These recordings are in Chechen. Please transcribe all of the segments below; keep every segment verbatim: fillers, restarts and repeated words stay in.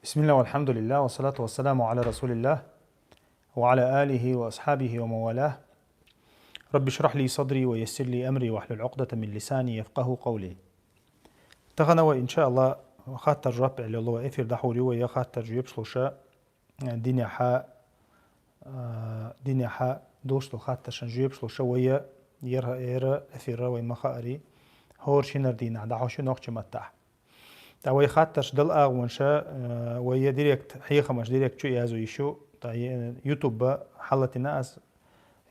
بسم الله والحمد لله والصلاة والسلام على رسول الله وعلى آله وأصحابه ومن والاه. رب اشرح لي صدري ويسر لي أمري واحلل عقدة من لساني يفقهوا قولي. Тахана вай, иншааллах, хаттар-жоп аьлла йола эфир дӀахьур ю вай, я хаттар-жоп луш, динехьа, а, динехьа долуш долу хаттаршна жоп луш вай, я ер, ер эфир вай ма хаарий, хӀора шинара дийнахь дӀахьош ю нохчийн маттахь. ТӀаккха вай хаттарш дала агӀонаш, э, вай я директ, хьехамаш директ чу язъеш ю, тӀаккха е-, ютуб хьалатина ас,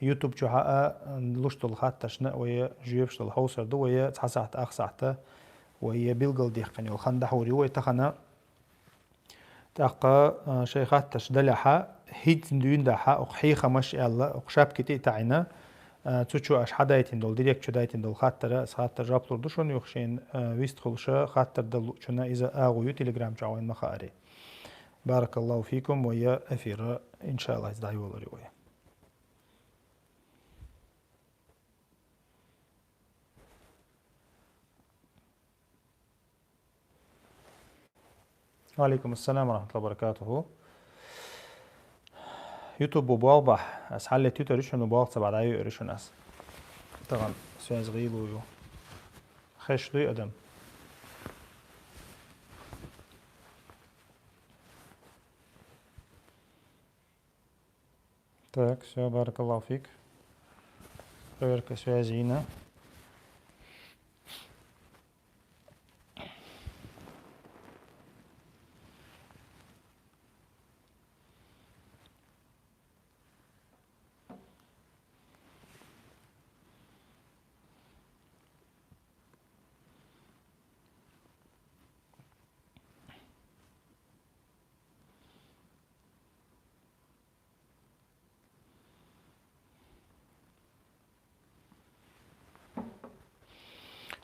ютуб чу хьаа, э, луш долу хаттаршна вай жоьпаш дала хьовсур ду, вай цхьа сахьт, ах сахьта, вай я билгалдаьккхина йолу хан дӀахьур ю вай тахана. ТӀаккха, э, шайн хаттарш далехьа, хӀинца дуьйна дахьа, окху хьехамаш аьлла, окху шапки тӀе а таӀийна, а, цу чу аша хьадайтина долу, директ чу дайтина долу хаттара, аса хаттар жоп лур ду шуна юха шена, а, вист хуьлуш, хаттар далучунна иза агӀо ю Telegram чохь вайн ма хаарий. Баракаллаху фикум, вай я эфира, иншааллах, иза дӀайолур ю вай. Ва алейкум ассалам ва рахматуллахи ва баракатуху. Ютуб бу болх бахь, ас хьалле туьтар ю шуна, болх ца бахь дӀайоьур ю шуна ас. Тахана связь гӀийла ю. Хеш дуй адам? Так, всё, баракаллаху фик. Проверка связи йина.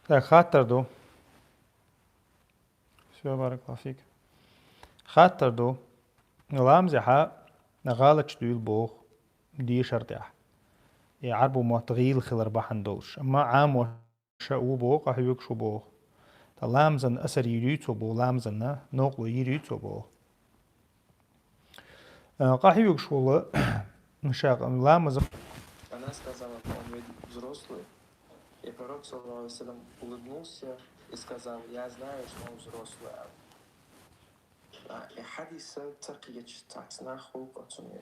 Так, хаттар ду. Всё, баракаллаху фик. Хаттар ду. Ламазехьа гӀалаташ дуьйла боху дешар тӀехь. И Ӏарбо мотт гӀийла хилар бахьана долуш. Амма Ӏамо ша ву боху, къахьоьгуш ву боху. Ткъа ламазан асар йийр юй цо боху, ламазанна новкъарло йийр юй цо боху. Э, къахьоьгуш волу, ша ламаза. Она сказала, по-моему, взрослую. И пророк, саллаллаху алейхи ва саллям, улыбнулся и сказал: «Я знаю, что он взрослая». А, и хьадиса ца кхеча цхьацца нах гӀуллакх оцунна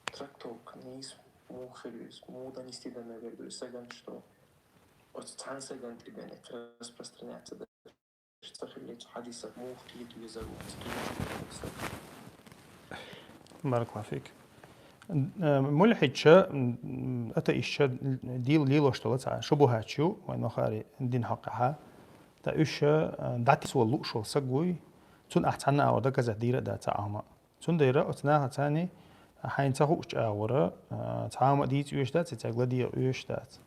трактовка нийса муха хир ю иза, муха донести дан мегар ду и сагана, что оцу цхьана сагана тӀе бен это распространяться деш ца хилла цу хьадисах муха кхета везар ву, ца кхета везар ву. Баракаллаху фик. Э, мулхьидча, м, атеистча дил-, лелош долу цхьа шубухьатча ю, вайн ма хаарий, дин хьокъехьа. Ткъа уьш, э, дӀатесвала лууш волу саг вуй, цунна ахь цхьанна агӀор доказать дийр а дац цхьа а хӀума. Цундела оцу нахаца царна хьайна ца хуучу агӀора, а, цхьа а хӀума дийца оьшуш дац, и цаьрга ладегӀа оьшуш дац.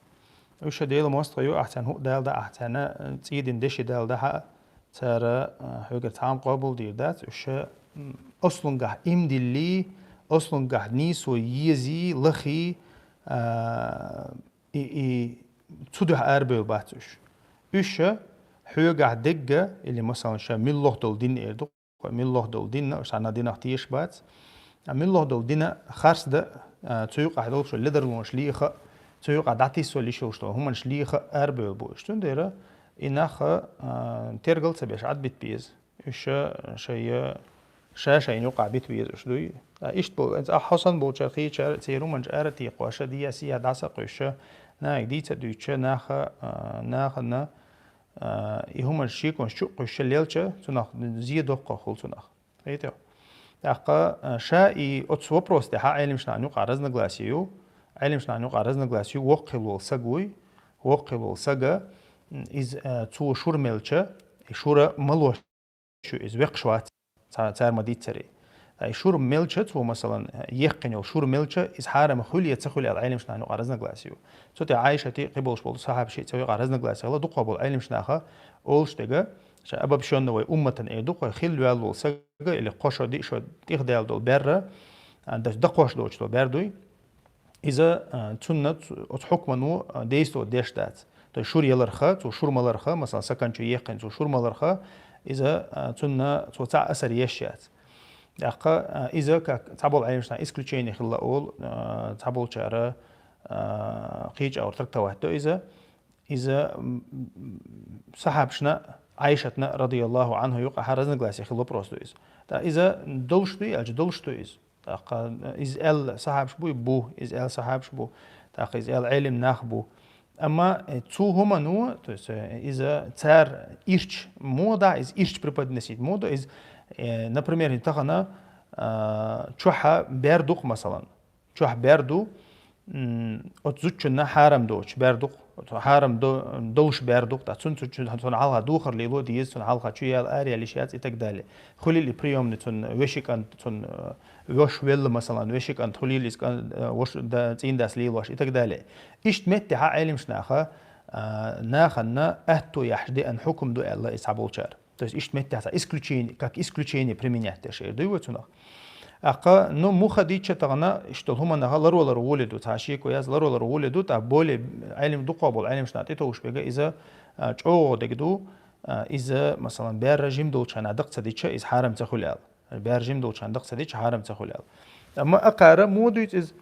Уьш Делан мостагӀий ю, ахь царна хӀуъа далда, ахь царна, а, цӀий дина деши далда хьа, цара, а, хьоьгара цхьа а хӀума къобалдийр дац, уьш, м, аслунгахь имдилли, аслунгахь нийсо езий, лахий, а, и, и цу дуьхьа арабевлла бац уьш. Уьш хьоьгахь дегга, или, масалан, ша муьлхха долу дин эр ду, муьлхха долу динна, уьш цхьана динах тешаш бац. А муьлхха долу дина харц дан, а, цу юкъахь долуш ледарлонаш леха, цу юкъахь дӀатесвала йиш йолуш долу хӀуманаш леха арабевлла бу уьш. Цундела и нах, а, тергал ца беш, Ӏадбита беза. Уьш шайя, ша-шайна юкъахь бита беза уьш дуй. А иштта болу, ахь хьо санна болчара, кхечара, церан хӀуманаш ара а текхош, дӀаса-сиха дӀаса а кхуьссуш, нахе дийца а дуьйцуш, наха, а, нахана, а, и хӀуманаш шеконаш чу а кхуьссуш лелча, цунах зе доккхох хуьлу цунах. Хетий? ТӀаккха, а, ша и оцу вопрос тӀехь Ӏеламнахана юкъахь разногласие ю, Ӏеламнахана юкъахь разногласие ю, воккха хилла волу саг вуй, воккха хилла волу сага, м, иза, а, цо шура мелча, и шура ма ло шу иза векхаш вац, ца-, цара ма-дийццара. Ткъа и шура мелча, цо, масалан, еккхина йолу шура мелча, иза хьарам хуьлу я ца хуьлу аьлла, Ӏеламнахана юкъахь разногласие ю. Цу тӀе Ӏайшатий, кхин болуш болу сахьабаший цу юкъахь разногласие хилла, дукхах болу Ӏеламнаха олуш дерг, ша обобщённо вай умматана эр ду, кхо хилла ваьлла волу сага или кхо шо, диъ шо тӀехдаьлла долу бер, а, дан-, дакхош доцуш долу бер дуй. Иза, а, цунна, цу-, оцу хьукмано, а, действовать деш дац. То есть шура яларх, цо шура маларх, масалан, сакан чу еккхина цо шура маларх, Иза, а, цунна цо цхьа асар еш яц. ТӀаккха, а, иза, как цхьаболу Ӏелимаш исключение хилла олу, а, цхьаболчара, а, кхечу агӀор трактовать до иза. Иза, м, м, сахьабашна, Ӏайшатна, радияллаху анхьа, юкъахь разногласие хилла вопрос ду иза. ТӀаккха иза долуш дуй аьлча, долуш ду иза. ТӀаккха, э, иза аьлла сахьабаш буй? Бу. Иза аьлла сахьабаш бу. ТӀаккха иза аьлла Ӏелим нах бу. Амма, э, цу хӀумано, то есть, э, иза цара ирча муха ду, иза ирча преподносить муха ду, иза, э, например, тахана, а, чохь бер ду-кх, масалан. Чохь бер ду, м, оцу зудчунна хьарам доцуш бер ду-кх, оцу хьарам до-, долуш бер ду-кх, ткъа цунна цу чу-, цунна хьалха духар лело деза, цунна хьалха чу яла, араяла йиш яц и так далее. Хуьлийла и приёмный цунна вешин кӀант, цунна, э, вош велла, масалан, вешин кӀант хуьлийла иза кӀан-, э, вош да-, цӀийндас лелош и так далее. Иштта меттехь Ӏелимаш наха, а, нахана аьтто яхьаш деана хьукум ду аьлла иза цхьаболчара. То есть иштта меттехь цхьа исключение, как исключение применять деш эр дуй вай цунах. ТӀаккха, ну, муха дийча тахана, иштта хӀуманах ларвалар гӀоле ду, цхьа шеко яц, ларвалар гӀоле ду, тӀаккха более Ӏелим, дукхах болу Ӏелимашна тӀетовжуш берг иза, а, чӀогӀа дерг ду, а, иза, масалан, бер жима долчу хенахь дакха ца дича, иза хьарам ца хуьлу аьлла. Бер жима долчу хенахь дакха ца дича, хьарам ца хуьлу аьлла. Амма акхара муха дуьйцу иза,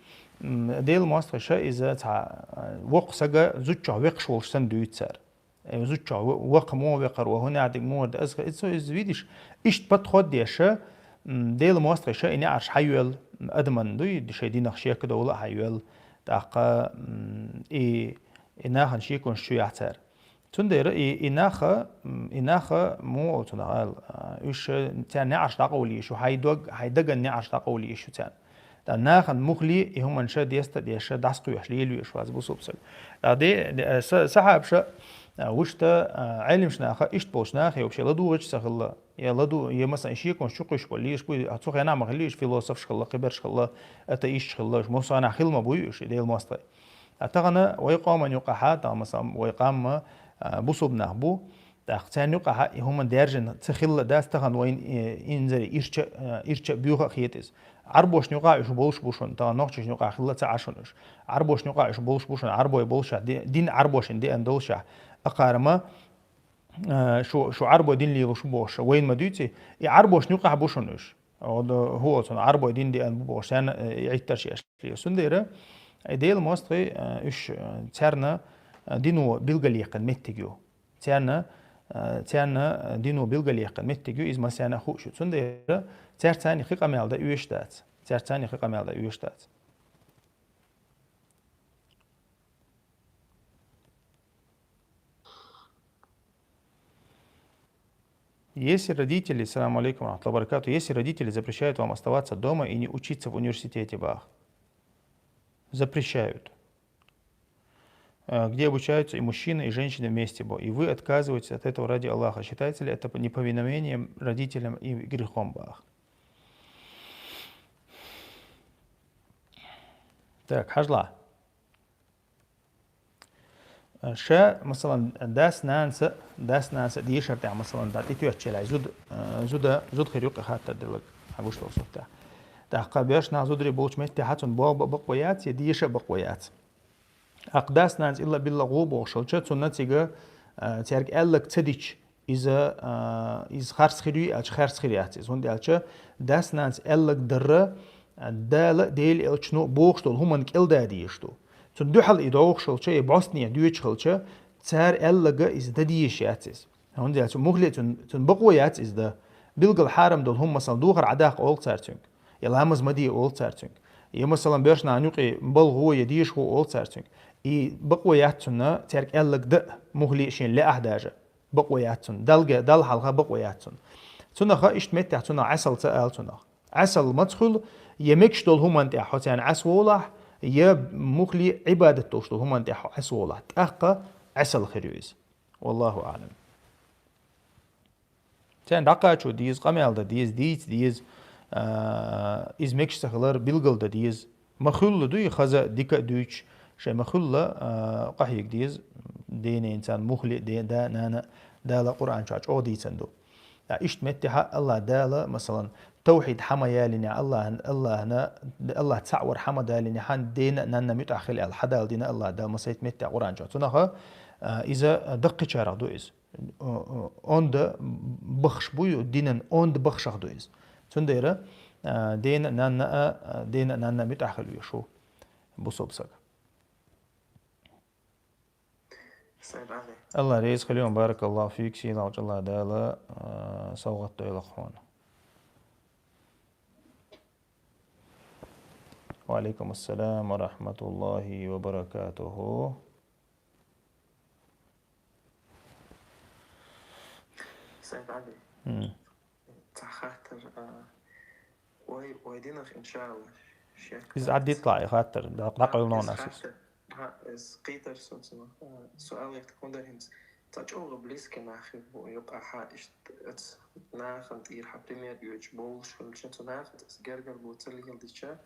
м, Делан мостагӀаша иза цхьа, а, воккха сага зудчух векхаш волуш санна дуьйцу цара. Э, зудчух ва-, вакха муха векхар ву, хӀун аьлла дерг муха ду, иза, иза, иза, видиш, иштта подход деша, м, Делан мостагӀаша и неӀарш хьайоьллу, м, адаман дуй, шайн динах шек а довла а хьайоьллу, тӀаккха, м, и, и нахана шеконаш чу яхь цара. Цундела и, и наха, м, и наха муха олу цунах ала, а, уьш, царна неӀарш дӀакъовла йиш ю, хьайн дог, хьайн даган неӀарш дӀакъовла йиш ю царна. Ткъа нахана муххале и хӀуманаш деста а деша, дӀасакхоьхьуш лелавеш вац бусулба саг. Ткъа де, де, са-, сахьабаша, а, вуьшта, а, Ӏелимаш наха, иштта болчу нахе вообще ладугӀуш ца хилла, я ладу-, я, масалан, шеконаш чу кхуьйсуш болу лелаш буй, а цу хенахь ма хилла уьш, философаш хилла, кхиберш хилла, атеисташ хилла, муьлхха нах хилла ма буй уьш, и Делан мостагӀий. А тахана вай къоман юкъахь, тахана, масалан, вай къам, а, бусулба нах бу, тӀаккха царна юкъахь и хӀума даьржина ца хилла дац тахана вайна, э, инзаре ирча, э, ирча а, боьха а хета иза. Ӏарбошна юкъахь уьш болуш бу шуна, тахана нохчашна юкъахь хилла ца Ӏа шуна уьш. Ӏарбошна юкъахь уьш болуш бу шуна, Ӏарбой болуш а, ди-, дин Ӏарбошна деана долуш а. Акхарма, э, шу, шу Ӏарбой дин лелош бу бохуш, вайна ма дуьйций, и Ӏарбошна юкъахь бу шуна уьш. Ода хӀун оцу Ӏарбой дин деана бу бохуш, царна, э, Ӏиттарш еш ле. Цундела, э, Делан мостагӀий, э, уьш, э, царна, э, дино билгалъяьккхина меттиг ю. Царна, э, царна, э, дино билгалъяьккхина меттиг ю, иза массарна а хууш ю. Цундела цаьрца цхьаьна хи къамел дан оьшуш дац. Цаьрца цхьаьна хи къамел дан оьшуш дац. Если родители, салам алейкум ва рахматуллахи ва баракатух, если родители запрещают вам оставаться дома и не учиться в университете, бах. Запрещают. Э, где обучаются и мужчины, и женщины вместе, бах. И вы отказываетесь от этого ради Аллаха. Считается ли это неповиновением родителям и грехом, бах? Так, хьажал. Ша, масалан, дас-нанас, дас-нанас дешар тӀехь, масалан, да тӀетоьттучу лай зуда, э, зуда, зуда хир ю-кх и хаттар дилларг, хьан гуш долу суртехь. ТӀаккха боьрша нах зударий болчу меттехь цунна боху бакъо яц, я деша бакъо яц. Аккха дас-нанас илла-билла гӀо бохуш хилча, цунна цига, э, цаьрга аьлларг ца дича, иза, а, иза харц хир ю аьлча, харц хир яц иза. ХӀунда аьлча дас-нанас аьлларг дарра, а, Дала а, Делан элчано а бохуш долу хӀуманна кӀелдан дезаш ду. Цунна дуьхьал и дохуш хилча, я бӀостанехьа доьдуш хилча, цара аьлларг иза дан дезаш яц иза. ХӀунда аьлча муххале цунна, цунна бакъо яц иза дан. Билггал хьарам долу хӀума, масалан, духар Ӏадаккха олу цара цуьнга, я ламаз ма де олу цара цуьнга, я, масалан, боьрша нахана юкъе балгӀа я деша гӀо олу цара цуьнга. И бакъо яц цунна цаьрга аьлларг дан, муххале а шена лаахь даже. Бакъо яц цунна. Далла, Далла хьалха бакъо яц цунна. Цунах иштта меттехь цунах Ӏесалла ца ала цунах. Ӏесалла маца хуьлу, я мегаш долу хӀуманна тӀехь хьо царна Ӏесаволахь, я муххале Ӏибадат долуш долу хӀуманна тӀехь хьо Ӏесаволахь. ТӀаккха Ӏесалла хир ю иза. Валлаху аӀлам. Царна дӀакхачо деза, къамел дан деза, дийца деза, а, иза мегаш ца хилар билгал дан деза. Ма хуьллу дуй, хаза а, дика а дуьйцуш, шайн ма хуьллу, а, къахьега деза, ден-ненан царна муххале а, де-, да-нана а, Дала Къуръан чохь чӀогӀа дийцина ду. Ткъа иштта меттехь а АллахӀ Дала, масалан, тавхьид хьан ма ялийнехь, АллахӀан, АллахӀна, АллахӀ цхьаъ вар хьан ма далийнехь, хьан дена а, нанна а муьтӀахь хила аьлла, хьан дала дина АллахӀ Дала масайтта меттехь Къуръан чохь. Цунах, а, иза даккхийчарах ду иза. о-, о-, онда бахаш буй, динан онда бахашах ду из. Цундера, а, дена а, нанна а, а, дена а, нанна а муьтӀахь хила везаш ву бусалба саг. Сайд Али. Аллах реза хилва, баракаллаху фик, сийлахьчу Аллах Дала, а, совгӀат дойла хьуна. Ва алейкум ассалам ва рахматуллахи ва баракатуху. Сайд Али. М. Цхьа хаттар, а, вай, вай динах, иншалла, шек. Иза Ӏаддитла и хаттар, да-, дӀакъевлла ван ас. Иза хаттар, хьа, иза кхийтар со цунах, а, суал яхта хӀунда хӀинца. Цхьа чӀогӀа близкий нах бу юкъа хьа, иштта, эц нахана тӀера хьа пример оьцуш болуш хилча, цу нахаца ас гергарло ца леладича,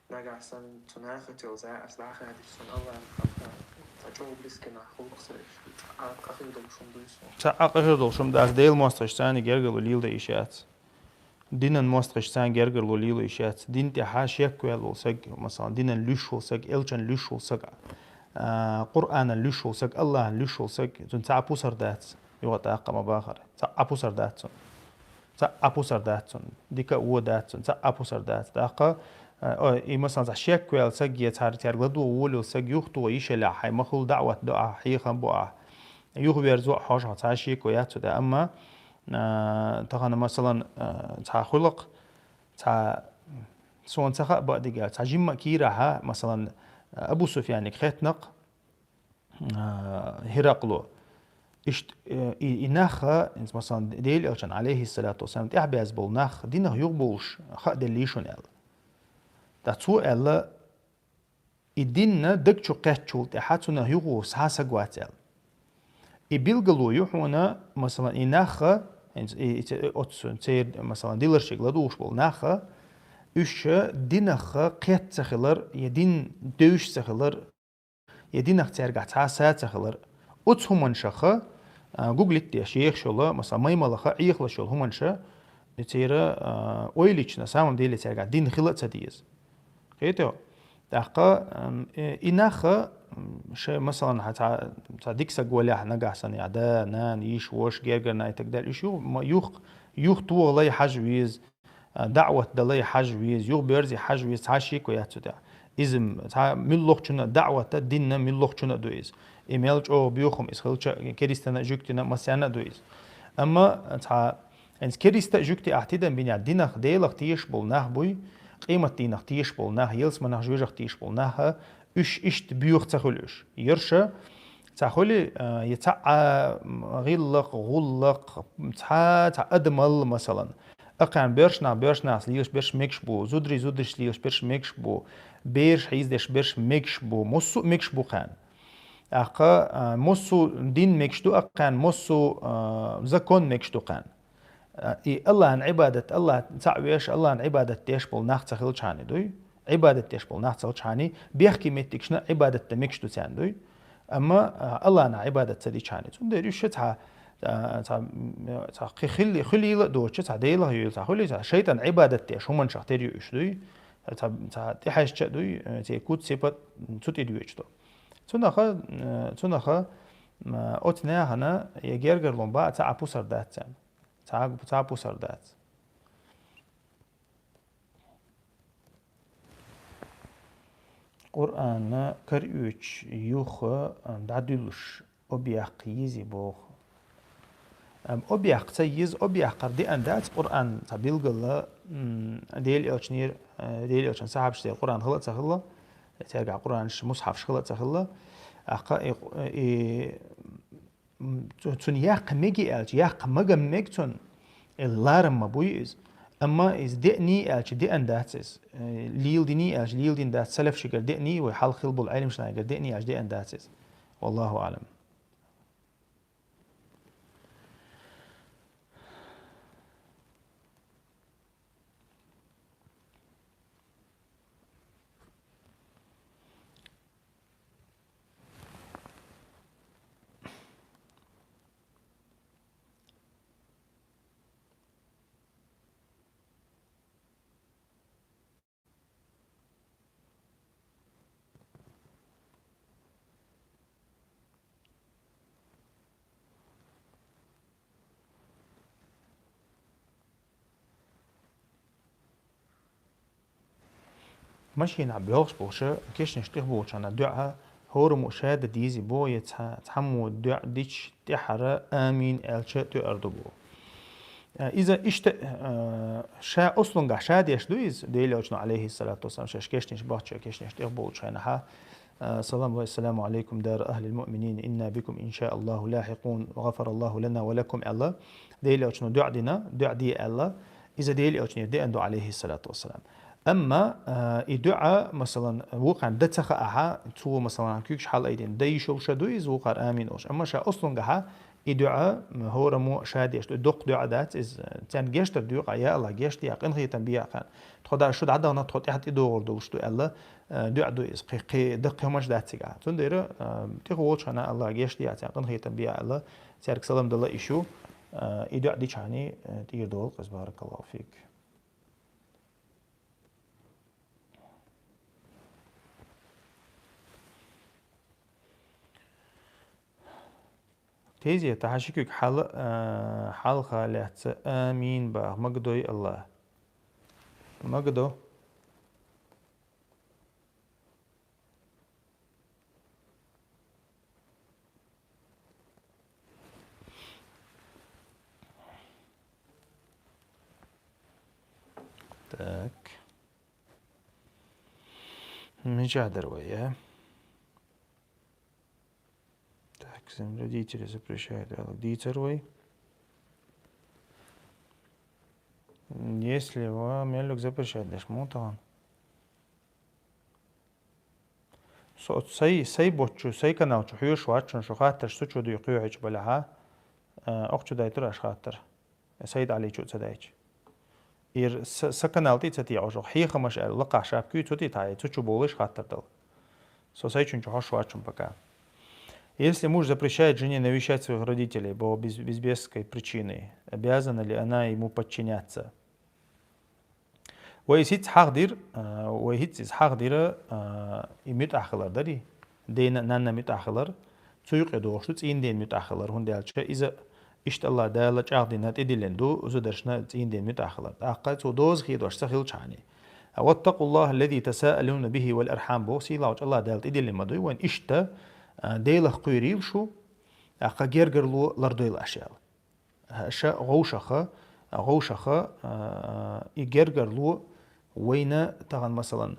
нагахь санна цу нахаца йолу заьӀарш дӀахадича, сан Аллахьан хьалха, цхьа чӀогӀа близкий нах хуьлу-кх сан иштта, цхьа а къахетам долуш хӀума дуй сан. Цхьа а къахетам долуш хӀума дац, Делан мостагӀчуьнца гергарло леладо йиш яц. Динан мостагӀчуьнца гергарло лело йиш яц. Дин тӀехь шек ваьлла волу саг, масалан, динан луьйш волу саг, элчан луьйш волу саг, а, Къуръанан луьйш волу саг, Аллахьан луьйш волу саг, цунна цхьа а пусар дац, юха тӀаккха ма бахара. Цхьа а пусар дац цунна. Цхьа а пусар дац цунна. Дика а, вон а дац цунна. Цхьа а пусар дац. ТӀаккха, а, ой, и, масалан, цхьа шек ваьлла саг, я цхьа, цаьрга ладогӀа волавелла саг, юхатоха йиш елахь, хьайн ма хуьлу даӀват до ахь, хьехам бо ахь. Юхаверзо а хьожахь, цхьа а шеко яц цу тӀе. Амма, а, тахана, масалан, а, цхьа хуьлу-кх, цхьа, суна ца хаьа бакъдерг аьлча, цхьа жимма а кийрахь, масалан, Абу Суфьяниг хеттина-кх, а, ХӀиракъло. Иштта, э, и, и нах, хӀинца, масалан, Делан элчанна, алейхиссалату вассалам, тӀаьхьабаьзза болу нах, динах юхабовлуш хааделлий шуна аьлла. Ткъа цо аьлла, и дин даг чу кхеттачул тӀаьхьа цунах юхавовза цхьа а саг вац аьлла. И билгало ю хьуна, масалан, и нах, хӀинца и, и ц-, оццу церан, масалан, диларшка ладугӀуш болу нах, уьш динах кхетта ца хилар, я дин девзаш ца хилар, я динах цаьргахь цхьа а са ца хилар. Оцу хӀуманашха, а, гуглит деш ехаш йолу, масалан, маймалаха Ӏехалуш йолу хӀуманаш, церан, а, ойла йича, на самом деле цаьргахь дин хила а ца деза. Кхетий хьо? ТӀаккха, ам, э, и нах, м, ше, масалан, хьан цхьа, цхьа дика саг валахь нагахь санна, я да, нана, йиша, ваша, гергара нана и так далее, уьш юха, ма, юха, юхатоха лай хьажа веза, а, даӀват дан лай хьажа веза, юхаберзий хьажа веза, цхьа а шеко яц цу тӀехь. Иза, м, цхьа муьлххачунна а даӀват а, дин а муьлххачунна а ду иза. И мел чӀогӀа боьха хӀума иза хилча а, керистанна а, жуьгтина а, массарна а ду иза. Амма цхьа ХӀинца кериста а, жуьгти а ахь тидам бинехь, динах, Делах тешаш болу нах буй, къематдийнах тешаш болу нах, ялсаманах, жоьжах тешаш болу нах, уьш иштта боьха ца хуьлу уьш. Ерш а цхьа хуьлий, а, я цхьа а, м, гӀиллакх, гӀуллакх, цхьа, цхьа адамалла, масалан. Акхарна боьрша нах боьрша нахаца лелаш берш мегаш бу, зударий зударшца лелаш берш мегаш бу, бераш хьийзадеш берш мегаш бу, массо а мегаш бу кхарна. ТӀаккха, а, массо а дин мегаш ду акхарна, массо а, а, закон мегаш ду кхарна. А, и Аллахьан Ӏибадат, Аллахь цхьаъ веш, Аллахьан Ӏибадат деш болу нах ца хилчхьана дуй? Ӏибадат деш болу нах ца хилчхьана, бехке меттигашна Ӏибадат дан мегаш ду царна дуй? Амма, а, Аллахьна Ӏибадат ца дичхьана. Цундела уьш цхьа, а, цхьа, м, цхьа кхи-, хили-, хуьлийла а доцуш, цхьа Делах йойла, цхьа хуьлий, цхьа шайтӀан Ӏибадат деш хӀуманашах тера ю уьш дуй? Цхьа, цхьа тӀехьаьжча а дуй, э, церан куц-сипат цу тӀе доьчу ду. Цунаха, э, цунаха, м, оцу нахана я гергарлун баа цхьа а пусар дац царна. Цхьа а, цхьа а пусар дац. Къуръанна караоьцуш юха дӀадуьллуш объяккха йизий боху. Ам, объяккха ца йиза, объяккхар деана дац, Къуръан цхьа билгала, м, Делан элчанера, э, Делан элчан сахьабашцера Къуръан хила а ца хилла, цаьргахь Къуръанаш, мусхьафаш хила а ца хилла. ТӀаккха и, и М, цу-, цунна яккха меги аьлча, яккха мага мега цунна, э, ларам ма буй иза. Амма иза деъний аьлча, деъан дац иза. Э, лийла диний аьлча, лийла дин дац. Салаф шигара деъний, вай хьалха хила болу Ӏелимаш нагара деъний аьлча, деъан дац иза. Валлаху аълам. Машинахь боьлхуш болуш, кешнаш тӀехболчарна дуӀа хӀораммо ша дан дезий бо, я цхьа-, цхьаммо дуӀа дича тӀаьхьара «Амин» аьлча тоьар ду бо. Э, иза иштта, э, ша ослунгахь ша деш ду иза, Делан Элчано, алейхиссалату вассалам, шаьш кешнаш бахча, кешнаш тӀехболчу хенахьа, э, «Салам ва саламу алейкум, дара ахлил муъминин, инна бикум, иншааллаху, лахикун, гъафараллаху лана ва лакум», аьлла, Делан Элчано дуӀа дина, дуӀа де аьлла, иза Делан Элчанера деана ду, алейхиссалату вассалам. Амма, а, и дуӀа, масалан, вукхарна дан ца хаахьа, цо, масалан, куьйгаш хьалаайдина, дан йиш йолуш ду иза, вукхара «Амин» олуш. Амма ша ослунгахьа и дуӀа, м, хӀораммо ша деш ду, доккха дуӀа дац иза. Царна гечдар доькъа, я АллахӀ, гечде, къинхетам бе, кхана тхо да шу дӀадахана, тхо тӀаьхьа тӀедогӀур долуш ду аьлла, а, дуӀа ду иза. Кхе-, кхе даккхий хӀуманаш дац цигахь. Цундела, а, тӀехволчу хенахь АллахӀ, гечде, царна къинхетам бе аьлла, цаьрга салам дала йиш ю, а, и дуӀа дичахьана, а, тӀера долу иза. Баракаллаху фик. Тезета хьан ши куьг хьала, а, хьалха лаьцна «Амин» баха, магадой АллахӀ. Магадо. Так. Мичахь дара вай, а? Так, зен родители запрещают, аьлла дийцар вай. Если ва меллиг запрещать деш муха тахана? Со, сай, сай боцчу, сай канал чу хьоьжуш вац шуна, шу хаттарш цу чу дуй кхоьхьуьйтуш балахьа, а, окху чу дайтур аша хаттар. Сайд Ӏаличу а ца дайча. Ира са, са канал тӀе ца текъаш, оха хьехамаш аьлла, лакхахь шапкуьй цу тӀе тхьай, цу чу болуш хаттар дала. Со сайчун чу хьош вац шуна пока. Если муж запрещает жене навещать своих родителей по без-, без веской причины, обязана ли она ему подчиняться? Вай хӀинца хьахдира, а, вай хӀинца иза хьахдира, а, и муьтӀахь хилар дарий? Дена а, нанна а муьтӀахь хилар. Цу юкъе догӀуш ду цӀийнан дена муьтӀахь хилар, хӀунда аьлча иза иштта АллахӀ Дала чӀагӀдина тӀедиллина ду зударшна цӀийнан дена муьтӀахь хилар. ТӀаккха цо доза хедош ца хилчхьана. «ВаттакъуллахӀа ллази тасаалуна бихӀи вал архьам», боху сийлахьчу АллахӀ Дала тӀедиллина ма дуй вайн иштта, а, Делах кхуьйрийла шу, тӀаккха гергарло лардойла аша аьлла. Аша гӀовшаха, гӀовшаха, а, и гергарло вайна тахана, масалан,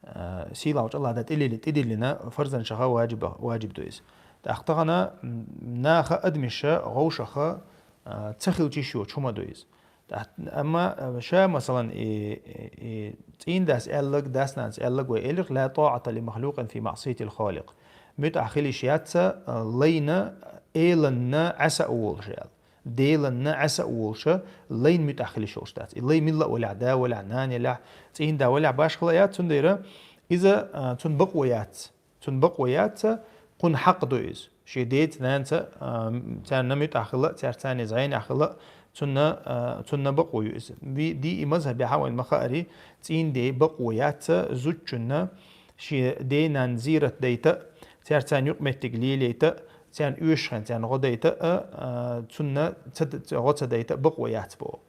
а, сийлахьчу АллахӀ Дала тӀедилли-, тӀедиллина фарзанашаха ваджиба-, ваджиб ду иза. ТӀаккха тахана, м, наха адамаша гӀовшаха, а, ца хилча йиш йоцу хӀума ду иза. ТӀаккха, амма, а, ша, масалан, и, и, и цӀийндас аьлларг, дас-нанас аьлларг вай элира: «Ла тӀаӀата ли махлукъин фи маӀсиятил Халикъ». МуьтӀахь хила йиш яц, а, лайна, эланна Ӏеса а волуш аьлла. Деланна Ӏеса а волуша, лайн муьтӀахь хила йиш йолуш дац. И лай милла а валахь, да валахь, нана елахь, цӀийнда валахь, башхала а яц, цундела иза, а, цунна бакъо яц. Цунна бакъо яц, кхунна хьакъ ду иза. Шен деца, нанца, а, царна муьтӀахь хила, цаьрца царна зӀенехь хила, цунна, а, цунна бакъо ю иза. Ви-, ди и мазхӀабехьа вайн ма хаари, цӀийнде бакъо яц, зудчунна шен ден-нанна зийрат дайта, цаьрца царна юкъаметтиг лелайта, царна оьшуш хен царна гӀо дайта а, а, цунна ца д-, ца, гӀо ца дайта а бакъо яц боху,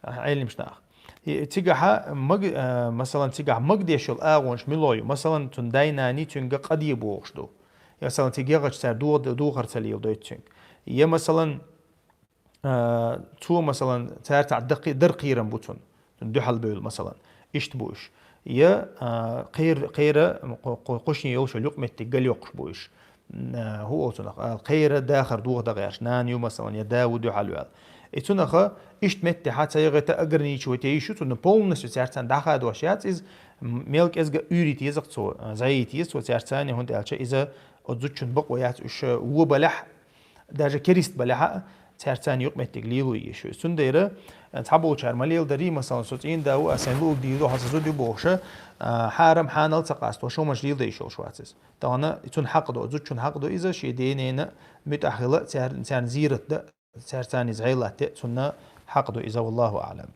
а, Ӏеламнаха. И цигахьа маг-, а, масалан, цигахь магадеш йолу агӀонаш мила ю? Масалан, цунна дай-наний цуьнга къа де бохуш ду. Я, масалан, цига ягӀачу цара духар, духар ца леладойту цуьнга. Я, масалан, а, цо, масалан, цаьрца даккхи-, дар кхерам бу цунна, цунна дуьхьал бевлла, масалан, иштта бу уьш. Я, а, кхера, кхера, кху-, кху-, кхушне йолуш йолу юкъаметтиг галйоккхуш бу уьш. М, а, хӀу олу цунах, а, кхера дахар духардан гӀерташ, нана ю, масалан, я да ву дуьхьал ваьлла. И цунаха иштта меттехьа ца ягӀита ограничивать е йиш ю, цунна полностью цаьрца царна дӀахадош яц иза, м, мел кӀезга уьйрийта еза-кх цо, а, зӀеийта еза цо цаьрца царна, хӀунда аьлча иза оцу зудчун бакъо яц уьш, а, вон балехь, даже керист балехьа, цаьрца царна юкъаметтиг лело йиш ю. Цундела, а, цхьаболчара ма леладарий, масалан, со цӀийнда ву, а, сайн луъург дийр ду, хьо сан зуда ю бохуша, а, хьарам хьанал ца къасто, шо хӀуманаш леладе йиш йолуш вац иза. Тахана цунна хьакъ ду, зудчунна хьакъ ду иза, шен ден-ненна муьтӀахь хила, цаьр-, царна зийрат дан, цаьрца царна зӀе латта, цунна хьакъ ду иза, валлаху аӀлам.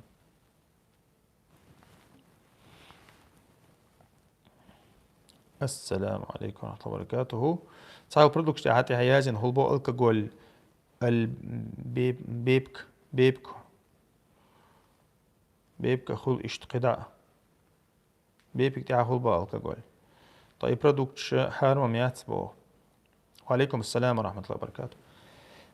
Ассаламу Ӏалайкум ва рахматуллахи ва баракатуху. Цхьа продукт тӀехьа, тӀехьа язйина хӀулбо алкоголь, ал-, беб-, бебк, бебка хуьлу иштта кхидӀа. Бепиг тӀехьа хул боху алкоголь. Ткъа и продукташ хьарам яц боху. Ва алейкум ассалам ва рахматуллахи ва баракатух.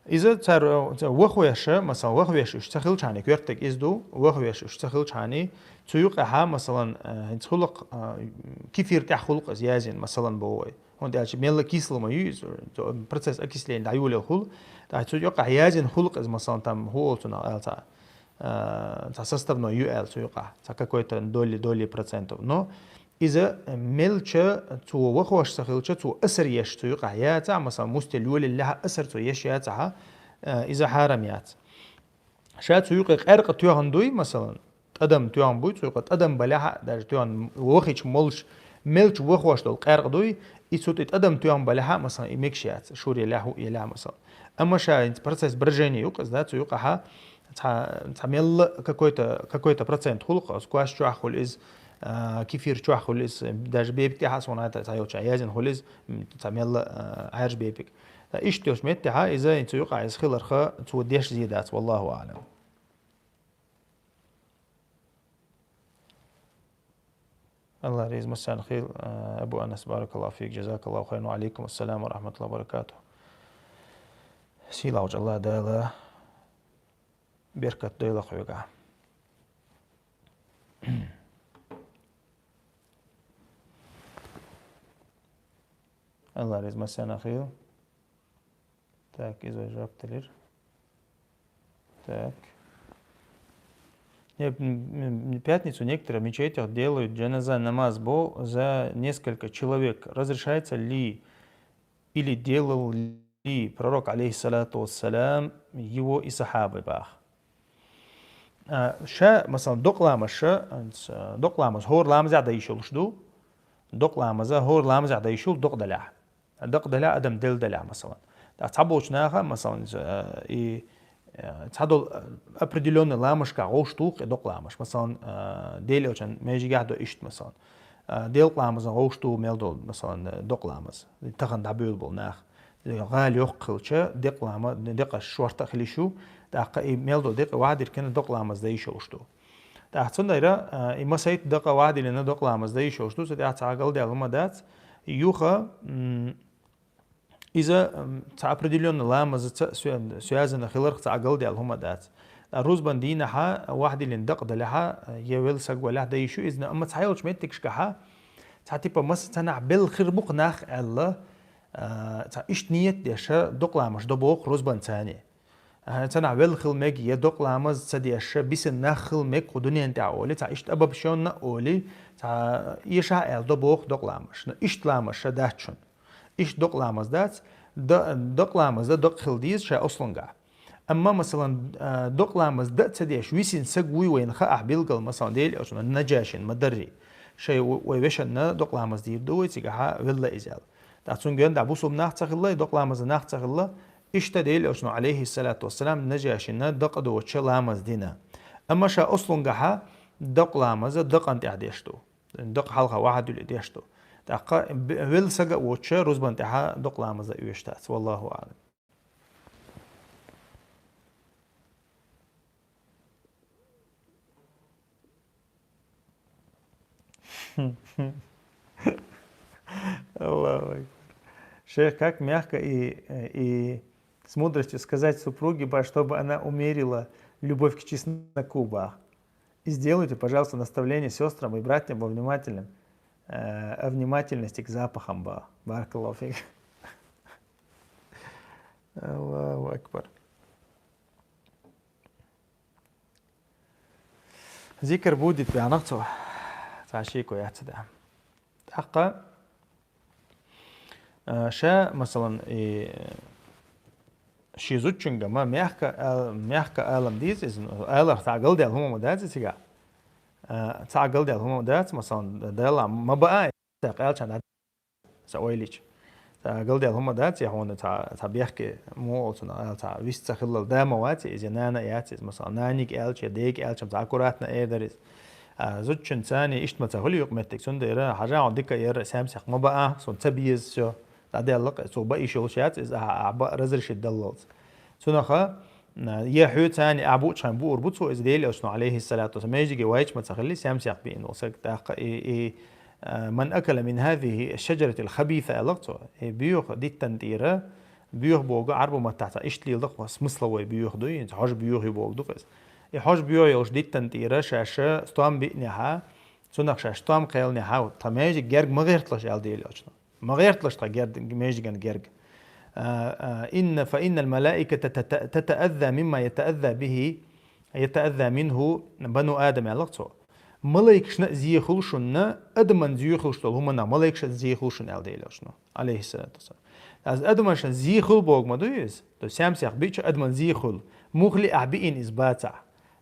Иза цар, э, вахвеша, масалан, вахвеш уьш ца хилчхьани, коьртаг иза ду, вахвеш уьш ца хилчхьани, цу юкъахьа, масалан, э, хӀинца хулакх, э, кефир тӀехь хулакх иза язйина, масалан, боху вай. ХӀунда аьлча мелла кислый ма ю иза, процесс окисления дӀайолаелла хул. ТӀаккха цу юкъахь язйина хулакх иза, масалан, там хӀу олу цунах аьлла цхьа, э, цхьа составной ю аьлла цу юкъахь, цхьа какой-то доли, доли процентов. Но иза мелча, цо вахош ца хилча, цо асар еш цу юкъахь яцахь, масалан, мустел йолаллехьа асар цо еш яцахьа, э, иза хьарам яц. Ша цу юкъе къаьркъа тоьхна дуй, масалан, тӀадам тоьхна буй, цу юкъе тӀадам балехьа, даже тоьхна вахича молуш, мелча вахош долу къаьркъа дуй, и цу тӀе тӀадам тоьхна балехьа, масалан, и мегаш яц, шура елехь, хӀу елехь, масалан. Амма ша хӀинца процесс брожения ю-кх иза, да, цу юкъахьа цхьа, цхьа мелла какой-то, какой-то процент хул-кх, оцу квас чохь хуьлу иза, а, кефир чохь хуьлу иза, даже бепиг тӀехьа а суна хьайта цхьа йолчохь язйина хуьлу иза, м, цхьа мелла, а, Ӏаьржа бепиг. Ткъа иштта йолчу меттехьа иза хӀинца юкъахь иза хиларха цо деш зийдац, валлаху аӀлам. Аллах реза массарна хила, а, Абу Анас, баракаллаху фик, джазакаллаху хайран, ва алейкум ассалам ва рахматуллахи ва баракатух. Сийлахьчу Аллах Дала беркат дойла хьоьгахь. Аллах реза массарна хила. Так, иза жоп делира. Так. Не, м, м, пятницу в некоторых мечетях делают джаназа намаз бо за несколько человек. Разрешается ли или делал ли пророк, алейхиссалату вассалам, его и сахабы бах? А, ша, масалан, докъа ламаз ша, а, докъа ламаз, хӀора ламазехь дан йиш йолуш ду. Докъа ламаза, хӀора ламазехь дан йиш йолу докъа далехь. Дакъа далехь, адам делла далехь, масалан. ТӀаккха цхьаболчу наха, масалан, иза, э, и, э, цхьадолу, э, определённый ламазашкахь гӀовш ду кхе докъа ламазаш. Масалан, э, Дела Элчан межигехь до иштта, масалан. Э, делкъа ламазан гӀовш ду мел долу, масалан, э, докъа ламаз. Тахана дӀабевлла болу нах. ГӀала йоккха хилча, декъа лама-, декъа шорта а хила йиш ю, тӀаккха и мел долу декъа вахьа диркина докъа ламаз дан йиш йолуш ду. ТӀаккха цундайра, а, и масайтта дакъа вахьа диллина докъа ламаз дан йиш йолуш ду, цу тӀехь цхьа галдаьлла хӀума дац. Юха, м, иза, м, цхьа определённый ламазаца сво-, связано хиларх цхьа галдаьлла хӀума дац. Ткъа рузбан дийнахьа вахьа диллина дакъа далехьа, я велла саг валехь дан йиш ю иза, амма цхьайолчу меттигашкахьа, цхьа типа маса цхьанахь белла хир бу-кх нах аьлла, а, цхьа иштта ниет деша докъа ламазаш до боху рузбан царни. Цхьанахь велла хила мега, я докъа ламаз ца деш, бисина нах хила мега кху дуьнен тӀехь олий, цхьа иштта обобщённо а олий, цхьа эшахь аьлла до боху докъа ламазаш. Но иштта ламазаш дац шуна. Иштта докъа ламаз дац, до-, докъа ламаз дан дакъа хила деза ша ослунгахь. Амма, масалан, а, докъа ламаз дан а ца деш, висина саг вуй вайна хаахь билггал, масалан, Дела Элчано Наджашин ма-дарри. Шайн в-, вай вешанна докъа ламаз дийр ду вай, цигахьа велла иза аьлла. ТӀаккха цуьнга генахь бусулба нах ца хилла, докъа ламазан нах ца хилла, иштта Дела Элчано, алейхиссалату вассалам, Наджашина дакъа доцуша ламаз дина. Амма ша ослунгахьа докъа ламаза дакъана тӀехь деш ду. Дакъа хьалха вахьа дуьллий деш ду. ТӀаккха б-, велла сага а воцуша рузбан тӀехьа докъа ламаза оьшуш дац. Валлаху аӀлам. Аллаху акбар. Шейх, как мягко и, и с мудростью сказать супруге, ба, чтобы она умерила любовь к чесноку, ба. И сделайте, пожалуйста, наставление сестрам и братьям во внимательном, э, о внимательности к запахам, ба. Баракаллаху фик. Аллаху акбар. Зикр будет баьхнах цо. Цхьа шеко яц да. ТӀаккха, а, ша, масалан, и ши зудчуьнга ма мягко а-, мягко алам дийца иза, аларх цхьа галдаьлла хӀума ма дац и цигахь. А, цхьа галдаьлла хӀума ма дац, масалан, Дала ма баа, цхьа къаьлча Сан ойла йича. Цхьа галдаьлла хӀума дац, я хьуна цхьа, цхьа бехке муха олу цунах, аьлла, цхьа вист ца хиллал да ма вац иза, я нана а яц иза, масала, наниг аьлча, я дега аьлча, цхьа аккуратно эр дара иза. А зудчун цани иштта ма ца хуьлу юкъаметтиг, цундела хьажа хьуна дика а яра, саьмсех ма баа, суна ца беза, всё. ДӀадаьлла-кх, цо баа йиш йолуш яц иза, ахьа, ахьа баа разрешить даллалц. Цунаха, Э, е хьоьца а, ахь буучахьана буур бу цо, иза Делан Элчано, алейхиссалату вассалам, маьждиге вайча ма ца хилли, саьмсех биъна волу саг, тӀаккха и, и, э, «من أكل من هذه الشجرة الخبيثة», аьлла цо. И боьха диттан тӀера, боьха боху Ӏарбу маттахь цхьа иштта леладо-кх, смысловой боьха ду, и хьожа боьха ю боху ду-кх иза. И хьожа боьха йолуш диттан тӀера шаьш стом биънехьа, цунах шаьш стом кхелхинехьа, тхан маьждиг герга ма гӀерталаш аьлла Делан Элчано. Ма гӀерталаш тхан герг-, маьждиган герга. А, а, «إن، فإن الملائكة تت-، تتأذى مما يتأذى به، يتأذى منه بنو آدم», аьлла-кх цо. Малайкашна а зе хуьлу шуна, адамна зе хуьлуш долу хӀуманах малайкашна а зе хуьлу шуна аьлла Делан Элчано, алейхиссалату вассалам. Аса адамашна зе хуьлу боху ма ду иза? То есть саьмсех биъча адамна зе хуьлу. Муххале ахь биъна иза бацахь.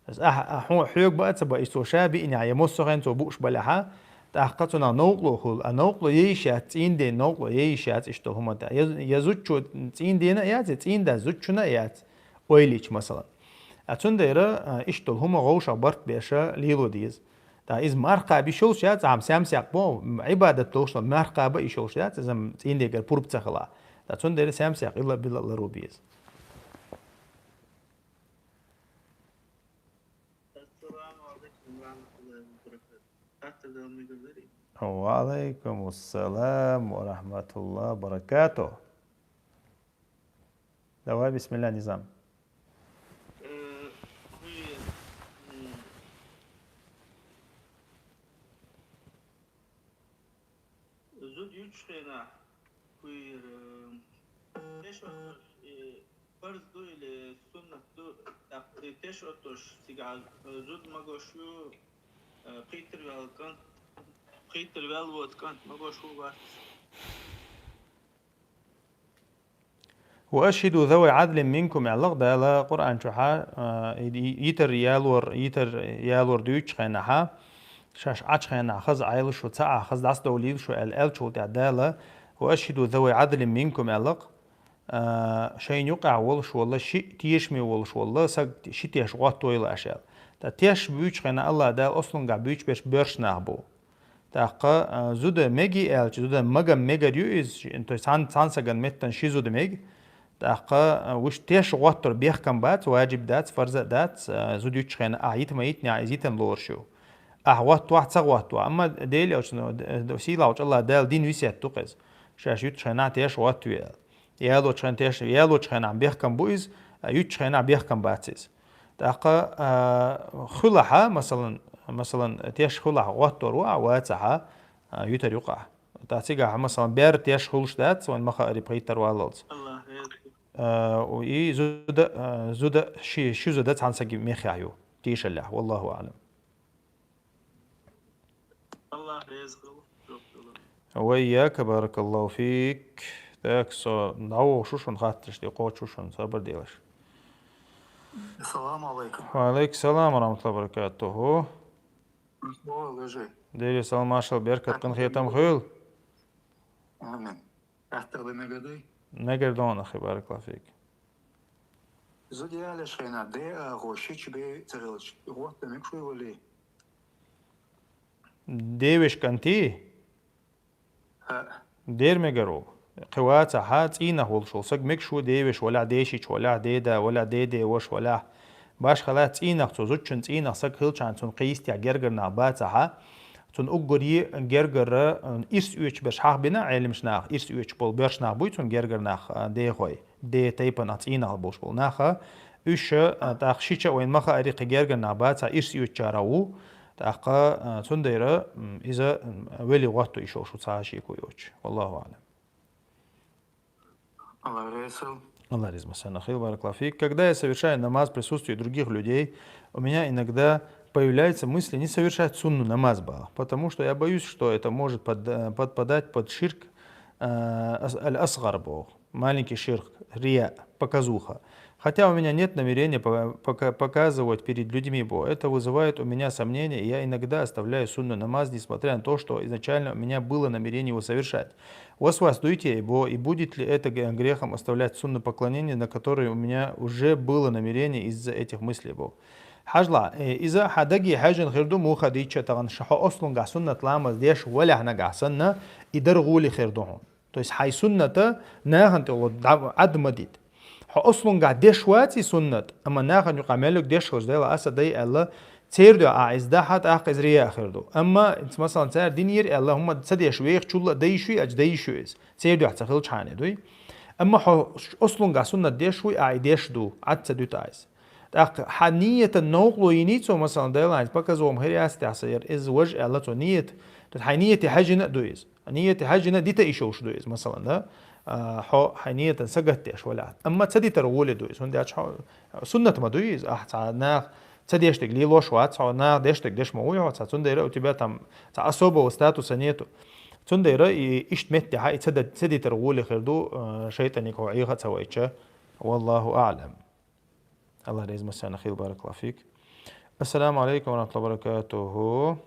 Аса ахь, ахь хьо-, хьоьга баа а ца баа, иза цо ша биънехьа, я массо а хенахь цо бууш балехьа, тӀаккха цунах новкъарло хуьлу, а новкъарло еш яц, цӀийнден новкъарло еш яц иштта долу хӀуманна тӀехь. Я, я зудчо цӀийндена а яц, я цӀийндас зудчунна а яц, ойла йича, масалан. А цундела, а, иштта долу хӀума вовшах барт беш лело деза. ТӀаккха иза марха кхаба йиш йолуш яц, ахьа саьмсех боху, Ӏибадат долуш долу марха кхаба йиш йолуш яц, иза цӀийндегара пурба ца хилахь. ТӀаккха цундела саьмсех ила а, била а ларбан беза. Ассаламу алейкум ва рахматуллахи ва баракатух. Хаттар дала мегар дарий? Ва алейкум ассалам ва рахматуллахи ва баракатух. Давай, бисмилла, Низам. Э, хӀун, м, Зуда юьтуш хенахь, кхуьйра, э, теш оттуш, э, фарз ду или суннат ду, тӀаккха и теш оттуш цигахь, э, зуда магош ю, э, кхийтар ваьлла кӀант, кхийтар ваьлла воцу кӀант магош ву вац? «وأشهدوا ذوي عدل منكم», аьлла-кх Дала Къуръан чохь, а, и-, и-, йитар ялор, йитар ялор дуьйцучу хенахь, шаьш Ӏачу хенахь хаза Ӏайла шу, цхьа а хаза дӀасадовлийла шу аьлла, аьллачул тӀаьхьа Дала: «وأشهدوا ذوي عدل منكم», аьлла-кх, а, шайна юкъахь волуш волу, шиъ тешаме волуш волу саг, ши теш гӀоттойла аша аьлла. Ткъа теш буьйцучу хенахь Аллах Дала ослунгахь буьйцуш берш боьрша нах бу. ТӀаккха, а, зуда мега аьлча, зуда мага мегар ю иза, ши-, то есть цхьана, цхьана сагана меттана ши зуда мега. ТӀаккха, а, уьш теш гӀоттор бехкам бац, ваджиб дац, фарз а дац, а, зуда юьтучу хенахь ахь йита ма йитинехь, иза йитина лоруш ю. Ахь гӀоттавахь, ца гӀоттавахь. Амма Делан Элчано, д-, д-, сийлахьчу Аллах Дала дина весет ду-кх иза. Шаьш юьтучу хенахь теш гӀоттаве аьлла. Ялочу хенахь теш, ялочу хенахь бехкам бу иза, а, юьтучу хенахь бехкам бац иза. ТӀаккха, а, хуьлахь, масалан, масалан, теш хуьлахь гӀоттор ву ахь вацахь, а, юьтар юкъахь. ТӀаккха цигахь, масалан, бер теш хуьлуш дац, вайн ма-хаъара, пхийттара валлалц. Аллах реза. А, у, и зуда, а, зуда, ши, ши зуда цхьана саги мехехь ю, тешаллехь, валлаху аълам. Аллах реза хуьлда. Ва ийяка, баракаллаху фик. Так, со дӀавогӀуш ву шуна хаттарш, тӀе кхочуш ву шуна, сабар делаш. Ассаламу алейкум. Ва алейкум салам ва рахматуллахи ва баракатуху. О, лежи. Дели салам, маршал, беркат, къинхетам хуьлда. Амин. Хаттар дан мегар дуй? Мегар ду, ахи, баракаллаху фик. Зуда ялеш хенахь, де агӀо шича бен ца хилча, гӀоттам мегаш ву валий? Девешканти? ХӀаъ. Дер мегар ву. Кхин вацахь, цӀийнах волуш волу саг мегаш ву, девеш валахь, дешича валахь, деда валахь, деде ваша валахь. Башхалла цӀийнах, цо зудчун цӀийнах саг хилчахьана, цунна кхин йистехь гергара нах бацахь, цунна уггаре гергара, э, ирс оьцуш берш хьахбина Ӏеламнаха, ирс оьцуш болу боьрша нах буй цунна гергара нах, э, дехой, де тайпанах цӀийнах болуш болу наха, уьш, э, тӀаккха шича а вайн ма-хаъара кхин гергара нах бацахь, ирс оьцучарах ву, тӀаккха, э, цундела, м, иза, м, вели гӀотту йиш йолуш ву цхьа а шеко йоцуш. Валлаху аълам. Аллах реза хуьлда. Аллах реза хуьлда, баракаллаху фик. Когда я совершаю намаз в присутствии других людей, у меня иногда появляются мысли не совершать сунну намаз бах, потому что я боюсь, что это может под-, э, подпадать под ширк, э, ас-, аль-асгар бох, маленький ширк, рия, показуха. Хотя у меня нет намерения по-, пока-, показывать перед людьми бо. Это вызывает у меня сомнения, и я иногда оставляю сунну намаз, несмотря на то, что изначально у меня было намерение его совершать. Васвас дуй те бо, и будет ли это г-, грехом оставлять сунну поклонения, на которые у меня уже было намерение из-за этих мыслей бо? Хьажал, э, иза хьан даге хьаьжжина хир ду, муха дийча тахана ша хьо ослунгахь суннат ламаз деш валахь нагахь санна, и дар гӀоле хир ду хьуна. То есть хьайн сунната нахана тӀе гӀо-, дӀа-, Ӏад ма дита. Хьо аслунгахь деш вац и суннат, амма нахана юкъахь мел деш хилча, Дела, аса дай аьлла, церан дуьхьа ахь иза дахь, тӀаккха иза рияъ хир ду. Амма, масалан, цара динера аьлла, хӀума ца деш вехачул а дай шу, аьлча дай шу иза. Церан дуьхьа ца хилча хьанна дуй. Амма хьо аслунгахь суннат деш вуй, ахь и деш ду, Ӏад ца дуьту ахь иза. ТӀаккха хьан нийятан новкъарло йиний цо, масалан, Дела, хӀинца показуха хир яц тӀехь сан яр, иза важа аьлла цо нийят. Хьайн нийяте хьаьжжина а ду иза. Нийяте хьаьжжина дита йиш йолуш ду иза, масалан, да? А, хьо хьайн нийятан сагатдеш валахь. Амма ца дитар гӀоле ду иза. ХӀунда аьлча хьо суннат ма дуй иза. Ахь цхьа нах ца деш дерг лелош вац, хьо нах деш дерг деш ма вуй хьо, цхьа цундела у тебя там цхьа особого статуса нету. Цундела и иштта меттехьа и ца да-, ца дитар гӀоле хир ду, а, шайтӀаниг хьо Ӏеха а ца вайча. Валлаху аӀлам. Аллах реза массарна хила, баракаллаху фик. Ассаламу алейкум ва рахматуллахи ва баракатуху.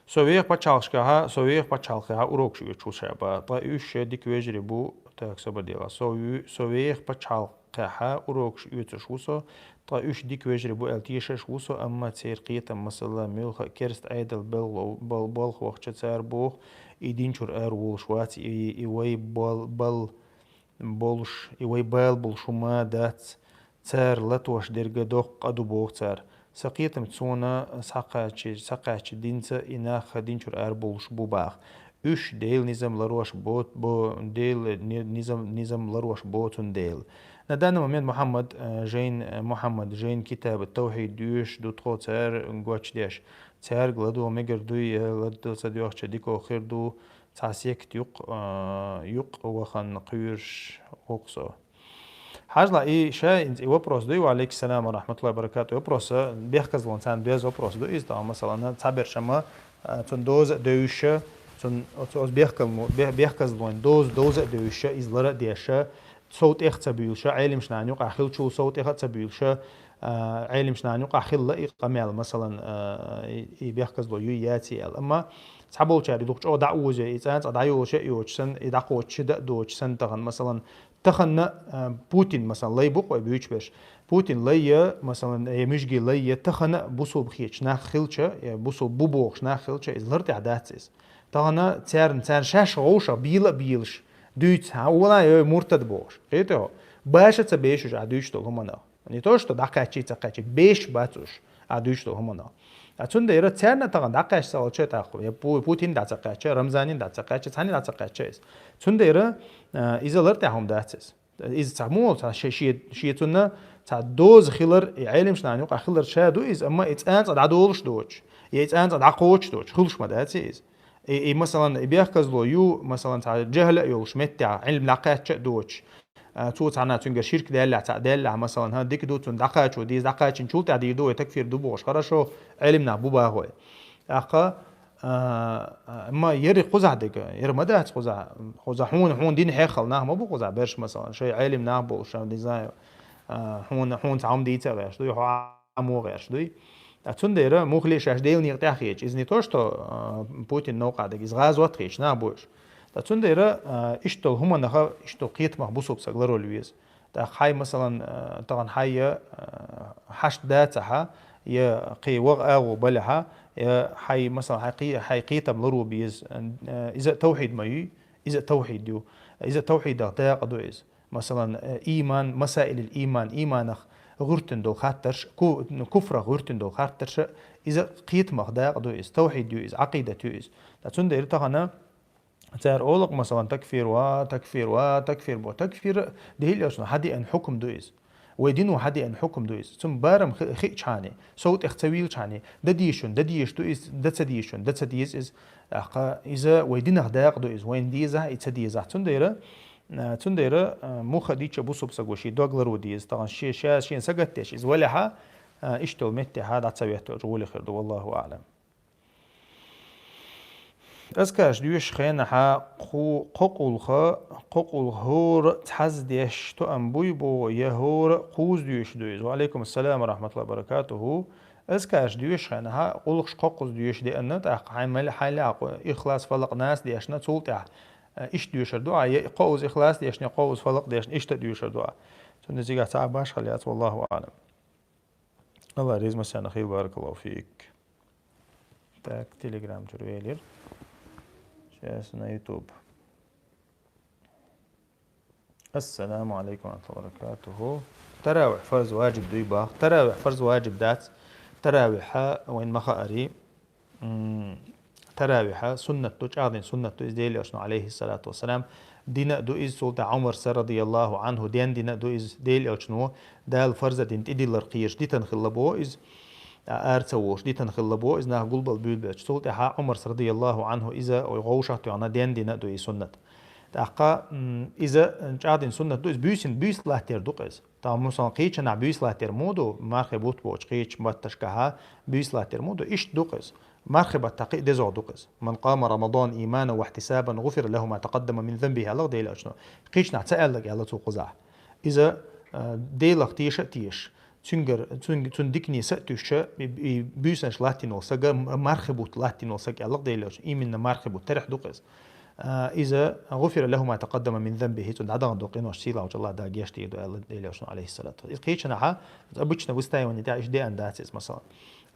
Со веха пачхьалкхашкахьа, со веха пачхьалкхехьа урокаш оьцуш ву ша ба. Ткъа уьш ша дика вежарий бу, так, собар делахь. Со ву-, со веха пачхьалкхехьа урокаш оьцуш ву со, ткъа уьш дика вежарий бу аьлла тешаш ву со, амма церан кхетам масала, муьлхха а керста Ӏедал белгало-, бал-, балха вахча цара боху, и дин чуьра ара волуш вац, и, и вай бал-, бал-, болуш, и вай бала болуш хӀума дац, цара латош дерг доккха къа ду боху цара. Сан кхетамца суна схьакхаьчча, схьакхаьчча динца и нах дин чуьра ара болуш бу баха. Уьш Делан низам ларош бо-, бо-, Делан ни-, низам, низам ларош боцун дела. На данный момент Мухаммад, э, жайн, э, Мухаммад жайн китаба тавхьид доьшуш ду тхо цара гочдеш. Цаьрга ладогӀа мегар дуй, э, ладогӀа ца доьхча дика хир ду, цхьа секта юкъ-, а, юкъ вахана кхоьруш гӀуллакх со. Хьажал, и ша и вопрос дуй, ва алейкум салам ва рахматуллахи ва баракату. Вопрос, а, бехказлон царна доьзна вопрос ду иза, тахана, масалан, цхьаберш амма, а, цунна доза а девзаш, цунна оцу, оцу бехкал-, бе-, бехказлон доза, доза а девзаш, иза лара а деш, сов тӀех а ца буьйлуш, Ӏелимаш нахана юкъахь хиллачул сов тӀех а ца буьйлуш, а, Ӏелимаш нахана юкъахь хилла и къамел, масалан, а, и, и бехказло юй яций аьлла. Амма цхьаболчара и дукха чӀогӀа дӀа а озий, и цӀа-, цӀа дӀайолуш а йоцуш санна, и дӀакхочуш а дан а доцуш санна тахана, масалан, тахана, а, Путин, масалан, лай бу-кх вай буьйцуш берш. Путин лай я, масалан, я муьжги лай я, тахана а бусулба хеташ нах хилча, я бусулба бу бохуш нах хилча, иза лар тӀехь дац иза. Тахана царна, царна шаьш гӀовшах бийла а бийлаш, дуьйцу, хьан вала, ой, муртад бохуш. Кхетий хьо? Баша ца беш уьш а дуьйцуш долу хӀуманах. Не то, что дӀакхаьччий, ца кхаьччий, беш бац уьш а дуьйцуш долу хӀуманах. А цундела царна тахана дӀакхаьчча ца волча тӀаккха, я Пу-, Путин дӀа ца кхаьчча, Рамзанин дӀа ца кхаьчча, цхьанна дӀа ца кхаьчча иза. Цундела, а, иза лар тӀехь хӀума дац иза. Иза цхьа муха, цхьа ши-, ши-, ши цунна цхьа доза хилар, и Ӏелимаш нахана юкъахь хилар ша ду иза, амма и цӀа-, цӀа дӀадолуш доцуш, я и цӀа-, цӀа дӀакхочуш доцуш, хуьлуш ма дац иза. И, и, масалан, и бехказло ю, масалан, цхьа жахӀал а йолуш меттехь, Ӏилма дӀакхаьчча а доцуш. А, цо цхьанна цуьнгара ширк даьллехь, цхьаъ даьллехь, масалан, хӀан, дика ду, цунна дӀакхачо деза, дӀакхачийначул тӀаьхьа дийр ду вай, такфир ду бохуш, хорошо, Ӏилма нах бу бахой. ТӀаккха, а, а, ма яри кхузахь дерг, яра ма дац кхузахь, кхузахь хьуна, хьуна дин хьеххала нах ма бу кхузахь берш, масалан, шайн Ӏелим нах болуш, не знаю, а, хьуна, хьуна цхьа хӀума дийца а гӀерташ дуй, хьо Ӏамо гӀерташ дуй. Ткъа цундела муххале шаьш Делан некъа тӀехь хеташ, иза не то, что, а, Путин новкъа дерг, иза гӀазот хеташ нах бу уьш. Ткъа цундела, а, иштта долу хӀуманаха, иштта долу кхетамах бусулба саг ларвала веза. ТӀаккха хьайн, масалан, а, тахана хьайн я, а, хьашт дацахьа, я кхин ваха агӀо балехьа, я хьайн, масалан, хьайн кхи-, хьайн кхетам ларво беза, а, иза а тавхьид ма юй, иза а тавхьид ю. Иза а тавхьидах дакъа ду иза. Масалан, э, ийман, масаилил ийман, ийманах гӀуьртина долу хаттарш, ку-, куфрах гӀуьртина долу хаттарш, иза кхетамах дакъа ду иза, тавхьид ю иза, Ӏакъидат ю иза. Ткъа цундела тахана цара олу-кх, масалан, такфир ва, такфир ва, такфир бо. Такфир дехьа а йолчунах хьадеана хьукам ду иза. Вай дино хьадеана хьукам ду иза. Цунна барам хи-, хиъчхьана, сов тӀех ца вийлчхьана, дан дезачунна дан дезаш ду иза, дан ца дезачунна дан ца деза иза. ТӀаккха иза вай динах дакъа ду иза, вайна дезахь а, и ца дезахь а. Цундела, а, цундела, а, муха дийцча бусулба саго шен дог ларво деза. Тахана ше-, ша-, шена сагатдеш иза валехьа, а, иштта долу меттехьа дӀа ца ветталчу гӀоле хир ду, валлаху аӀлам. Азкарш доьшучу хенахьа кху-, кхо къулха, кхо къулха хӀора цхьаьзза деш тоам буй боху, я хӀора кхузза доьшуш ду иза? Ва алейкум ассалам ва рахматуллахи ва баракатуху. Азкарш доьшучу хенахьа къулхаш кхо кхузза доьшуш деана, тӀаккха хьайн мел-, хьайн лаьа кху Ихлас, Фалакъ, Нас дешна, цул тӀаьхьа, э, иштта доьшур ду ахь, я кхо кхузза Ихлас дешна, я кхо кхузза Фалакъ дешна, иштта а доьшур ду ахь. Цундела цигахь цхьа а башхалла яц, валлаху аӀлам. Аллах реза массарна хила, баракаллаху фик. Так, Telegram чуьра велира. Сейчас на YouTube. Ассаламу алейкум ва рахматуллахи ва баракатуху. Таравих фарз ваджиб дуй бах? Таравих фарз ваджиб дац. Таравиха вайн ма хаари. М, таравиха суннат ду, чӀагӀдин суннат ду из Дела Элчано, алейхиссалату вассалам. Дина ду из, цул тӀехьа Умарса, радияллаху анху, ден дина ду из Дела Элчано, Дала фарза дин тӀедиллар кхийраш дитан хилла бо из, а, ар ца вуш дитан хилла бо из, нах гулбал буьйлбелч. Цул тӀехьа Умарса, радияллаху анху, иза ой гӀовшах тоьхна ден дина ду из суннат. ТӀаккха, м, иза чӀагӀдин суннат ду из, буьйсин, буьйс латтер ду-кх из. Та мусан кхийчанахь буьйс латтер мо ду, мархи бутт бочу кхийча батташкахьа буьйс латтер мо ду, иштта ду-кх из. Мархи баттахь кхин а дезогӀ ду-кх из. «Ман къама Рамадан иманан ва ихтисабан, гӀуфира лаху ма такъаддама мин занбихи», аьлла Дела Элчано. Кхийчанахь ца аьлларг аьлла цо кхузахь. Иза, а, Делах теша а теша. Цуьнгара, цуьнга, цун дикане са а туьйсча, и, и буьйсанаш латтина волу сага, м-, мархи бутт латтина волу сага аьлла Дела Элчано. Именно мархи бутт, терахь ду-кх иза. А, иза, «гӀуфира лаху ма такъаддама мин занбихи», цунна дӀадахана ду къинош, сийлахьчу Аллах Дала геч дийр ду аьлла Дела Элчано, алейхиссалату. Иза кхийчанахьа, обычно выстаивание тӀехь иштта деана дац иза, масала.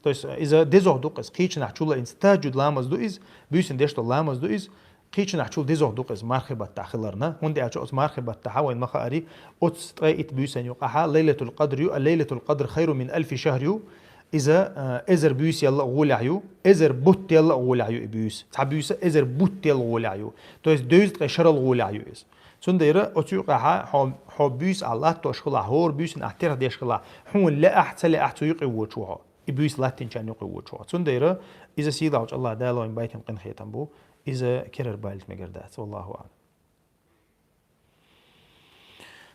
То есть, иза дезогӀ ду-кх иза, кхийчанахь чула инца тахажжуд ламаз ду иза, буьйсин деш долу ламаз ду иза, кхийчанахь чула дезогӀ ду-кх иза мархи баттахь хиларна, хӀунда аьлча оцу мархи баттахьа вайн ма хаари, оцу ткъе итт буьйсан юкъахьа Лайлатул Къадр ю, а Лайлатул Къадр хайру мин альфи шахр ю, иза, а, эзар буьйса ялла а гӀолехь ю, эзар бутт ялла а гӀолехь ю и буьйса. Цхьа буьйса эзар бутт ялла гӀолехь ю. То есть, дезткъе шарал гӀолехь ю иза. Цундела оцу юкъахьа хьо, хьо буьйса ахь латтош хилахь, хӀора буьйсина ахь терхьдеш хилахь, хьуна лаахь, ца лаахь, цу юкъе воцуш ву хьо. И буьйса латтинчарна юкъе воцуш ву хьо. Цундела иза сийлахьчу Аллах Дала вайн байтина къинхетам бу, иза керара балийта мегар дац. Валлаху аълам.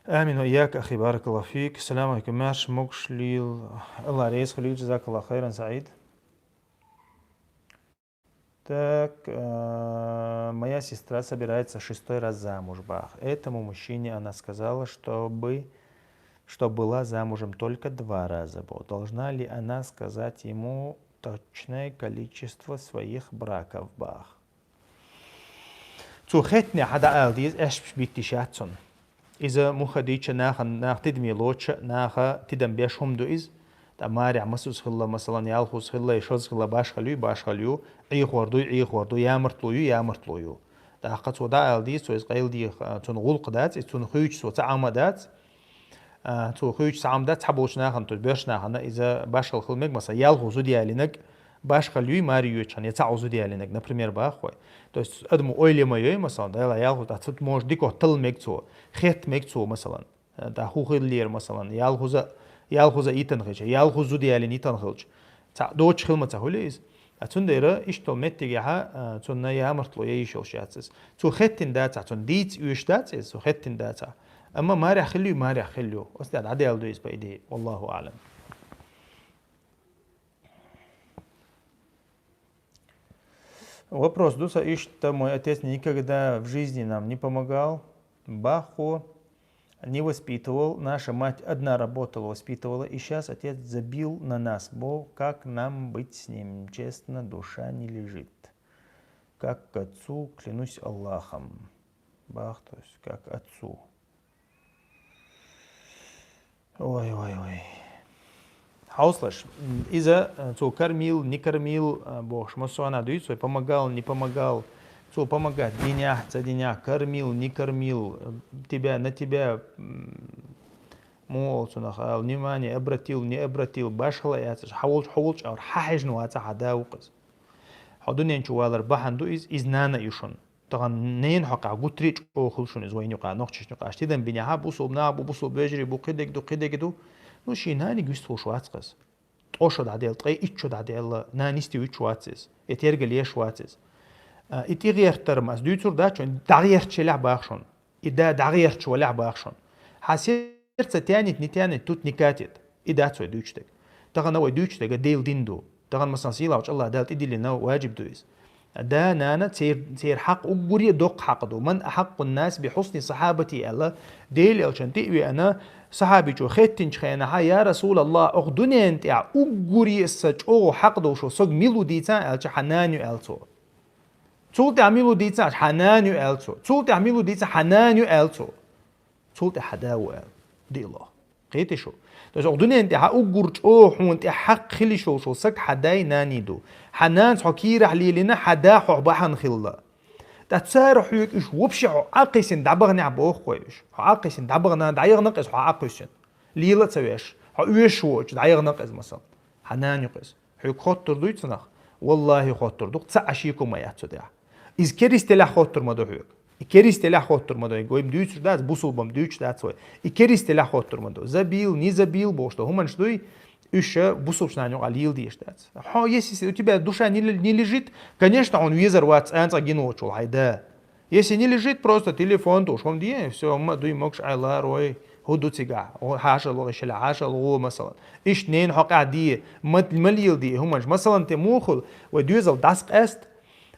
Амин ва ийяк, ахи, баракаллаху фик. Салам алейкум, маьрша могуш лил, Аллах реза хуьлийла, джазакаллаху хайран, Саид. Так, э, моя сестра собирается шестой раз замуж, бах. Этому мужчине она сказала, чтобы, что была замужем только два раза, бах. Должна ли она сказать ему точное количество своих браков, бах? Цо хеттинехь дӀаала деза, аьшпаш битта йиш яц цунна. Иза муха дийча нахана, наха тидаме лоцуша, наха тидам беш хӀума ду иза. ТӀа марехь масаза хилла, масалан, ялхуза хилла, я шозза хилла, башхалла юй, башхалла ю, Ӏехор дуй, Ӏехор ду, ямартло юй, ямартло ю. ТӀаккха цо дӀаала деза, цо иза къайладеха, цунна гӀуллакх дац иза, цунна хуьйчу цо цхьа Ӏама дац. А, цо хуьйчу цхьа Ӏама дац, цхьаболчу нахана, то есть боьрша нахана иза башхалла хила мега, масалан, ялхо зуда ялийнарг башхалла юй, маре йоьдучу хенахь, я цхьаъ зуда ялийнарг, например, бахахой. То есть адамо ойла ма йой, масалан, дала ялхо, тӀаккха цу может дикох талла мега цо, хетта мега цо, масалан. ТӀаккха хӀун хиллера, масалан, ялхуза, ялхуза йитина хилча, ялхуза зуда ялийна йитина хилча, цхьаъ доцуш хила ма ца хуьлу иза. А цундела иштта меттигехьа, а, цунна ямартло яйиш йолуш яц иза. Цо хеттина дацахь, цунна дийца оьшуш дац иза, цо хеттина дацахь. Амма марехь хилла ю, марехь хилла ю. Оцу тӀехь дӀадаьлла ду иза, по идее. Валлаху аълам. Вопрос. Дуса иштта, мой отец никогда в жизни нам не помогал. Бахо не воспитывал. Наша мать одна работала, воспитывала. И сейчас отец забил на нас. Бо, как нам быть с ним? Честно, душа не лежит. Как к отцу, клянусь Аллахом. Бах, то есть, как отцу. Ой, ой, ой. Хьовсалаш, м, иза, э, цо кормил, не кормил, э, бохуш, массо а дуьйцу, вай помогал, не помогал. Цо помогать динехь, ца динехь, кормил, не кормил, э, тебя, на тебя, м, муха олу цунах ала, внимание обратил, не обратил, башхалла яцаш, хьан волчу, хьо волчу авр, хьан хьежна вацахь, хьан да ву-кх иза. Хьо дуьнен чу валар бахьана ду иза, иза нана а ю шуна. Тахана ненан хьокъехь гуттарий а чӀогӀа хуьлу шуна иза вайна юкъахь, нохчашна юкъахь, аш тидам бинехьа, бусулба нах бу, бусулба вежарий бу, кхидерг ду, кхидерг ду. Ну, шен наниг вистхуьлуш вац-кх иза. Ткъо шо дӀадаьлла, ткъе итт шо дӀадаьлла, нана йисте вуьтуш вац иза. Я тергал еш вац иза. А, и тӀегӀертар-м ас дуьйцур дац шуна, дӀагӀерташ елахь баха шуна. И да дӀагӀерташ валахь баха шуна. Хьан сердце тянет, не тянет, тут не катит. И дац вай дуьйцуш дерг. Тахана вай дуьйцуш дерг Делан дин ду. Тахана, масалан, сийлахьчу Аллах Дала тӀедиллина ваджиб ду иза. Да, нана, цер-, церан хьакъ уггаре а доккха хьакъ ду. «Ман ахьакъу ннас би хьусни сахьабати», аьлла, Делан Элчанна тӀе а веана, сахьабичо хеттинчу хенахьа: «Я Расулаллах, оха дуьнен тӀехь уггаре а сан чӀогӀа хьакъ долуш волу саг мила ву дийцахьа?» аьлча, «Хьан нана ю», аьлла цо. Цул тӀаьхьа мила ву дийцахьа, «Хьан нана ю», аьлла цо. Цул тӀаьхьа мила ву дийцахьа, «Хьан нана ю», аьлла цо. Цул тӀаьхьа хьан да ву аьлла. Диъ ло. Кхетий шу? То есть, оха дуьнен тӀехь уггар чӀогӀа хьуна тӀе хьакъ хила йиш йолуш волу саг хьан дай, наний ду. Хьан нанас хьо кийрахь лелийна, хьан да хьох бахьана хилла. ТӀаккха цара хьоьга уьш вообще хьо Ӏокхийсина дӀабаханехь боху-кх вай уьш. Хьо Ӏокхийсина дӀабахана, дӀаяхана-кх иза хьо Ӏокхуьссина. Лела а ца веш, хьо оьшуш воцуш дӀаяхана-кх иза, масала. Хьан нана ю-кх иза. Хьоьга хоттур дуй цунах? Валлахи, хоттур ду-кх, цхьа а шеко ма яц цу тӀехь. Иза кериста елахь хоттур ма ду хьоьга. И кериста елахь хоттур ма ду, вай-м дуьйцуш дац, бусулба-м дуьйцуш дац вай. И кериста елахь хоттур ма ду. Забил, не забил бохуш долу хӀуманаш дуй, уьш бусулбачу нахана юкъахь лела дезаш дац. Хьо, если у тебя душа не ле-, не лежит, конечно, хьуна везар вац цкъа а гина воцуш волу хьайн да. Если не лежит, просто телефон тӀе уьш хӀума де, всё, хӀума а дуй, могуш Ӏай ларой, хӀун ду цигахь? Хьаша ло, иша ло, хьаша ло, масалан. Иштта ненан хьокъехь де, ма, ма лела де хӀуманаш. Масалан, те муха хуьлу, вай доьзал дӀасакъаьста,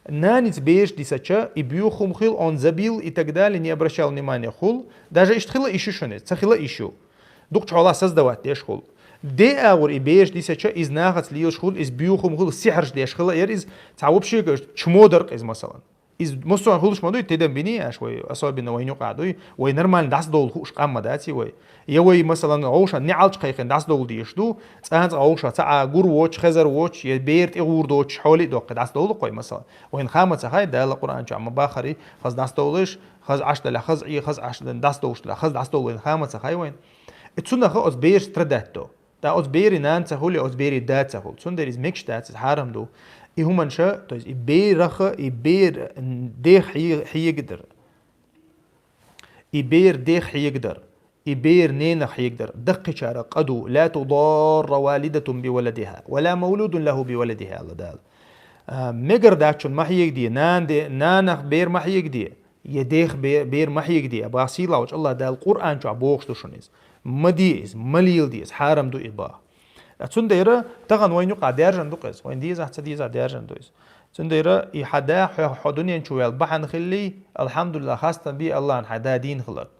наница бераш дисача, и боьха хӀума хуьлу, он забил и так далее, не обращал внимания хуьлу. Даже иштта хила а йиш ю шуна, ца хила а йиш ю. Дукхачу хьолахь создавать деш хуьлу. Де агӀор и бераш дисача, иза нахаца лелаш хуьлу, иза боьха хӀума хуьлу, сихьрш деш хила а яра иза, цхьа вообще чмо дара-кх иза, масалан. Иза массо а хуьлуш ма дуй, тидам биний аша вай, особенно вайна юкъахь дуй, вай нормально дӀасадовла хууш къам ма даций вай. Я вай, масалан, вовшашна неӀалт кхайкхина дӀасадовла дезаш ду, цкъа а вовшашна ца а гур воцуш, хезар воцуш, я бер тӀе гӀур доцуш, хьоле а доккхий дӀасадовла-кх вай, масалан. Вайна ха ма ца хаьа, Дала Къуръан чохь ма баххара, хаза дӀасадовлуш, хаза Ӏаш далахь, хаза Ӏе, хаза Ӏаш дан дӀасадовлуш далахь, хаза дӀасадовла вайна ха ма ца хаьа вайна. И цунах оцу бераш страдать до. ТӀаккха оцу берийн нана ца хуьлу, оцу берийн да ца хуьлу. Цундела иза мегаш дац, иза хьарам ду. И хӀуманаш, то есть и берах, и бер дех хье-, хьегадар. И бер дех хьегадар. И бер ненах хьегадар. Даккхийчара къа ду: «لا تضار والدة بولدها ولا مولود له بولده», аьлла Дала. А, мегар дачун ма хьегаде, нана де, нанах бер ма хьегаде. Я дех бе-, бер ма хьегаде, бах сийлахь волчу АллахӀ Дала Къуръан чохь бохуш ду шуна иза. Ма де иза, ма леладе иза, хьарам ду и бах. Цундела тахана вайна юкъахь даьржина ду-кх иза, вайна дезахь, ца дезахь, даьржина ду иза. Цундела и хьан да хьо, хьо дуьнен чу ваьлла бахьана хилли, алхьамдулиллахӀ, хастам бе АллахӀна хьан да дийна хиларна.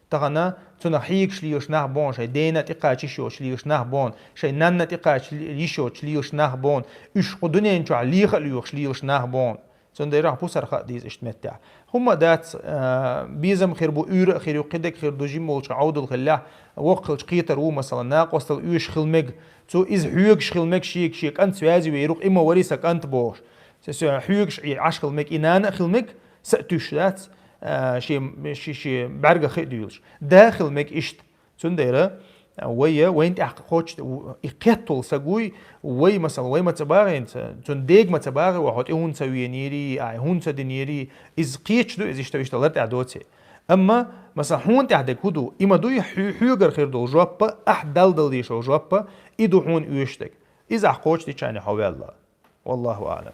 Тахана цунах хьегаш лелаш нах бу хьуна, шайн дена тӀекхача йиш йоцуш лелаш нах бу хьуна, шайн нанна тӀекхача йиш йоцуш лелаш нах бу хьуна, уьш кху дуьнен чохь леха а лоьхуш лелаш нах бу хьуна. Цундела пусар хаа деза иштта меттехь. ХӀумма а дац, а, безам хир бу, уьйра а хир ю, кхидерг хир ду, жима волчу Ӏовдал хиллехь, воккха хилча кхетар ву, масалан, накъостал оьшуш хила мега, цо иза хьоьгуш хила мега шега, шен кӀант связи вер ву-кх, и ма вари сан кӀант бохуш. Со, со хьоьгуш Ӏаш хила мега, и нана а хила мега, са а туьйсуш дац, а, шен, ши-, шен бӀаьргах хи а дуьйлуш. Да а хила мега иштта. Цундела вай, вайна тӀехь кхочу и кхетта волу саг вуй, вай, масала, вай ма ца багӀийна, цуьнан дега ма ца багӀий, вай хьо тӀе хӀунда ца венийрий, ахь хӀунда ца динийрий, иза кхеташ ду, иза иштта, иштта лар тӀехь доций. Амма, масала, хьуна тӀехь дерг хӀун ду, и ма дуй, хьо-, хьоьгара хир долу жоп а, ахь Далла дала дезаш долу жоп а, и ду хьуна оьшуш дерг. Иза ахь кхочушдича хьо ваьлла. ВаллахӀу аӀлам.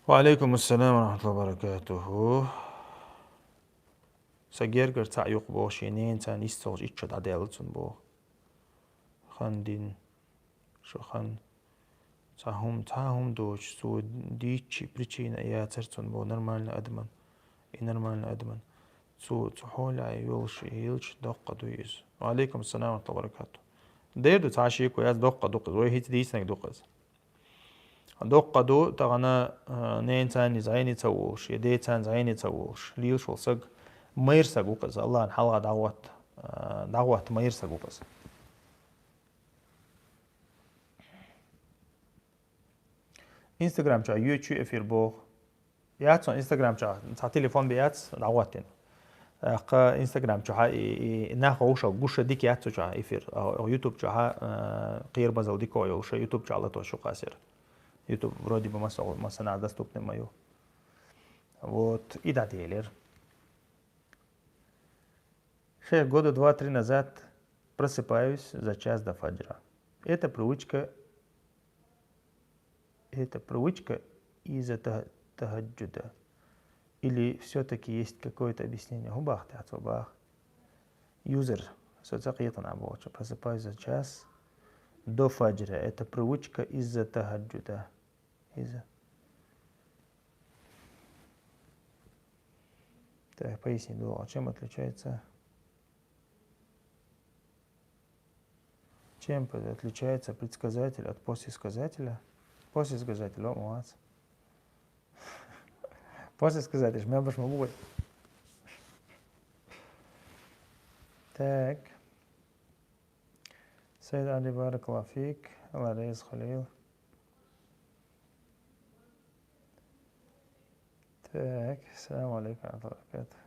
Ва Ӏалайкум ассалам ва рахматуллахи ва баракатуху. Сан гергара цхьаъ ю-кх боху, шен ненан царна йистхуьлуш итт шо дӀадаьлла цунна боху. Хан дина, шо хан. Цхьа хӀума, цхьа хӀума доцуш, цо дийцча причина а яцара цунна боху, нормальный адаман. И нормальный адаман. Цо, цу хьолехь йолуш хилча, доккха дуй иза. Ва Ӏалайкум ассалам ва рахматуллахи ва баракатуху. Дера ду, цхьа шеко яц, доккха ду-кх иза. Вай хӀинца дийцинарг ду-кх иза. Доккха ду, тахана, а, ненан царна иза зӀене ца волуш, я ден царна зӀене ца волуш, лелаш волу саг, майра саг ву-кх иза, АллахӀна хьалха дӀагӀотта, а, дӀагӀотта майра саг ву-кх иза. Инстаграм чохь йоьдуш ю эфир боху. Яц хьуна Инстаграм чохь, цхьа телефон бен яц, дӀагӀоттина. ТӀаккха Инстаграм чохь и, и, и нах вовшах гуш дика яц цу чохь эфир. А, ютуб чохь, а, кхерабазалла дика йолуш, ютуб чохь латош ю-кх ас яра. Ютуб вроде бы масса-, массанхьа доступный ма ю. Вот, и дӀаделира. Шейх, года два-три назад просыпаюсь за час до фаджра. Это привычка, это привычка из-за та-, тахаджуда? Или всё-таки есть какое-то объяснение? ХӀун боху тӀехь цо боху? Юзар, со ца кхетана бохучо, просыпаюсь за час до фаджра. Это привычка из-за тахаджуда. Из-за. Так, поясни долу. А чем отличается? Чем отличается предсказатель от послесказателя? Послесказатель, о, молодец. Послесказатель, мел баш ма бу вай. Так. Сайд Али, баракаллаху фик. Алла реза хуьлийла. Так, салам алейкум ва рахматуллахи ва баракатух.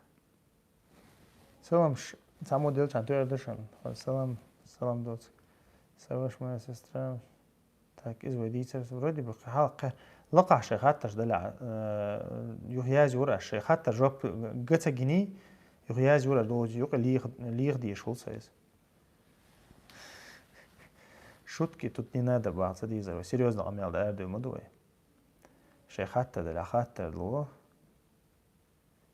Салам ш-, цхьаммо делчан туьгӀер ду шуна. Салам, салам доцу. Са ваша моя сестра. Так, иза вай дийцар, вроде бы, хьалха лакхахь шайн хаттарш далахь, э, юха язйора аш, шайн хаттар жоп га ца гиний, юха язйора аш, долчу юкъа лийха, лийха дезаш хуьлу сан иза. Шутки тут не надо, бах, ца дийзар вай. Серьёзно къамел дан арадевлла ма ду вай. Шайн хаттар далахь, хаттар ло.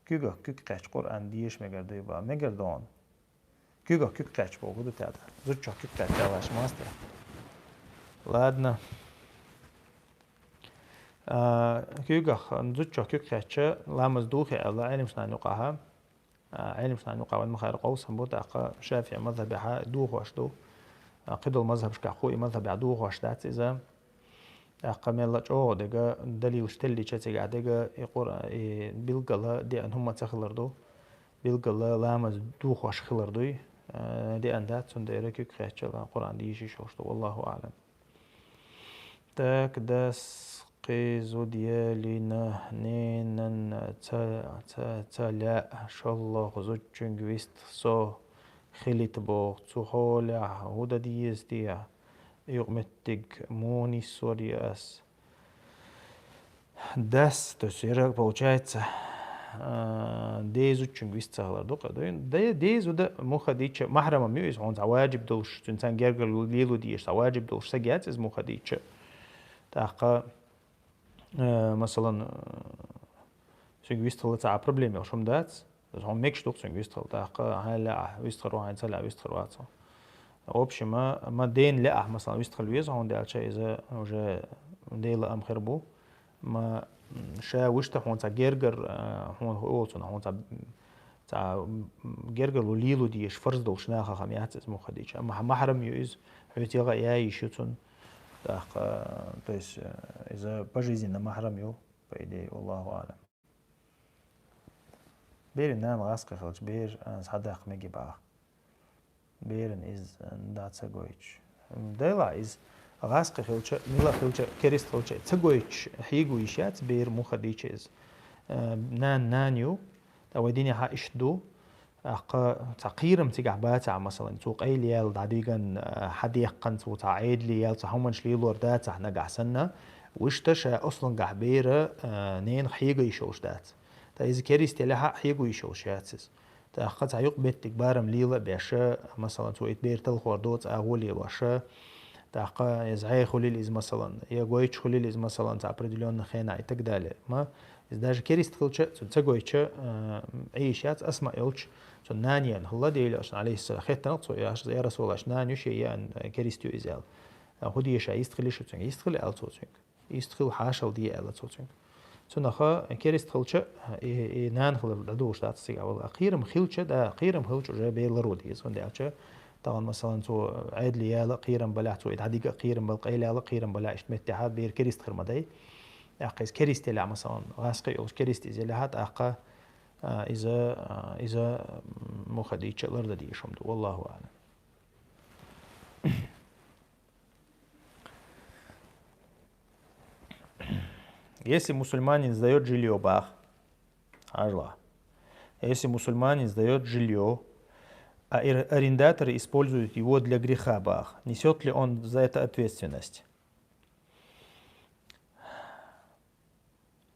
Куьйгах куьг кхаьчча Къуръан деша мегар дуй бах, мегар ду хьуна. Куьйгах куьг кхаьчча бохург ду тӀаккха. Зудчох куьг кхаьчча аьлла аш маста. Ладно. А, куьйгах, зудчох куьг кхаьчча, ламаз духе аьлла, Ӏеламнашна юкъахь. А, Ӏеламнашна юкъахь вайн ма-хаъара къовсам бу, тӀаккха ШафиӀи мазхабехь духош ду. А, кхидолу мазхабашкахь кху и мазхабехь духош дац иза. ТӀаккха мелла чӀогӀа дега, далилаш теллича цигахь дега, и Къур-, и билггала деана хӀума ца хилар ду. Билггала ламаз духош хилар дуй. Э, деана дац, цундела куьг кхаьчча Къуръан дийша йиш йолуш ду. Валлаху аълам. Так, дас кхин зуда елийна, ненан ца, ца, ца лаьа, шолгӀа зудчуьнга вист со хилийта боху. Цу хьолехь хӀун дан деза те? Юкъаметтиг муха нисвор ю ас? Дас, то есть, яра, получается, а, ден зудчуьнга вист ца хилар ду-кх. Ден, де-, ден зуда муха дийча, махьрамам ю иза, хьуна цхьа ваджиб долуш, цуьнан царна гергара лело дезаш, цхьа ваджиб долуш стаг яц иза муха дийча. ТӀаккха, э, масалан, э, цуьнга вист хила цхьа а проблема йолуш хӀума дац. Хьуна мегаш ду-кх цуьнга вист хила, тӀаккха хьайна лаахь вист хир ву, хьайна ца лаахь вист хир вац хьуна. В общем, ма, ма дена лаахь, масалан, вист хила веза, хӀунда аьлча иза уже Делан ам хир бу. Ма, м, ша вуьшта хьуна цхьа гергар, а, хьуна хӀу олу цунах, хьуна цхьа, цхьа, м, гергарло лело дезаш фарз долуш нахах ам яц иза муха дийча. Амма хьан махьрам ю иза, хьоьца яха а яйиш ю цунна. ТӀаккха, то есть, э, иза пожизненно махьрам ю, по идее, валлаху аълам. Берийн нана гӀазкхи хилча, бер, а, схьадаккха меги баха. Беран иза, а, да ца гойтуш. Делахь иза гӀазкхи хилча, мила хилча, керист хилча, ца гойтуш хьийга йиш яц, бер муха дийча иза. А, нана нана ю, ткъа вай динехь иштта ду. ТӀаккха цхьа кхерам цигахь бацахь, масалан, цо къайлаяьлла дӀадиган, а, хьан деккханца ву цхьа Ӏедале яьлла цхьа хӀуманаш лелор дацахь нагахь санна, вуьшта ша ослангахь бера, а, ненах хьийга йиш йолуш дац. Ткъа иза керист елахь а хьийга йиш йолуш яц иза. ТӀаккха цхьа юкъаметтиг барам лела а беш, масалан, цо итт бер талхор доцу агӀо лелош, тӀаккха иза зӀе хуьлийла иза, масалан, я гойтуш хуьлийла иза, масалан, цхьа определённый хенахь и так далее. Ма, иза даже керист хилча, цунна ца гойтуш, а, Ӏийш яц, асма а йолчу, цунна нана еана хилла, Делан Элчанна, алейхиссалам, хеттанакх цо, я, я Расулаллаш, нана ю шен, я, керист ю иза аьлла. ХӀун де ша, йист хили шу цуьнга? Йист хили аьлла цо цуьнга. Йист хила хьашал де аьлла цо цуьнга. Цунаха керист хилча, и, и нана хилар дӀадолуш дац цига вала. Кхерам хилча, да, кхерам хилча уже бер ларо деза. ХӀунда аьлча, тахана, масалан, цо Ӏедале яла кхерам балахь, цо и дӀадига кхерам бала, къайлаяла кхерам балахь, иштта меттехь бер керист хир ма дай. ТӀаккха иза керист елахь, масалан, гӀазкхи йолуш керист иза елахь, тӀаккха, а, иза, а, иза, м, муха дийча лардан дезаш хӀума ду. Валлаху аълам. Если мусульманин сдаёт жильё, бах, ажла. Если мусульманин сдаёт жильё, а эр-, арендаторы используют его для греха, бах, несёт ли он за это ответственность?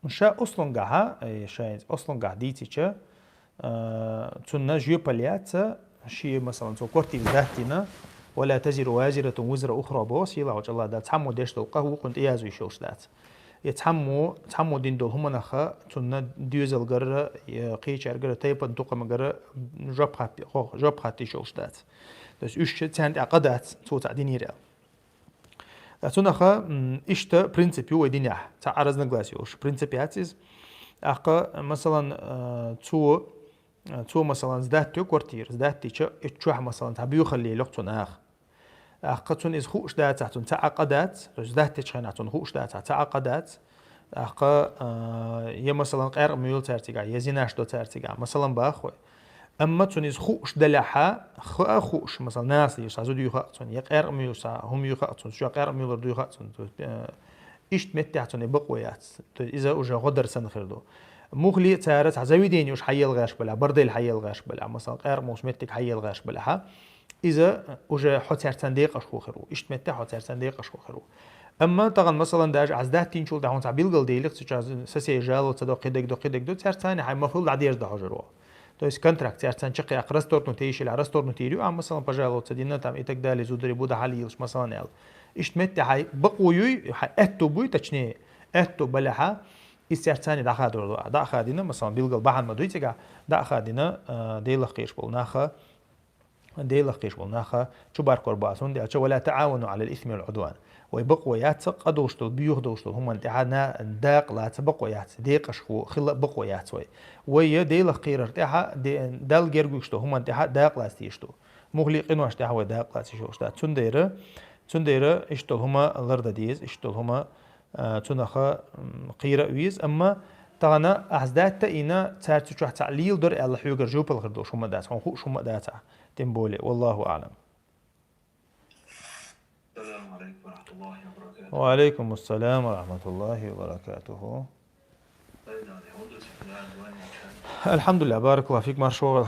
Ша ослангахьа, э, ша ослангахь дийцича, э, цунна жоьпалла яц, ши, масалан, цо квартира сдать дина, «Ва ла тазиру вазиратун визра ухра» боху, сийлахь волчу Аллах Дала, цхьаммо деш долу къа вукхунна тӀеяза йиш йолуш дац. Я цхьаммо, цхьаммо дина долу хӀуманах цунна доьзалгара, я кхечаьргара, тайпана тукхамгара жоп хатти-, хо-, жоп хатта йиш йолуш дац. То есть уьш царна тӀехь къа дац, цо цхьаъ динера аьлла. Ткъа цунаха, м, иштта принцип ю вай динехь, цхьа а разногласие йолуш принцип яц иза. ТӀаккха, масалан, э, цо, э, цо, масалан, сдать йо квартира, сдать дича, и чохь, масалан, цхьа боьхалла лело цу наха. ТӀаккха цунна иза хууш дацахь, цунна цхьа а къа дац, то есть сдать дечу хенахь цунна хууш дацахь, цхьа а къа дац. ТӀаккха, э, я, масалан, къаьркъа муьйлу цара цигахь, я зинаш до цара цигахь, масалан, баххой. Амма цунна иза хууш далехьа, хаа хууш, масала, насло юй, цхьа зуда юй хаьа цунна, я къаьркъа ма юй, цхьа хӀума юй хаьа цунна, цу чу къаьркъа ма юлар дуй хаьа цунна. То есть, э, иштта меттехь цунна и бакъо яц. То есть иза уже гӀо дар санна хир ду. Мухли цара цхьа заведени уж хьаелла гӀерташ балехь, бордель хьаелла гӀерташ балехь, масала, къаьркъа молуш меттиг хьаелла гӀерташ балехьа, иза уже хьо цаьрца декъашхо хир ву. Иштта меттехь хьо цаьрца декъашхо хир ву. Амма тахана, масалан, даже аз даттийначул тӀаьхьа хьуна цхьа билгал делира, цу чу сесей жаловаться до, кхидерг до, кхидерг до, цаьрца цхьаьна хьайн мафул дӀадерза дӀахьожур ву. То есть контракт цаьрца чекхъяккха, расторгнуть йиш йилахь, расторгнуть йийр ю, а, масалан, пожаловаться дина там и так далее, зударий бу дахьал йилаш, масалан, аьлла. Иштта меттехь хьайн бакъо юй, хьайн аьтту буй, точнее, аьтту балехьа, иза цаьрца дӀахадор ду. ДӀа а хадийна, масалан, билгал бахьана ма дуй цигахь, дӀа а хадийна, а, Делах кхийраш болу наха, Делах кхийраш болу наха чу баркор бац, хӀунда аьлча: «Ва ла таӀавану Ӏалал исми вал Ӏудван». Вай бакъо яц къа долуш долу, боьха долуш долу хӀуманна тӀехьа на-, дакъа лаца бакъо яц, декъашхо хила бакъо яц вай. Вай я Делах кхийрар тӀехьа, де-, Далла герга вуьгуш долу хӀуманна тӀехьа дакъа лаца дезаш ду. Мухли къинош тӀехьа вай дакъа лаца йиш йолуш дац. Цундела, цундела иштта долу хӀума лардан деза, иштта долу хӀума, а, цунах, м, кхийра а веза, амма тахана ахь датта а йина, цара цу чохь цхьаъ леладора аьлла хьоьгара жоьпалла хир долуш хӀума дац, хьуна хууш хӀума дац ахь. Тем более, валлаху аӀлам. السلام عليكم ورحمة الله وبركاته. وعليكم السلام ورحمة الله وبركاته. الحمد لله، بارك الله فيك، маршо.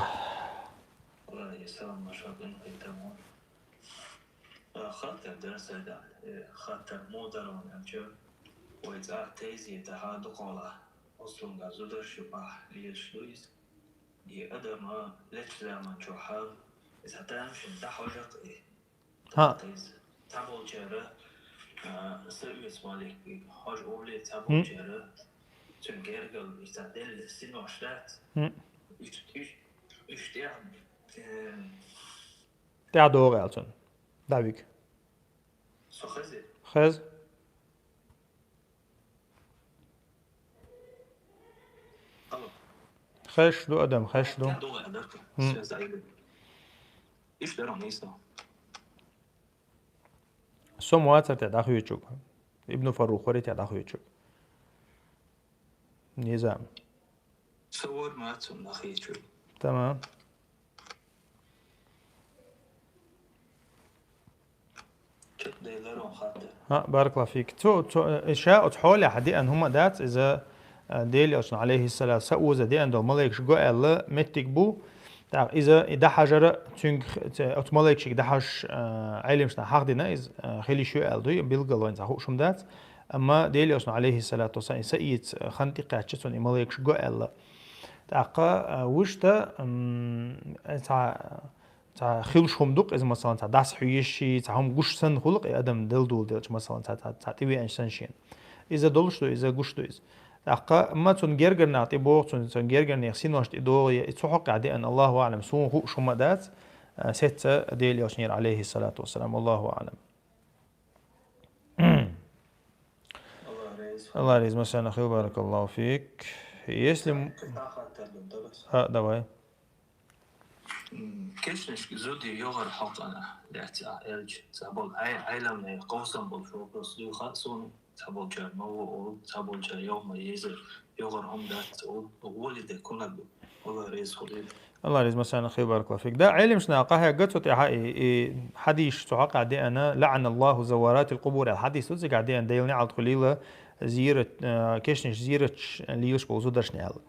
الله يسلمك، مرحبا بك، تمام. Э, хаттар дара сайда, э, хаттар мо дара ван аьлча, вай цӀа тайзета хьа дукхалахь, ослунга зударш юкъахь лелаш ду иза. И адама лечу заман чохь хьал, иза хьан тамашийна дӀахьожа-кх и. ХӀаъ. ТӀаккха иза цхьаболчара, а, са оьцу малик, хьожа олий, хӀм, цхьаболчара, цуьнан гергал иза делла синош дац. ХӀм. Уьш, уьш, уьш тӀехь, э, ТӀаьхьа догӀу аьлла цунна. ДӀавига. Со хезий? Хеза. Алло. Хезаш ду адам, хезаш ду. ТӀаьхьа догӀу аьлла дара. ХӀм. Связь дӀайигна. Иштта дара нийса. Со ма вацара те дӀахоьцург. Ибн Фаррух вара те дӀахоьцург. Низам. Со вара ма цунна дӀахоьцург. Тамам. Чекхдевлла хӀун хаттар? ХӀаъ, баракаллаху фик. Цо, цо, э, ша оцу хьолехь деана хӀума дац, иза, э, Делан Элчано, алейхиссалам, са оза деана долу малайкаш го аьлла меттиг бу. ТӀаккха иза и дӀахьажара, цуьнга х-, ц-, оцу малайкашка дӀахьажаш, э, Ӏелимашна хьахдина иза, э, хила йиш ю аьлла дуй, билггал вайна цхьа хууш хӀума дац. Амма Делан Элчано, алейхиссалату вассалам, и са ийца хан тӀекхаьчча, цунна и малайкаш го аьлла. ТӀаккха, а, вуьшта, м, цхьа, цхьа хилуш хӀума ду-кх иза, масалан, цхьа дас хьоьжуш, цхьа хӀума гуш санна хуьлу-кх и адам Далла доладелча, масалан, цхьа, цхьа, цхьа тӀевеанча санна шена. Иза долуш ду, иза гуш ду иза. ТӀаккха ма цунна гергара нах тӀебогӀу, цунна, цунна гергара нехан синош тӀедогӀу, я и цу хьокъехь деана, Аллаху аӀлам, суна хууш хӀума дац, а, сецца Делан Элчанера, алейхиссалату вассалам, Аллаху аӀлам. Аллах реза. Аллах реза, масана хил, баракаллаху фик. Если м-, а, давай. М, кешнашка зуда йогӀар хьокъана лаьцна аьлча, цхьаболу Ӏай-, Ӏеламнех къовсам болуш вопрос дуй хаьа суна, цхьаболчара ма ву олу, цхьаболчара йогӀу ма еза, йогӀар хӀума дац олу, гӀоли де кунаг бу. Аллах реза хуьлийла. Аллах реза, масана хил, баракаллаху фик. Да, Ӏелимашна къахьегна цу тӀехьа и, и хьадис цу хьокъехь деана, «ЛаӀаналлаху завваратил къубур», аьлла хьадис ду цигахь деана, Делан неӀалт хуьлийла зийрат, а, кешнаш зийраташ лелаш болу зударшна аьлла.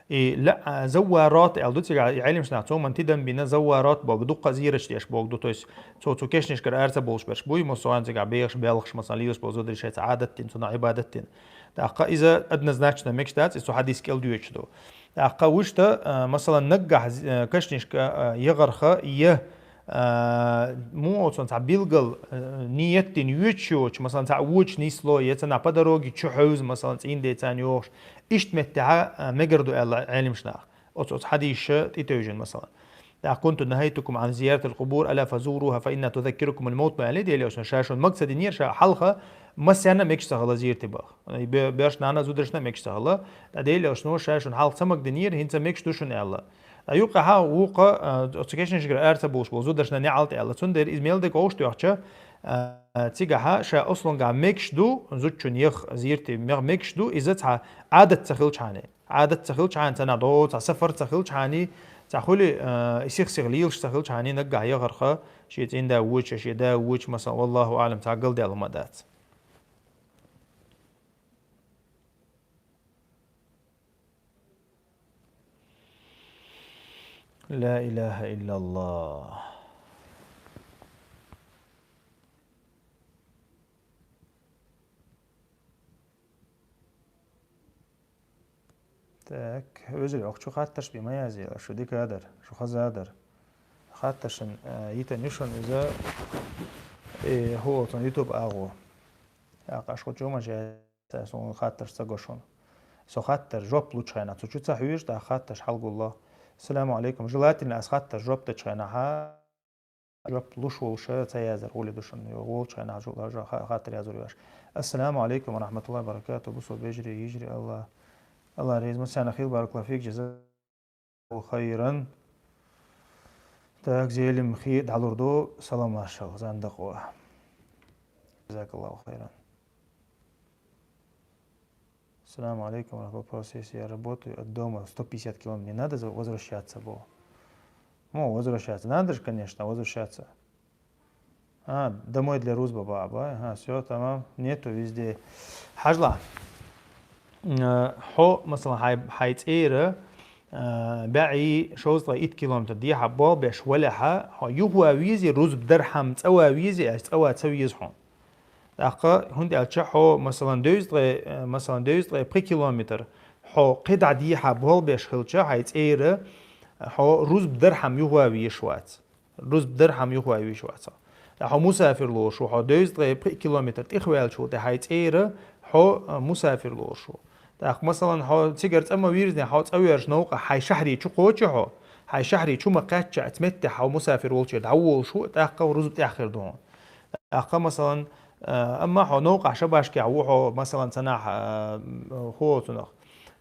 И ла-, а, завварат аьлла ду цигахь, и Ӏелимашна цоман тидам бина, завварат бохург дуккха а зийраташ деш бохург ду, то есть цо цу кешнашкара ара ца болуш берш буй, массо а цигахь бехаш, белхаш, масала, лелаш болу зударий шайца Ӏадат дина, цунах Ӏибадат дина. ТӀаккха иза однозначно мегаш дац, иза цу хьадис кӀел доьдуш ду. ТӀаккха вуьшта, а, масалан, наггахь з-, а, кашнишка, а, ягӀарха я, а, муха оцунна цхьа билггал, а, ниет дина йоьдуш йоцуш, масалан, цхьа вочу нисло, я цхьа нах по дороге чу хьевза, масалан, цӀийнден царна йогӀуш, иштта меттехьа, а, мегар ду аьлла Ӏелимаш наха. Оцу, оцу хьадисаша тӀетевжина, масалан. ТӀаккха: «Кунту нахайтукум ан зияратил къубур, ала фазуруха, фа инна тузаккирукумул мавт», ма аьллий Делан Элчано, ша шуна мага ца динера, ша хьалха массарна а мегаш ца хила зийрате баха. И бе-, боьрша нана зударшна а мегаш ца хила. Ткъа Делан Элчано ша шуна хьалха ца мага динера, хӀинца мегаш ду шуна аьлла. Ткъа юккъехьа вукхо, а, оцу кешнашкара ара ца болуш болу зударшна неӀалт аьлла. Цундела иза мел дерг вовшах доьхча, а, цигахьа ша ослунгахь мегаш ду, зудчун яха зийрате мег-, мегаш ду, иза цхьа Ӏадат ца хилчхьана. Ӏадат ца хилчхьана, цхьа нах догӀу, цхьа сафар ца хилчхьана, Ца хули, а, и сих-сих лелаш ца хилча, хьанна наггахь яхарха, шен цӀен да воча, шен да воча, масала, валлаху аълам, ца галдаьлла ма дац. Ла илаха иллаллах. Так, вежарий, охчу хаттарш бе ма язъела, шу дика дар, шу хаза дар. Хаттаршан, э, йитан ю шун иза, э, хӀу оцун YouTube агӀо. Акъаш хӀу чу ма жа, сон хаттарш ца го шун. Со хаттар жоп лучхьайна, цу чу ца хьуьйш, да хаттарш хьалгулла. Ассаламу алейкум. Желательно, аз хаттар жоп дачхьайна хьа. Жоп луш волуша ца язар гӀули душан, йо, волчхьайна жу-, жу-, ха-, хаттар язур яш. Ассаламу алейкум ва рахматуллахи ва баракату, бусу бежри, йижри Аллах. Аллах резма сана хил баракла фик, жаза хайран. Так, зелим хи далурду, салам маршал, зандакъва. Жазакаллаху хайран. Салам алейкум, вопрос, если я работаю от дома сто пятьдесят километров, не надо за-, возвращаться, бо? Ну, возвращаться. Надо же, конечно, возвращаться. А, домой для рузба баба. Ага, все, тамам. Нету везде. Хьажла. Э, хьо, масалан, хьай, хьай цӀера, э, баьӀи шовзткъе итт километр дехьа болх беш валехьа, хьо юхва вези, рузб дархьам цӀава вези, аш цӀава ца веза хьо. ТӀаккха хӀунда аьлча хьо, масалан, девзткъе, э, масалан, девзткъе пхи километр, хьо кхидӀа дехьа болх беш хилча, хьай цӀера, хьо рузб дархьам юхва веш вац. Рузб дархьам юхва веш вац. ТӀаккха хьо мусафир лош ву, хьо девзткъе пхи километр тӀехваьлча ву, тӀе хьай цӀера, хьо, э, мусафир лош ву. ТӀаккха, масалан, хьо цигара цӀа ма вирзне, хьо цӀа веш новкъа хьай шахьри чу кхоча хьо, хьай шахьри чу ма кхаьчча, цу метте хьо мусафир волчера дӀаволуш ву, тӀаккха рузб тӀеххир ду хьо. ТӀаккха, масалан, э, амма хьо новкъахь шабашкехь ву хьо, масалан, цанахь, э, хӀу оцунах,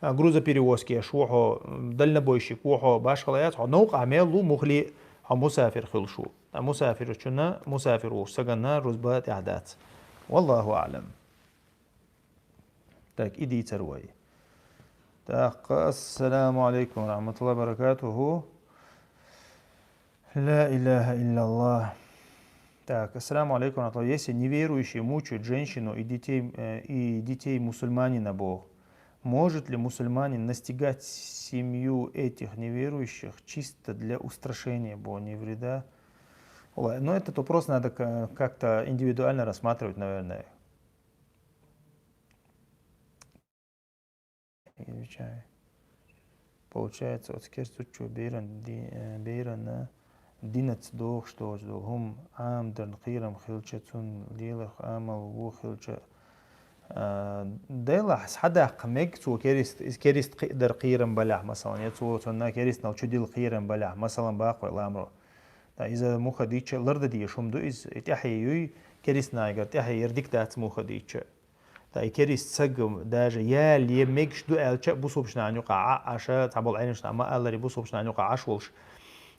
э, грузоперевозкеш ву хьо, дальнобойщик ву хьо, башхала яц, хьо новкъахь мел ву, мухли хьо мусафир хилаш ву. Ткъа мусафирчунна, мусафир волуш саганна рузба тӀехь дац. Валлаху аълам. Так, и дийцар вай. Так, ассаламу алейкум ва рахматуллахи ва баракатуху. Ла иляха илляллах. Так, ассаламу алейкум ва рахматуллах. Если неверующие мучают женщину и детей, э, и детей мусульманина, бо, может ли мусульманин настигать семью этих неверующих чисто для устрашения, бо, не вреда? Ой, ну этот вопрос надо ка-, как-то индивидуально рассматривать, наверное. Изучай. Получается, оцу керстачу беран ди-, э, берана динаца дохуш доцу долу хӀума Ӏамадарна кхерам хилча, цунна леларх амал ву хилча, а, делахь схьадаккха мега цо керист-, иза керист кхиадар кхерам балехь, масалан, я цо цунна керистнал чу дилла кхерам балехь, масалан, баккхой ламро. Ткъа иза муха дийча ларда дезаш хӀума ду иза, и тӀаьхье юй, керистнагара тӀаьхье яра дика дац муха дийча. Ткъа и керист саг даже яле мегаш ду аьлча а, бусулбачу нахана юкъахь Ӏа-, Ӏаша, цхьаболу Ӏеламнаха ма-аллара, бусулбачу нахана юкъахь Ӏаш волуш,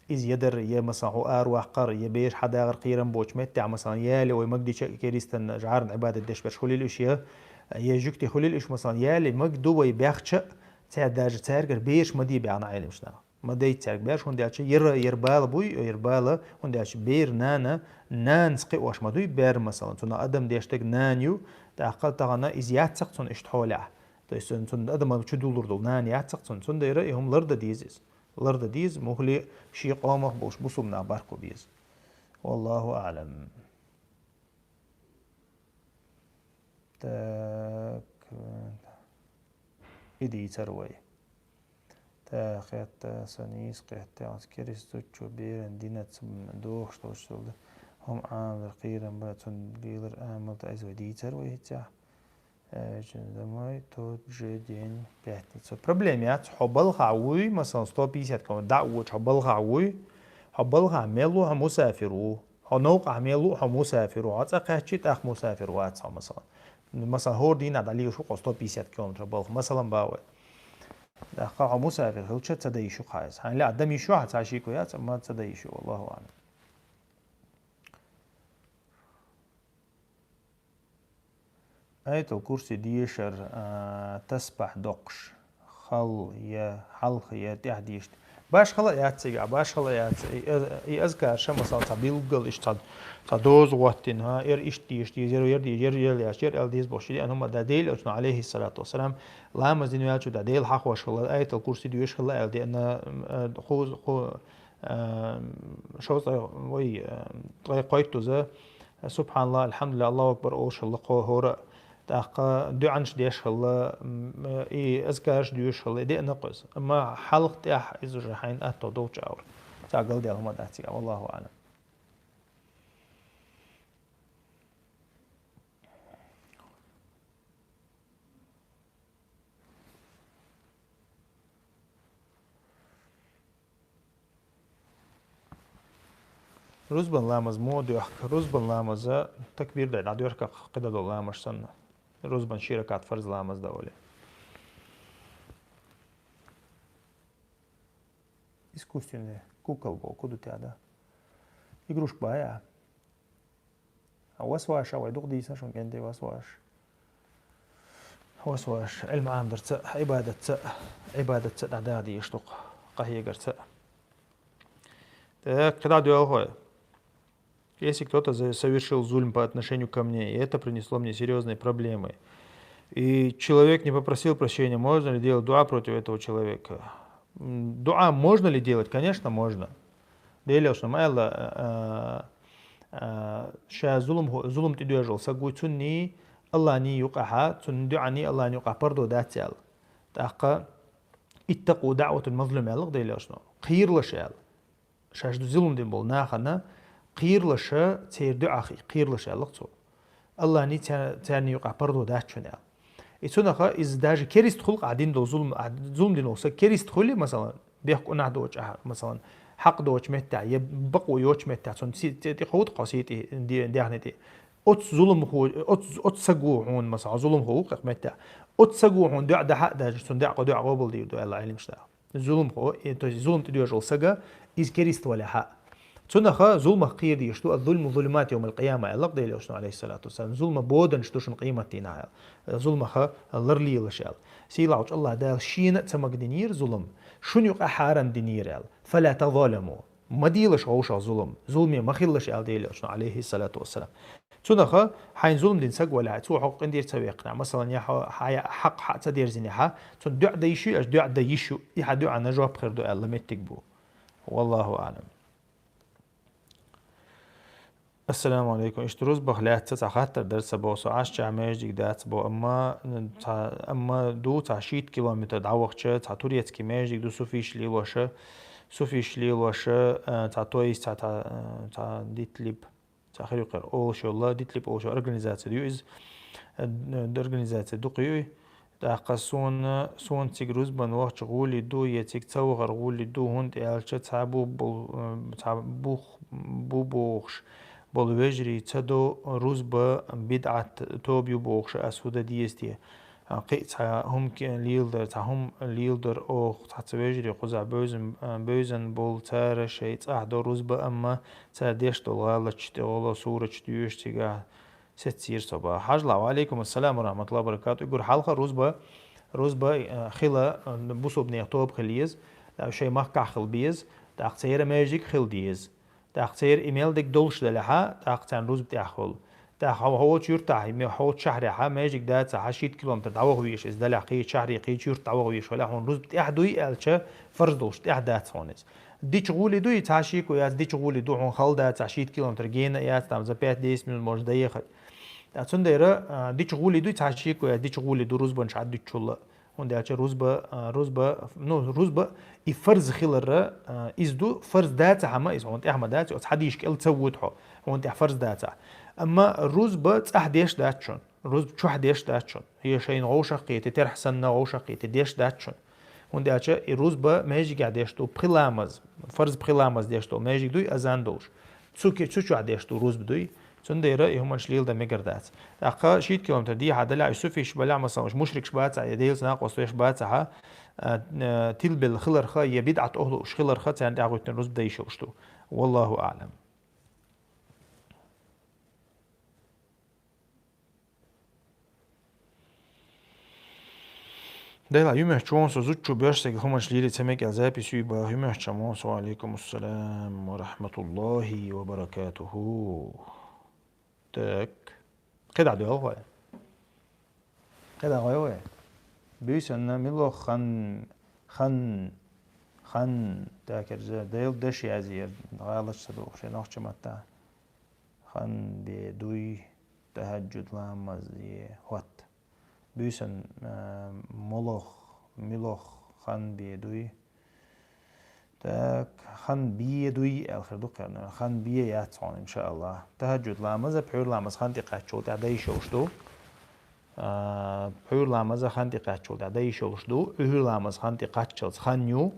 иза я дара, я, масалан, хьо араваккхар, я бераш хьадагӀар кхерам боцу меттехь, масалан, яле вай магадича а керистанна жӀарна Ӏибадат деш берш хуьлийла уьш, я, я жуьгти хуьлийла уьш, масалан, яле маг ду вай бехча а, цаьрга даже цаьргара бераш ма де баьхна Ӏеламнаха. Ма дайта цаьрга беш, хӀунда аьлча яра, яра бала буй, яра бала, хӀунда аьлча бер нана, нанас кхиош ма дуй бер, масалан, цунах адам деш дерг нана ю, тӀаккха тахана иза яццахь цунна иштта хьолехь. То есть цунна адам чу дуллур долу нана яццахь цунна, цундела и хӀума ларда деза иза. Ларда деза, мухли шен къомах болуш бусулба нах барху беза. Валлаху аълам. Так, э, и дийцар вай. Та хетта, сан йийс кхетта, оцу керистачу беран динаца дохуш долчу долу хӀума Ӏамадар кхерам бара, цунна лелар амал ду, иза вай дийцар вай хӀинццехь. Э, домой тот же день, пятница. Проблема яц, хьо балхахь вуй, масалан, сто пятьдесят км дӀа а вочу, хьо балхахь вуй, хьо балхахь мел ву, хьо мусафир ву. Хьо новкъахь мел ву, хьо мусафир ву, хьо цӀа кхаьччи, тӀаккха мусафир вац хьо, масалан. Масалан, хӀора дийнахь дӀалелаш ву хьо сто пятьдесят километр балха, масалан, бан вай. ТӀаккха хьо мусафир хилча, ца дан йиш ю хьан иза. Хьайна лаьа дан йиш ю хьан, цхьа шико яц, амма ца дан йиш ю, валлаху аълам. Аятал Курси дешар, а, тасбахь доккхуш, хала я, хьалха я, тӀехьа дешаш. Башхала яц цига, башхала яц. И, и азкар ша, масала, цхьа билггал иштта цхьа, цхьа доза гӀоттина, хӀа, ер иштта дешаш, ер, ер дешаш, ер, ер яш, ер аьлла деза бохуш, деана хӀума да Дела, алейхи салату вассалам, ламаз дина ваьлча да Дела хьахош хилла, аятал курси доьшуш хилла аьлла деана, э, ху-, ху-, э, шовзткъе, ой, э, ткъе кхойттуза, субханаллах, алхьамдулиллах, Аллаху акбар олуш хилла кхо хӀора. ТӀаккха дуьӀанаш деш хилла, м, и азкараш доьшуш хилла, и деана кхуза. Амма хьалха тӀехьа иза уже хьайна атто долчу агӀор. Ца галдаьлла хӀума дац цига, валлаху аӀлам. Рузбан ламаз мо доьхка? Рузбан ламаза такбир дай дӀадоьхка кхидӀа долу ламазаш санна. Рузбан ши ракат фарз ламаз дан оле. Искусственный кукол бо, куду тяда. Игрушка бая. А вас ваша, вай дукха дийца шун кӀентий вас ваша. Вас ваша, Ӏилма Ӏамдарца, Ӏибадатца, Ӏибадатца дӀадагӀа дийш дукха, къахьегарца. Так, кхидӀа доьлхой. Если кто-то за-, совершил зульм по отношению ко мне, и это принесло мне серьёзные проблемы, и человек не попросил прощения, можно ли делать дуа против этого человека? М, дуа можно ли делать? Конечно, можно. Делаешь, но ма аьлла, а, а, ша зулум ху-, зулум тӀедоьжал саг вуй, цунний Аллахний юкъахьа, цунна дуьӀаний Аллахний юкъахь пардо дац аьлла. ТӀаккха иттакъу даӀватул мазлум аьлла делаешь, но кхийралаш аьлла. Шаьш ду зулум дина болу нахана кхийралаша, церан дуьӀах кхийралаш аьлла цо. Аллахний ца-, царна юкъахь пардо дац шуна аьлла. И цунаха иза даже керист хуьлу-кх а дина долу зулум, а зулум дина волу саг керист хуьлий, масалан, бехк-гунахь доцу ахьа, масалан, хьакъ доцу меттехь, я бакъо йоцу меттехь, цунна си-, тӀе, тӀе кховда кхо сий тӀе, де-, дехне тӀе. Оцу зуламхо, оцу, оцу саго хьуна, масалан, зуламхо ву кху меттехь. Оцу саго хьуна дуьӀа дахьа а даьлча, цунна дуьӀа кхо дуьӀа къобалдийр ду аьлла Ӏилмаш даха. Зуламхо, э, то есть зулум тӀедоьжал сага, иза керист вале хьа. Цунаха зулмах кхийр дийш ду, «Аз-зульму зулумат йомал къияма», аьлла Делаушна, алейхиссалату вассалам. Зулма боданаш ду шуна къематдийнахь аьлла. Зулмаха ларлелаш аьлла. Сийлахьчу Аллах Дала шена а ца магадинийра зулам, шуна юкъа хьарам динийра аьлла. «Фала тазаламу». Ма дийлаш гӀовшах зулам. Зулме ма хилалаш аьлла Делаушна, алейхиссалату вассалам. Цунаха хьайн зулам дина саг валахь, цо хьо къиндийр ца векхна, масалан, я хьо, хьа, я хьакъ хьа ца дерзине хьа, цунна дуьӀа дан йиш ю, аша дуьӀа дан йиш ю, и хьан дуьӀана жоп хир ду аьлла меттиг бу. Валлаху аӀлам. Ассаламу алейкум. Иштта рузбах лаьцна цхьа хаттар дара ца боху, со Ӏаш чӀа маьждиг дац бо, амма цхьа, амма ду цхьа шийтта километр дӀавахча, цхьа турецкий маьждиг ду, суфиш лелоша, суфиш лелоша, а, цхьа, то есть, цхьа, цхьа, а, цхьа дитлиб. Цхьа хир ю кхера олуш йолла, дитлип олуш йолла организация ду иза. Э, организация дукха ю и. ТӀаккха суна, суна цига рузбан вахча гӀули ду, я цига ца вахар гӀули ду, хӀунда аьлча цхьа бу-, бу-, э, цхьа бух-, бу бохуш болу вежарий ца до рузба бидӀат тоба ю бохуш ас хӀу дан деза те. А, кхин а цхьа хӀума ке-, леладар, цхьа хӀума леладар оха, цхьацца вежарий кхузахь бевзан, а, бевзан болу цара шайн цӀахь до рузба, амма цара деш долу гӀалаташ тӀе гӀоло сураташ доьшуш цигахь сеццийра со баха. Хьажалахь, ва алейкум ассалам ва рахматуллахи ва баракату. Угур хьалха рузба, рузба, а, хила, а, бусулбанех тоба хила еза, а, шайн махкахь хила беза, тӀаккха церан маьждиг хила деза. ТӀаккха церан и мел дерг долуш делахьа, тӀаккха царна рузба тӀехь хуьлу. ТӀаккха хьо, хьо волчу юьртахь, хьо волчу шахьрехьа, маьждиг дацахьа, шийтта километр дӀаваха везаш иза делахь, кхечу шахьре, кхечу юьрта дӀаваха везаш валахь, хьуна рузба тӀехь дуй аьлча, фарз долуш тӀехь дац хьуна иза. Дича гӀули дуй, цхьа шеко яц, дича гӀули ду, хьуна хала дацахьа, шийтта километр гена яц, там за пять-десять минут можно доехать. ТӀаккха цундела, а, дича гӀули дуй, цхьа шеко яц, дича гӀули ду, рузбанаш Ӏад дуьтчулла. ХӀунда аьлча рузба, а, рузба, ну, рузба и фарз хиларра, а, иза ду, фарз дацахьама, иза хьуна тӀехь ма дац, оцу хьадийша кӀел ца вуьту хьо, хьуна тӀехь фарз дацахь. Амма рузба цӀахь деш дац шуна, рузба чохь деш дац шуна. Я шайна гӀовшах кхетий, терхь санна гӀовшах кхетий, деш дац шуна. ХӀунда аьлча и рузба маьждигехь деш ду, пхи ламаз, фарз пхи ламаз деш ду, маьждиг дуй азан долуш. Цу ке-, цу чохь деш ду рузба дуй. Цундела и хӀуманаш леладан мегар дац. ТӀаккха шийтта километр дехьа далахь, и суфиш балахь, масалан, уьш мушрикаш бацахь, я Делаца накъост веш бацахьа, а, а, тилбелла хиларха, я бидӀат охьлуш хиларха, царна тӀаьхьа гӀуьттина рузба дайшалуш ду. Валлаху аӀлам. Дела, юмехь чонсо зудчу беш сег хуманч лири цемекел запись юй ба юмехь чамонсо. Алейкум ассалам ва рахматуллахи ва баракатуху. Так. Кеда дуэл хой? Кеда хой хой? Бюсанна милох хан, хан, хан, так, эрзе, дел деш язир, галач садух, шен охчамата. Хан бе дуй, тахаджуд ламаз е хот. Бюсан, э, молох, милох, хан бе дуй. Так, хан бе дуй, алхир дукхарна. Хан бе яц хьон, иншааллах. Тахаджуд ламаза, пхур ламаз хан ти качул, та да ишо ушту. А, пхур ламаза хан ти качул, та да ишо ушту. Ухур ламаз хан ти качул, хан ю.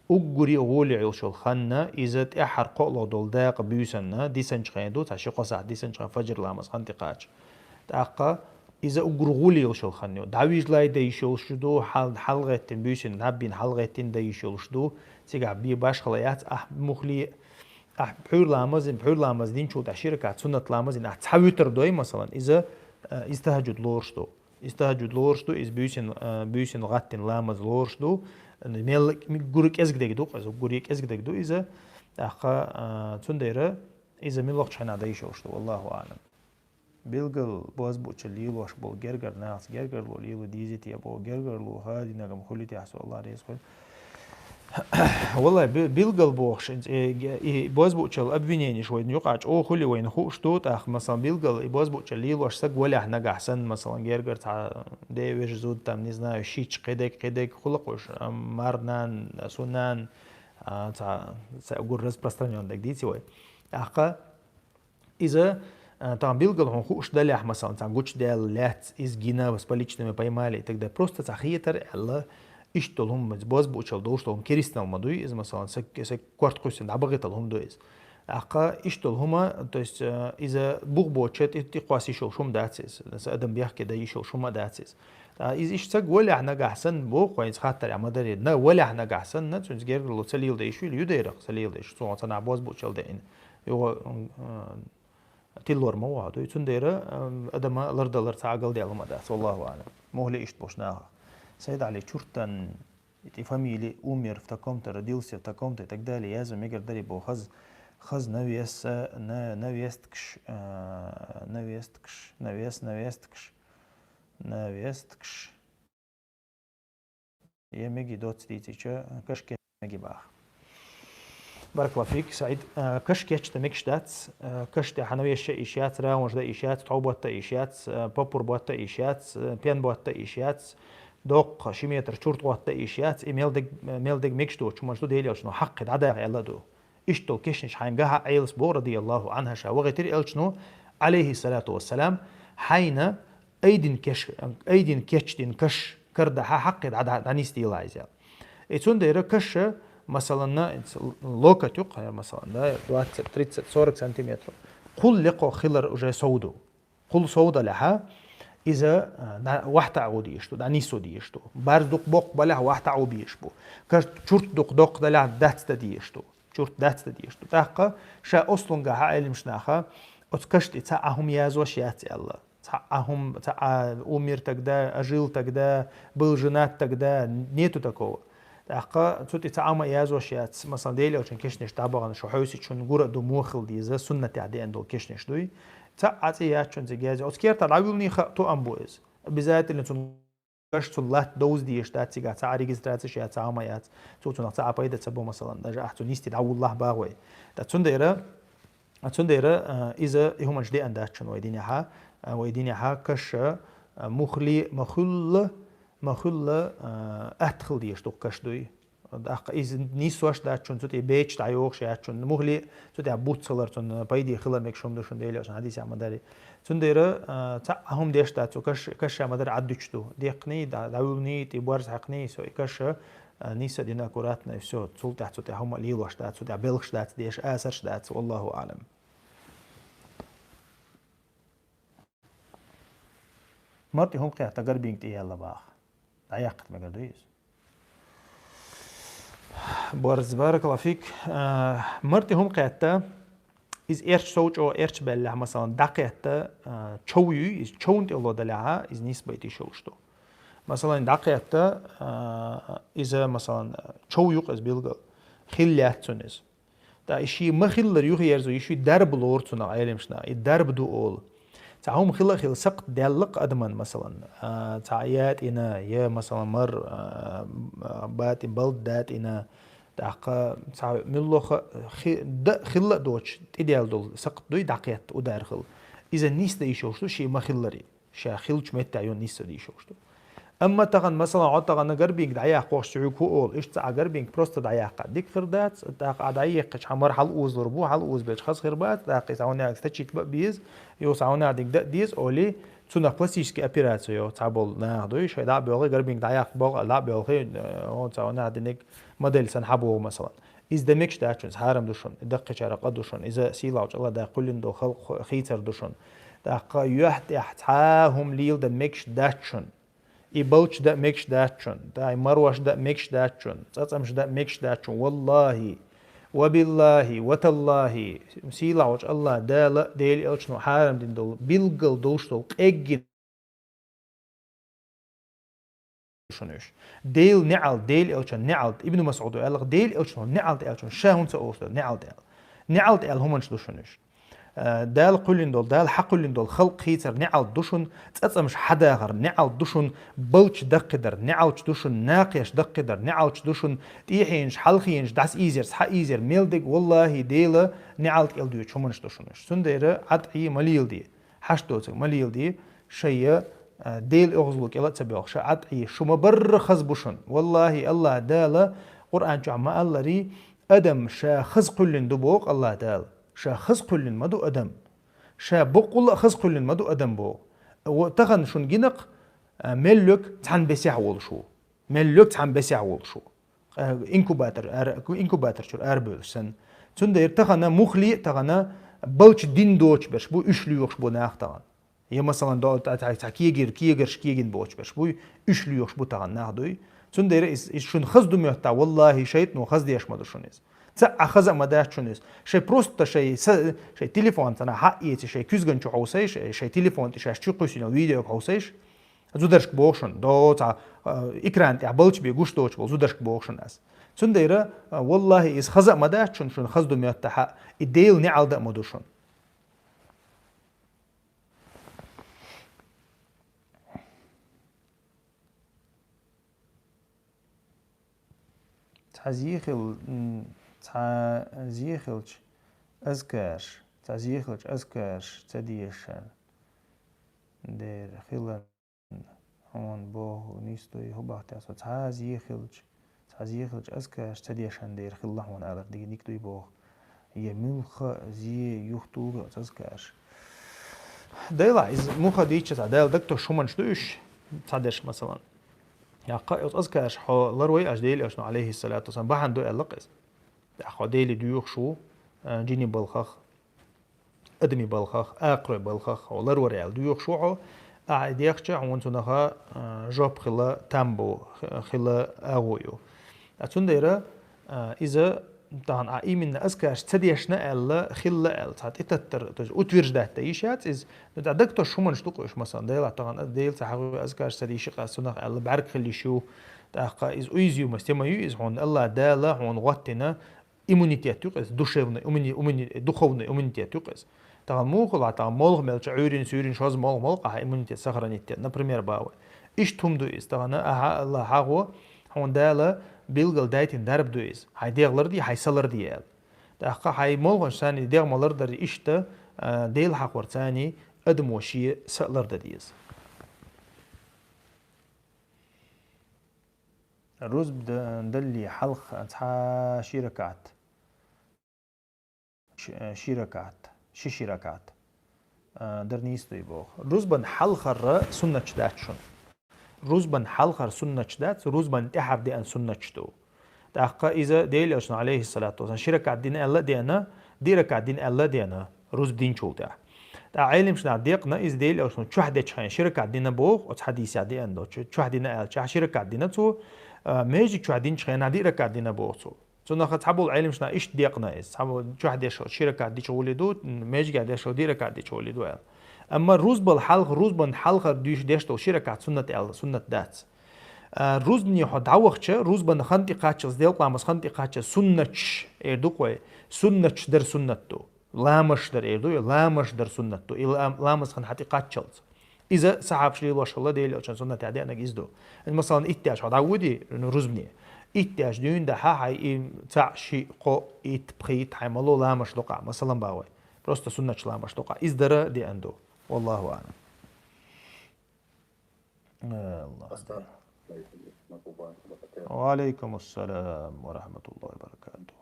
Уггури гули улшул ханна, иза тяхар коло дол дак бюсанна, дисанч хен ду, та ши коса дисанч хен фаджр ламаз хан ти кач. Такка, иза уггур гули улшул хан ю. Давиж лай да ишо ушту, хал, халгеттин бюсин, наббин халгеттин да ишо ушту. Цига би баш хала яц, ах, мухли, ах, пхур ламазин, пхур ламаз дин чул, та ширка, суннат ламазин, ах, цавитр дой, масалан, иза, э, из тахаджуд лоршту. Из тахаджуд лорш ду, из бюсин, э, бюсин гаттин ламаз лорш ду. Мел гури кезг дег ду, къазу гури кезг дег ду, иза. Ахка, э, цундера, иза милох чхана да ишо ушту. Валлаху алам. Билгал бозбуча лилош бол гергар нахс, гергар ло лило дизит я бол гергар ло хади нагам хулит яхсу, Аллах рез хуль. Валлай, би-, билгал бохш, э, ге-, и бозбучал обвинениш вайн юкъач, о, хули вайн хуш ту, тах, масалан, билгал, и бозбучал лилош саг валях нагахсан, масалан, гергар ца де веж зуд там, не знаю, шич, кедек, кедек, хулакуш, а, марнан, сунан, а, ца, ца гур распространён даг дици вай. Ахка, иза, а, там билгал хун хуш далях, масалан, ца гуч дел, лец, из гина, с поличными поймали и так далее. Просто ца хиетар, Аллах, иштол хум, бозбучал, доштол хум, киристал мадуй, из, масалан, сак, сак кварт куйсин, абагитал хум дуй из. Ахка иштол хума, то есть, э, иза бух бочет, и, и квас ишол шум дацис, с адам бяхке да ишол шума дацис. А из иш сак валях нагахсан, бо, квайнс хаттар, а мадари, на валях нагахсан, на цунс гергал цалил да ишвил, юдейрах цалил да иш, цуган цана бозбучал да ин. Юго, м, э, тиллор ма ваду, цундера, э, адама лардалар ца агал дялма дац, валлаху алам. Мухли ишт бош наха. Сайд Али Чуртан, эти фамилии, умер в таком-то, родился в таком-то и так далее. Я за мегар дари бо хаз, хаз навес, на-, навесткш, э, навесткш, навес, навесткш, навесткш. Е меги доц дицича, кашке меги бах. Баракаллаху фик, Саид. Э, каш кечта мегш дац, э, каш те ханавеш ишяц, раунж да ишяц, таубат да ишяц, э, попур бат да ишяц, э, пен бат да ишяц, док ши метр чурт бат да ишяц, и мелдег, мелдег мегш ду, чумаш ду делялш, но хакки да да элла ду. Иштол кешниш хайн гаха айлс бо, радияллаху анха, ша вагитир элчну, алейхи салату вассалам, хайна, айдин кеш, айдин кечдин каш, карда ха хакки да, да, да нис дилайзя. И цундера каша, масалан, на, локоть юк, э, масалан, да, двадцать, тридцать, сорок сантиметров. Кул леко хилар уже соуду. Кул соуда леха, иза, э, на, вахта агу диешту, да нису диешту. Барз дук бок балях вахта агу биешбу. Каш чурт дук док даля дацта диешту. Чурт дацта диешту. Такка, ша ослунга ха илмшнаха, оц кашти ца ахум язош яц Аллах. Ца ахум, ца а умер тогда, а жил тогда, был женат тогда, нету такого. Такка, цути ца ама язош яц, масалан, дели очень кешнеш табаган, шо хойси чун гура ду мухил диза, суннати ади эндол кешнеш дуй. Ца аци яц чун зи гязи. Оц керта лавилни ха ту ам буэз. Обязательно цун каш цун лат доуз диеш да цига ца регистрация шия ца ама яц. Цу цунах ца апайда ца бо, масалан, даже ах цун исти да Аллах багой. Та цундера, А цундера, а, иза ихуманш де андачун вай диняха, а, вай диняха каша, а, мухли махулла, махулла, а, атхил диеш дук каш дуй. Ах из нисваш дачун цути беч да йохш ячун. Мухли цути буцалар цун пайди хила мек шум душун деле шун хадис амадари. Цундера, а, ца ахум деш да цу каш, каша мадар аддучду. Декни да, давулни ти барз хакни со и каша, а, ниса дин аккуратно и всё. Цул тя цути ахума лилваш да, цути белхш да, деш асарш да, валлаху алам. Марти хум кьяхта гарбинг тӀе яла бах. ДӀаяккхат мегар дуйз. Барз, баракаллаху фик. А, марти хум кьяхта, из эрч совчо, эрч беллях, масалан, дакъятта, а, чов юй, из човн тӀе ло даляха, из нисбайт ишо ушту. Масалан, дӀакхетта, а, иза, масалан, чов ю-кх иза билггал. Хилла яц цунна иза. ТӀаккха и ший ма-хиллара юхаерзо, и ший дарба лору цунах Ӏеламнаха нах. И дарба ду олу. Цхьа хӀума хила а хилла сакхт даьлла-кх адаман, масалан, а, цхьа ятӀина, я, масалан, мар, а, а, батӀи балд датӀина, тӀаккха цхьа муьлхха хи-, дан хилла а доцуш, тӀедеана долу сакхт дуй дӀакхетта, удар хилла. Иза нисдан йиш йолуш ду ший ма-хиллара. Ша хиллачу меттехь йо нисдан йиш йолуш ду. Амма тахана, масалан, хьо тахана горбинка дӀаяккха хьоьгуш цхьа хӀума хӀу олу, иштта цхьа горбинка просто дӀаяккха дика хир дац, тӀаккха Ӏа дӀаехкхича хьан мара хьала узалур бу, хьала узабелча хаза хир бац, тӀаккха иза хьуна стачить бан а беза, юха хьуна дика дан а деза, олий, цунах пластическая операция йо, цхьаболу нах дуй, шайн дӀа а боьлхий, горбинка дӀаяккха боху, дӀа а боьлхий, э, хьуна диниг модель санна хьан боху, масалан. Иза дан мегаш дац шуна, иза хьарам ду шуна, и даккхийчарах къа ду шуна, иза сийлахьчу АллахӀ Дала кхоьллина долу халкъ хийцар ду шуна. ТӀаккха юьхь тӀехь цхьа а хӀума леладан мегаш дац шуна. И балч дан мегаш дац шуна, дай марош дан мегаш дац шуна, цӀацӀамаш дан мегаш дац шуна. Валлахи, ва биллахи, ва таллахи, сийлахьчу АллахӀ Дала а, Делан элчано хьарам дина долу, билггал долуш долу къеггина шуна уьш. Делан неӀалт, Делан элчан неӀалт, Ибн МасӀуда аьлла, Делан элчано неӀалт аьлла шуна, ша хӀунда ца олуш дара неӀалт аьлла. НеӀалт аьлла хӀуманаш ду шуна уьш. Э, Дала кхоьллина долу, Дала хьан кхоьллина долу халкъ хийцар неӀалт ду шуна, цӀацӀамаш хьан дахар неӀалт ду шуна, балч даккхидар неӀалт ду шуна, накхеш даккхидар неӀалт ду шуна, тӀехьенаш, хьалхенаш, дӀаса ийзар, схьа ийзар, мел дерг, валлахи, Дела неӀалт кӀел доьдуш хӀуманаш ду шуна уьш. Цундела Ӏад Ӏе ма леладе. Хьашт доцург ма леладе, шайя, а, Делан оьгӀазло кӀела а ца боьлхуш, Ӏад Ӏе, шу ма-барра хаза бу шуна. Валлахи, АллахӀ Дала Къуръан чохь ма-аллара, адам ша хаза кхоьллина ду боху АллахӀ Дала. Ша хаза кхоьллина ма ду адам. Ша баккъалла а хаза кхоьллина ма ду адам боху. Ва тахана шуна гина-кх, а, мел лоьгу цхьана бесехь волуш ву. Мел лоьгу цхьана бесехь волуш ву. Э, инкубатор, ара-, инкубатор чуьра арабевллаш санна. Цундела тахана муххале а тахана балч дина доцуш берш бу, уьш лоьхуш бу нах тахана. Я, масалан, до-, та-, та-, цхьа кегар-, кегарш кегина боцуш берш бу, уьш лоьхуш бу тахана нах дуй. Цундела иза, иза шуна хаза ду моьттахь, валлахи, шайтано хаза деш ма ду шуна иза. Цхьа а хаза а ма дац шуна иза. Шайн просто шайн са-, шайн телефон цхьана хьаэций, шайн куьзган чу хьовсийша, шайн телефон тӀе шаьш чу кхуьссина видео хьовсийша. Зударшка боху шуна, до цхьа, а, экран тӀехь балч бен гуш доцуш болу зударшка боху шуна ас. Цундела, а, валлахи, иза хаза а ма дац шуна, шуна хаза ду моьттахь, и Делан неӀалт а ма ду шуна. Цхьа зе хила, м, цхьа зе хилча азкарш, цхьа зе хилча азкарш ца дешан дера хиларна, хьуна боху, нийса дуй, хӀун боху те со, цхьа зе хилча, цхьа зе хилча азкарш ца дешан дера хилла хьуна алар дика, дика дуй боху. Я муьлхха зе юхатугӀу оцу азкарш. Дела, иза муха дийча цхьа Дала дагтош хӀуманаш ду уьш, цхьа дерш, масалан. Яккха оцу азкарш хьо ларвай аша Делан элчано, алейхиссалату вассалам, бахьана ду аьлла-кх иза. Тахана хьо Деле доьхуш ву, а, жинийн балхах, адамийн балхах, акхаройн балхах хьо ларвар аьлла доьхуш ву хьо, ахьа и дехча, хьуна цунах, а, жоп хила там бу, х-, хила агӀо ю. А цундела, а, иза тахана а именно азкарш ца дешна аьлла, хилла аьлла, цхьа тӀетаттар, то есть утверждать дан йиш яц иза, ну, цхьа дагтош хӀуманаш ду-кх уьш, масалан, Дела тахана, Дела цхьа хьан ву азкарш ца дийши-кх ас, цунах аьлла бӀаьрг хила йиш ю, тӀаккха иза уязвимость тема ю иза хьуна, АллахӀ Дала хьуна гӀоттина, иммунитет ю-кх иза, душевный иммуни-, иммуни-, духовный иммунитет ю-кх иза. Тахана муха хила, тахана молха мелча, Ӏуьйрина, суьйрина, шозза молха мол-кх ахьа, иммунитет сохранить дина, например, бахьа. Иштта хӀума ду иза, тахана ахьа, АллахӀ хьан гӀо, хьуна Дала билггал дайтина дарба ду иза. Хьайн дегӀ ларде, хьайн са ларде аьлла. ТӀаккха хьайн молханаш санна дегӀ ма лардарий иштта, а, Дела хьахор царний адамо шен са лардан деза. Рузба д-, далале хьалха цхьа ши ракаӀат. Ш-, ши ракаӀат. Ши-ши ракаӀат. А, дар нийса дуй боху. Рузбан хьалхара суннаташ дац шуна. Рузбан хьалхара суннаташ дац, рузбан тӀаьхьара деана суннаташ ду. ТӀаккха иза Делан элчано, алейхиссалату вассалам, ши ракаӀат дина аьлла а деана, диъ ракаӀат дина аьлла а деана, рузба динчул тӀаьхьа. ТӀаккха Ӏеламнаха декъна иза Делан элчано чохь дечу хенахь ши ракаӀат дина боху, оцу хьадисехь деана долчу, чохь дина аьлчахь ши ракаӀат дина цо, а, маьждиг чохь динчу хенахь диъ ракаӀат дина боху цо. Цунах цхьаболу Ӏеламнаха иштта декъна иза, цхьаболу чохь деш ши ракаӀат дича гӀоле ду, маьждигехь деш диъ ракаӀат дича гӀоле ду аьлла. Амма рузбал хьалха, рузбан хьалхара дуьйш деш долу ши ракаӀат суннат аьлла, суннат дац. А, рузбане хьо дӀавахача, рузбан хан тӀекхаччалца, делкъа ламаз хан тӀекхаччалца суннаташ эр ду-кх вай. Суннаташ дар суннат ду. Ламазаш дар эр ду, ламазаш дар суннат ду. И ла-, ламаз хан хьатӀекхаччалца. Иза сахьабаш лелош хилла, Даьла Элчан суннатехь деанарг иза ду. Масалан, итт даьш хьо дӀаводе, ну, рузбане. Итт даьш дуьйна дахьа хьай и цхьаъ, шиъ, кхоъ, итт, пхийтта хьай мало ламазаш дукха, масалан, бах вай. Просто суннаташ ламазаш дукха. Иза дара деана ду. Валлаху аълам. Э, Аллах. Ассаламу алейкум ва рахматуллахи ва баракатух. Ва алейкум ассалам ва рахматуллахи ва баракатух.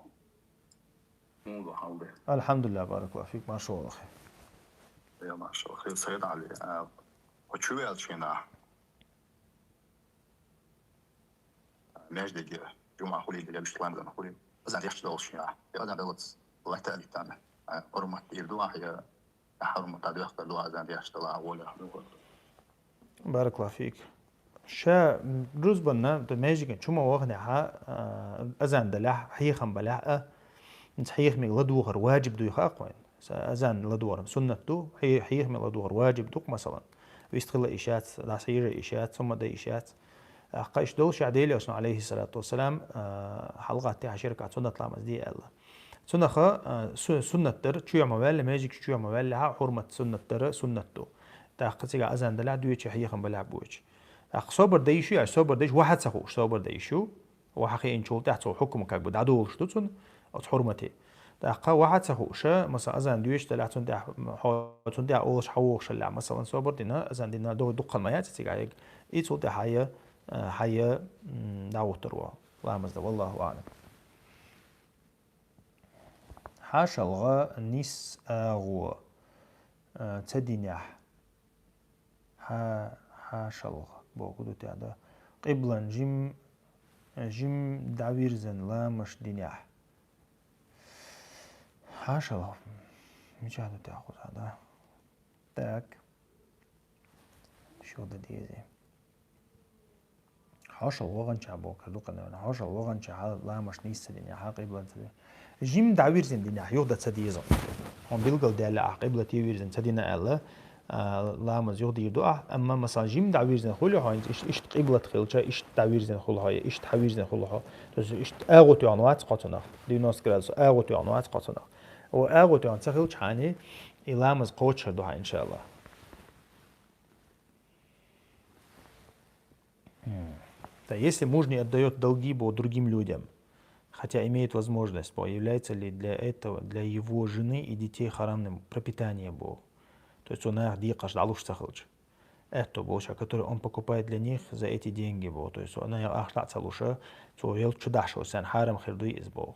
Муха хьал да? Алхьамдулиллах, баракаллаху фик, марша валахь. Я, марша валахь, Сайд Ӏали. А, кхо чу ваьлча хьона, маьждиге, жумӀа хулий, лебаш ламазан хулий, азан деш долуш хьона, я азан даллалц латта а диттана, а, хӀурмат дийр ду ахь, я хьарам тӀедоьхкар ду, азан деш дала, а, воля. Баракаллаху фик. Ша, м, рузбанна, то маьждиган чу ма ваханехьа, а, азан далехь, хьехам балехь а, хьехамега ладогӀар ваджиб дуй хаьа-кх вайна. Са-, азан ладогӀар суннат ду, хье-, хьехамега ладогӀар ваджиб ду-кх, масалан. Вистхила йиш яц, дӀасахьежа йиш яц, хӀума дан йиш яц. ТӀаккха иштта долуш, Даьла Элчано, алейхиссалату вассалам, а, хьалхатта хьашерка суннат ламаз де аьлла. Цунах, а, су-, суннат дар, чу ма ваьлла, маьждиг чу ма ваьлла, хьа хӀурмат суннат дар суннат ду. ТӀаккха цигахь азан далехь доьчу, хьехам балехь боьчу. ТӀаккха собар дан йиш ю, аьлча, собар деш ваха ца хууш, собар дан йиш ю. Ваха хиъначул тӀаьхьа цо хьукма как бы дӀадолуш ду цунна, оцу хӀурмате. ТӀаккха ваха ца хууша, масала, азан доьшуш далехь, цунна тӀехь хьо-, цунна тӀехь олуш хьавогӀуш хиллехь, масалан, собар дина, азан дина, догӀу дуккха ма яц цигахь ерг. И цул тӀаьхьа хьайя, а, хьайя, м, дӀагӀуттур ву ламаз дан, валлаху аълам. ХьашалгӀа, нис, агӀо, а, ца динехь. Хьа-, хьашалгӀа бохург ду тӀехь, да? Къиблан жим, жим дӀавирзина ламазаш динехь. ХьашалгӀа. Мичахь ду тӀехь кхузахь, да? Так. Шо дан деза? ХьошалгӀа ваханчохь бохург ду-кх, наверное. ХьошалгӀа ваханчохь хьа ламазаш нийса ца динехь, хьа къиблан ца динехь. Жим дӀавирзина динехь, юха дан ца деза. Хьуна билгал даьлла ахь, къиблате вирзина ца дина аьлла, а, ламаз юха дийр ду ахь. Амма, масалан, жим дӀавирзина хуьлу хьо, хӀинца иш-, иштта къиблат хилча, иштта дӀавирзина хуьлу хьо, я иштта хьавирзина хуьлу хьо. То есть иштта агӀо тоьхна вац кхо цунах, девяносто градусов агӀо тоьхна вац кхо цунах. О, агӀо тоьхна ца хилча хьайна, и ламаз кхочушхир ду хьан, иншааллах. М. Да, если муж не отдаёт долги, бо, другим людям, хотя имеет возможность, бо, является ли для этого, для его жены и детей харамным пропитание, бо? То есть цо наха декхарш дӀалуш ца хилча. Аьтто болча, которые он покупает для них за эти деньги, бо. То есть цо наха ахча дӀа ца луша, цо ялта чу дахьаш санна хьарам хир дуй иза, бо.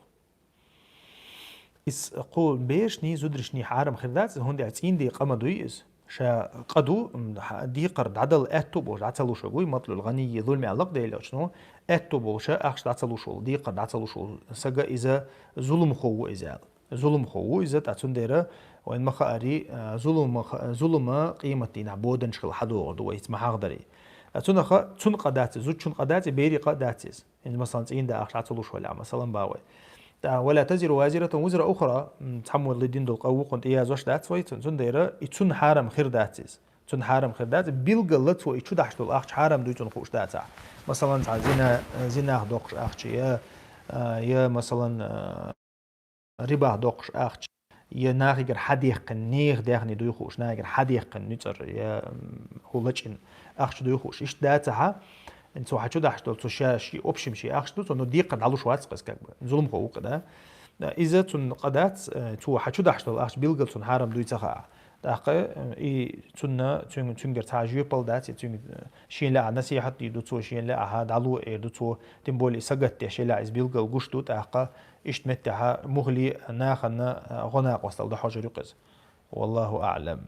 Иза кху берашний, зударашний хьарам хир дац, хӀунда аьлча цӀийнде къа ма дуй иза. Ша къа ду, м, хьа-, декхар дӀадала аьтто болуш дӀа ца луш вуй, матлул гӀанийи зулм аьлла-кх Даьла Элчано, аьтто болуша ахча дӀа ца луш волу, декхар дӀа ца луш волу сага иза зуламхо ву иза аьлла. Зуламхо ву иза, ткъа цундела вайна ма хаарий, а, зулама ха-, зулама къематдийнахь боданаш хила хьадогӀур ду вай, хӀинца ма хьахадарий. Ткъа цунаха, цунна къа дац иза, зудчунна къа дац иза, берийн къа дац иза. ХӀинца, масалан, цӀийнда ахча дӀа ца луш валахь, масалан, бах вай. ТӀаккха, «Ва ла тазиру вазиратун визра ухра», м, цхьаммо ледина долу къа вукхунна тӀеязвеш дац вай, цун-, цундела и цунна хьарам хир дац иза. Цунна хьарам хир дац, билггала цо и чу дахьаш долу ахча хьарам дуй цунна хууш дацахь. Масалан, цхьа зина, зинах доккхуш ахча я, а, я, масалан, а, рибах доккхуш ахча, я нахигара хьадаьккхина, нехан даьхни дуй хууш, нахигара хьадаьккхина нуьцкъара, я, м, хӀу лачкъина ахча дуй хууш. Иштта дацахьа, цо хьа чу дахьаш долу, цо ша ши, общем ши ахча ду, цо, ну, декхар дӀалуш вац-кх иза, как бы, зуламхо ву-кх, да? Иза цунна къа дац, э, цо хьа чу дахьаш долу ахча билггала цунна хьарам дуй ца хаа. ТӀаккха, э, и цунна, цуьнга, цуьнгара цхьа жоьпалла дац, и цуьнга, э, шена лаьа насихьат дийр ду цо, шена лаьа дӀало эр ду цо, тем более сагатдеш елахь иза билггала гуш ду, тӀаккха иштта меттехьа мухли нахана, а, гӀо-накъосталла дан хьожур ю-кх иза. Валлаху аълам.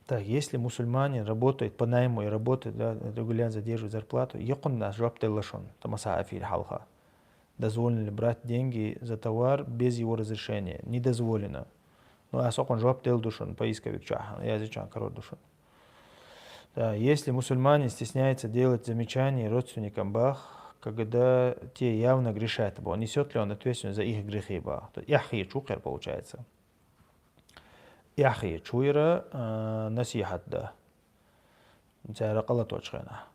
Так, если мусульманин работает по найму и работает, да, регулярно задерживает зарплату, йоккхунна жоп делла шуна, тӀе масахь эфир хьалха. Дозволено ли брать деньги за товар без его разрешения? Не дозволено. Ну, ас окхунна жоп делла ду шуна, поисковик чохь, язъечохь карор ду шуна. Да, если мусульманин стесняется делать замечания родственникам, бах, когда те явно грешат, бах, несёт ли он ответственность за их грехи, бах? То есть эхь хеташ ву-кх хӀара, получается. Эхь хеташ ву хӀара, а, насихьат дан. Цара къа латочу хенахь.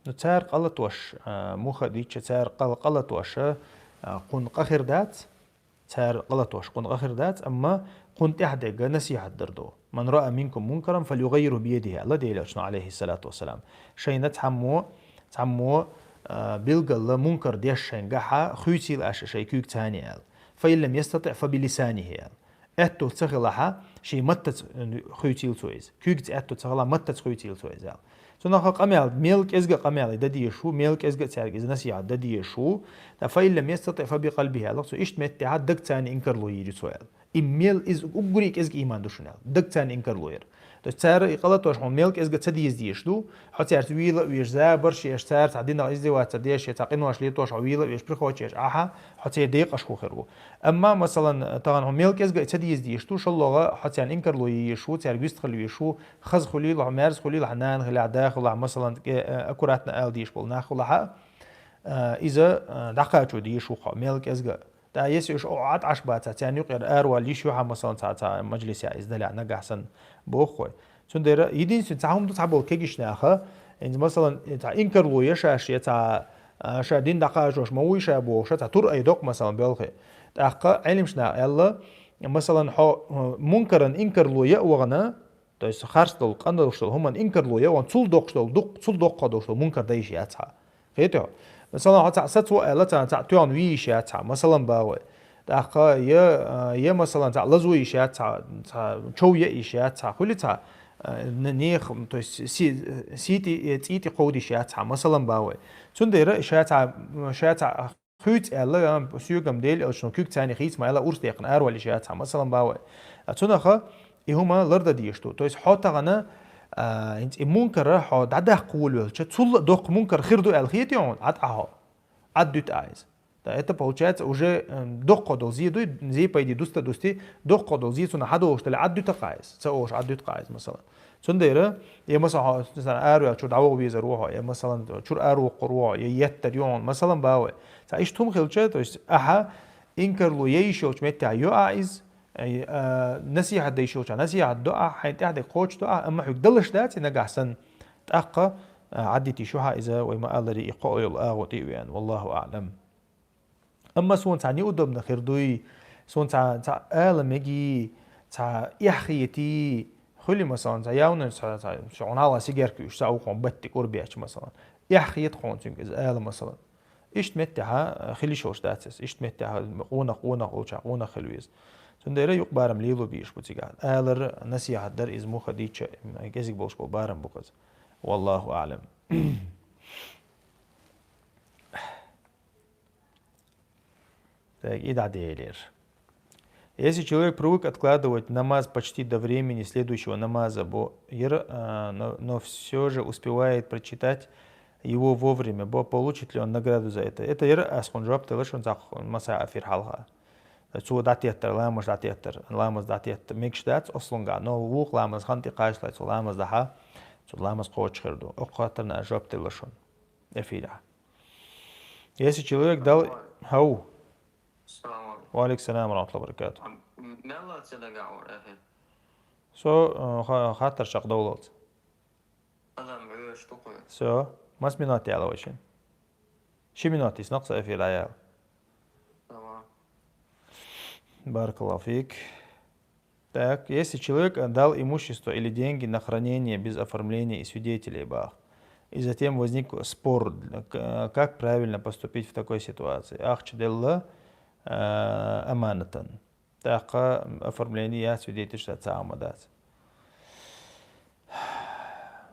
Ну, цара къа латош, а, муха дича, цара къа-, къа латоша, а, кхунна къа хир дац, цара къа латош кхунна къа хир дац, амма кхунна тӀехь дегга насихьат дар ду. «Ман раа минкум мункаран фалюгаййирху биядихи», аьлла Делан Элчано, алейхиссалату вассалам. Шайна цхьаммо, цхьаммо, а, билггала мункар деш шайна гахьа, хуьйцийла аша шайн куьйгаца аьлла. «Фа ин лам ястатиъ фа билисанихи», аьлла. Аьтту ца хилахьа, шен маттаца хуьйцийла цо иза. Куьйгаца аьтту ца хилахь, маттаца хуьйцийла цо иза аьлла. Цунах къамел, мел кӀезга къамел и дан дезаш ву, мел кӀезга цаьрга иза насихьат дан дезаш ву. Ткъа «фа ин лам ястатиъ фа бикъалбихи», аьлла цо, иштта меттехьа дагца инкарло йийр ю цо аьлла. И мел иза уггаре кӀезга ийман ду шуна аьлла. Дагца инкарло яр. То есть цара и къа латош хьуна мел кӀезга ца деза дезаш ду, хьо цаьрца вийла а веш, забарш еш, цара цхьа динах издеваться деш, я цхьа къинош летош хьо вийла а веш, прихочеш ахьа, хьо церан декъашхо хир ву. Амма, масалан, тахана хьуна мел кӀезга а ца деза дезаш ду, шоллагӀа хьо царна инкарло йийр ю, цаьрга вист хила везаш ву, хаза хуьлийла хьо, маьрза хуьлийла хьо, нана хилахь, да хилахь, масалан, кӀе-, э, аккуратно ала дезаш болу нах хилахьа, э, иза, э, дӀакхачо дезаш ву хьо, мел кӀезга а. ТӀаккха если уьш Ӏо-, Ӏад Ӏаш бацахь, царна юкъера аравала йиш ю хьан, масалан, цхьа, цхьа мажлисехь иза далехь нагахь санна, боху хьо. Цундела единственный цхьа хӀума ду цхьаболу кегийчу наха, хӀинца, масалан, цхьа инкарло я шаьш, я цхьа, а, ша дин дӀакхачош ма вуй ша бохуш, цхьа тур айдоккху, масалан, белхи. ТӀаккха Ӏелимаш наха аьлла, масалан, хьо, а, мункаран инкарло я а вахана, то есть харц долу, къа долуш долу хӀуманна инкарло я а вахана, цул доккхуш долу, дукх-, цул доккхуш долуш долу мункар дан йиш яц хьан. Хетий хьо? Масалан, хьо цхьа сацо аьлла, цхьа, цхьа тоьхна вийр йиш яц хьан, масалан, боху вай. ТӀаккха я, а, я, масалан, цхьа лазо йиш яц хьан, цхьа чов я йиш яц хьан, хуьли цхьа, а, н-, нехан, то есть си-, сий тӀе, э, цӀий тӀе кховда йиш яц хьан, масалан, боху вай. Цундела ша цхьа, ша цхьа хуьйцу аьлла, а, соьгам Делан Элчано куьг царна хийца ма аьлла, урс декхна аравала йиш яц хьан, масалан, боху вай. А цунаха и хӀума лардан дезаш ду. То есть хьо тахана, а, хӀинца и мункара хьо дӀадаккха волавелча, цул а доккха мункар хир ду аьлла хетий хьуна, Ӏад Ӏа хьо. Ӏад дуьту Ӏа иза. Да, это получается уже, эм, доккхо долу зе дуй, зе пайде дуста дусти, доккхо долу зе цунах хьадогӀуш дале, Ӏад дуьту Ӏа иза. Ца олуш Ӏад дуьту Ӏа иза, масалан. Цундела, я, масалан, хьо, цхьана араваьлла чуьра дӀавогӀа везар ву хьо, я, масалан, чуьра араваккхур ву хьо, я еттар ю хьуна, масалан, боху вай. Цхьа иштта хӀума хилча, то есть ахьа инкарло ян йиш йолчу меттехь йо Ӏа иза, ай, а, насихьат дан йиш йолчохь насихьат до Ӏа, хьайн тӀаьхьа дерг кхочуш до Ӏа, амма хьоьга далаш дац и нагахь санна. ТӀаккха, а, Ӏад дитийш ю хьан иза, вай ма-аллара, и кхоъ йолу агӀо тӀе а веана. Валлаху аӀлам. Амма суна цхьа неудобно хир дуй, суна цхьа, цхьа ала мегий, цхьа эхь хетий, хуьли, масалан, цхьа явна, цхьа, цхьа, цхьа хьуна хьалха сигерка уьш, цхьа вукхун батти кӀур беча, масалан. Эхь хета хьуна цуьнга иза ала, масалан. Иштта меттехьа хила йиш йолуш дац иза. Иштта меттехьа къонах, къонах волчохь къонах хила веза. Цундела юкъа барам лело безаш бу цигахь. Алар, насихьат дар иза муха дийча, кӀезиг болуш болу барам бу-кх иза. Валлаху аӀлам. Так, и дӀаделира. Если человек привык откладывать намаз почти до времени следующего намаза, бо-, яра, а, но, но всё же успевает прочитать его вовремя, бо-, получит ли он награду за это? Это яра ас хьуна жоп делла шуна цхьа масса эфир хьалха. Цо дӀатеттар, ламаз дӀатеттар, ламаз дӀатеттар, мегаш дац ослунгахь, но вукху ламаз хан тӀе кхачале, цо ламаз дахьа, цо ламаз кхочуш хир ду. Окху хаттарна ас жоп делла шуна эфирехь. Если человек дал... Хау. Салам алейкум. Ва алейкум салам ва рахматуллахи ва баракатух. А, м-, мел лаца дагахь вара эфир? Со, э, ха-, хаттар чекхдовлалц. Адам вуьйш ду кхуьй. Всё. Мас минот яла вай шин? Ши минот йисна-кх сан эфир дӀаяла. Тамам. Баракаллаху фик. Так, если человек дал имущество или деньги на хранение без оформления и свидетелей, бах, и затем возник спор, к-, как правильно поступить в такой ситуации? Ахча делла, а, аманатан. ТӀаккха оформление яц, свидетельство ца Ӏама дац.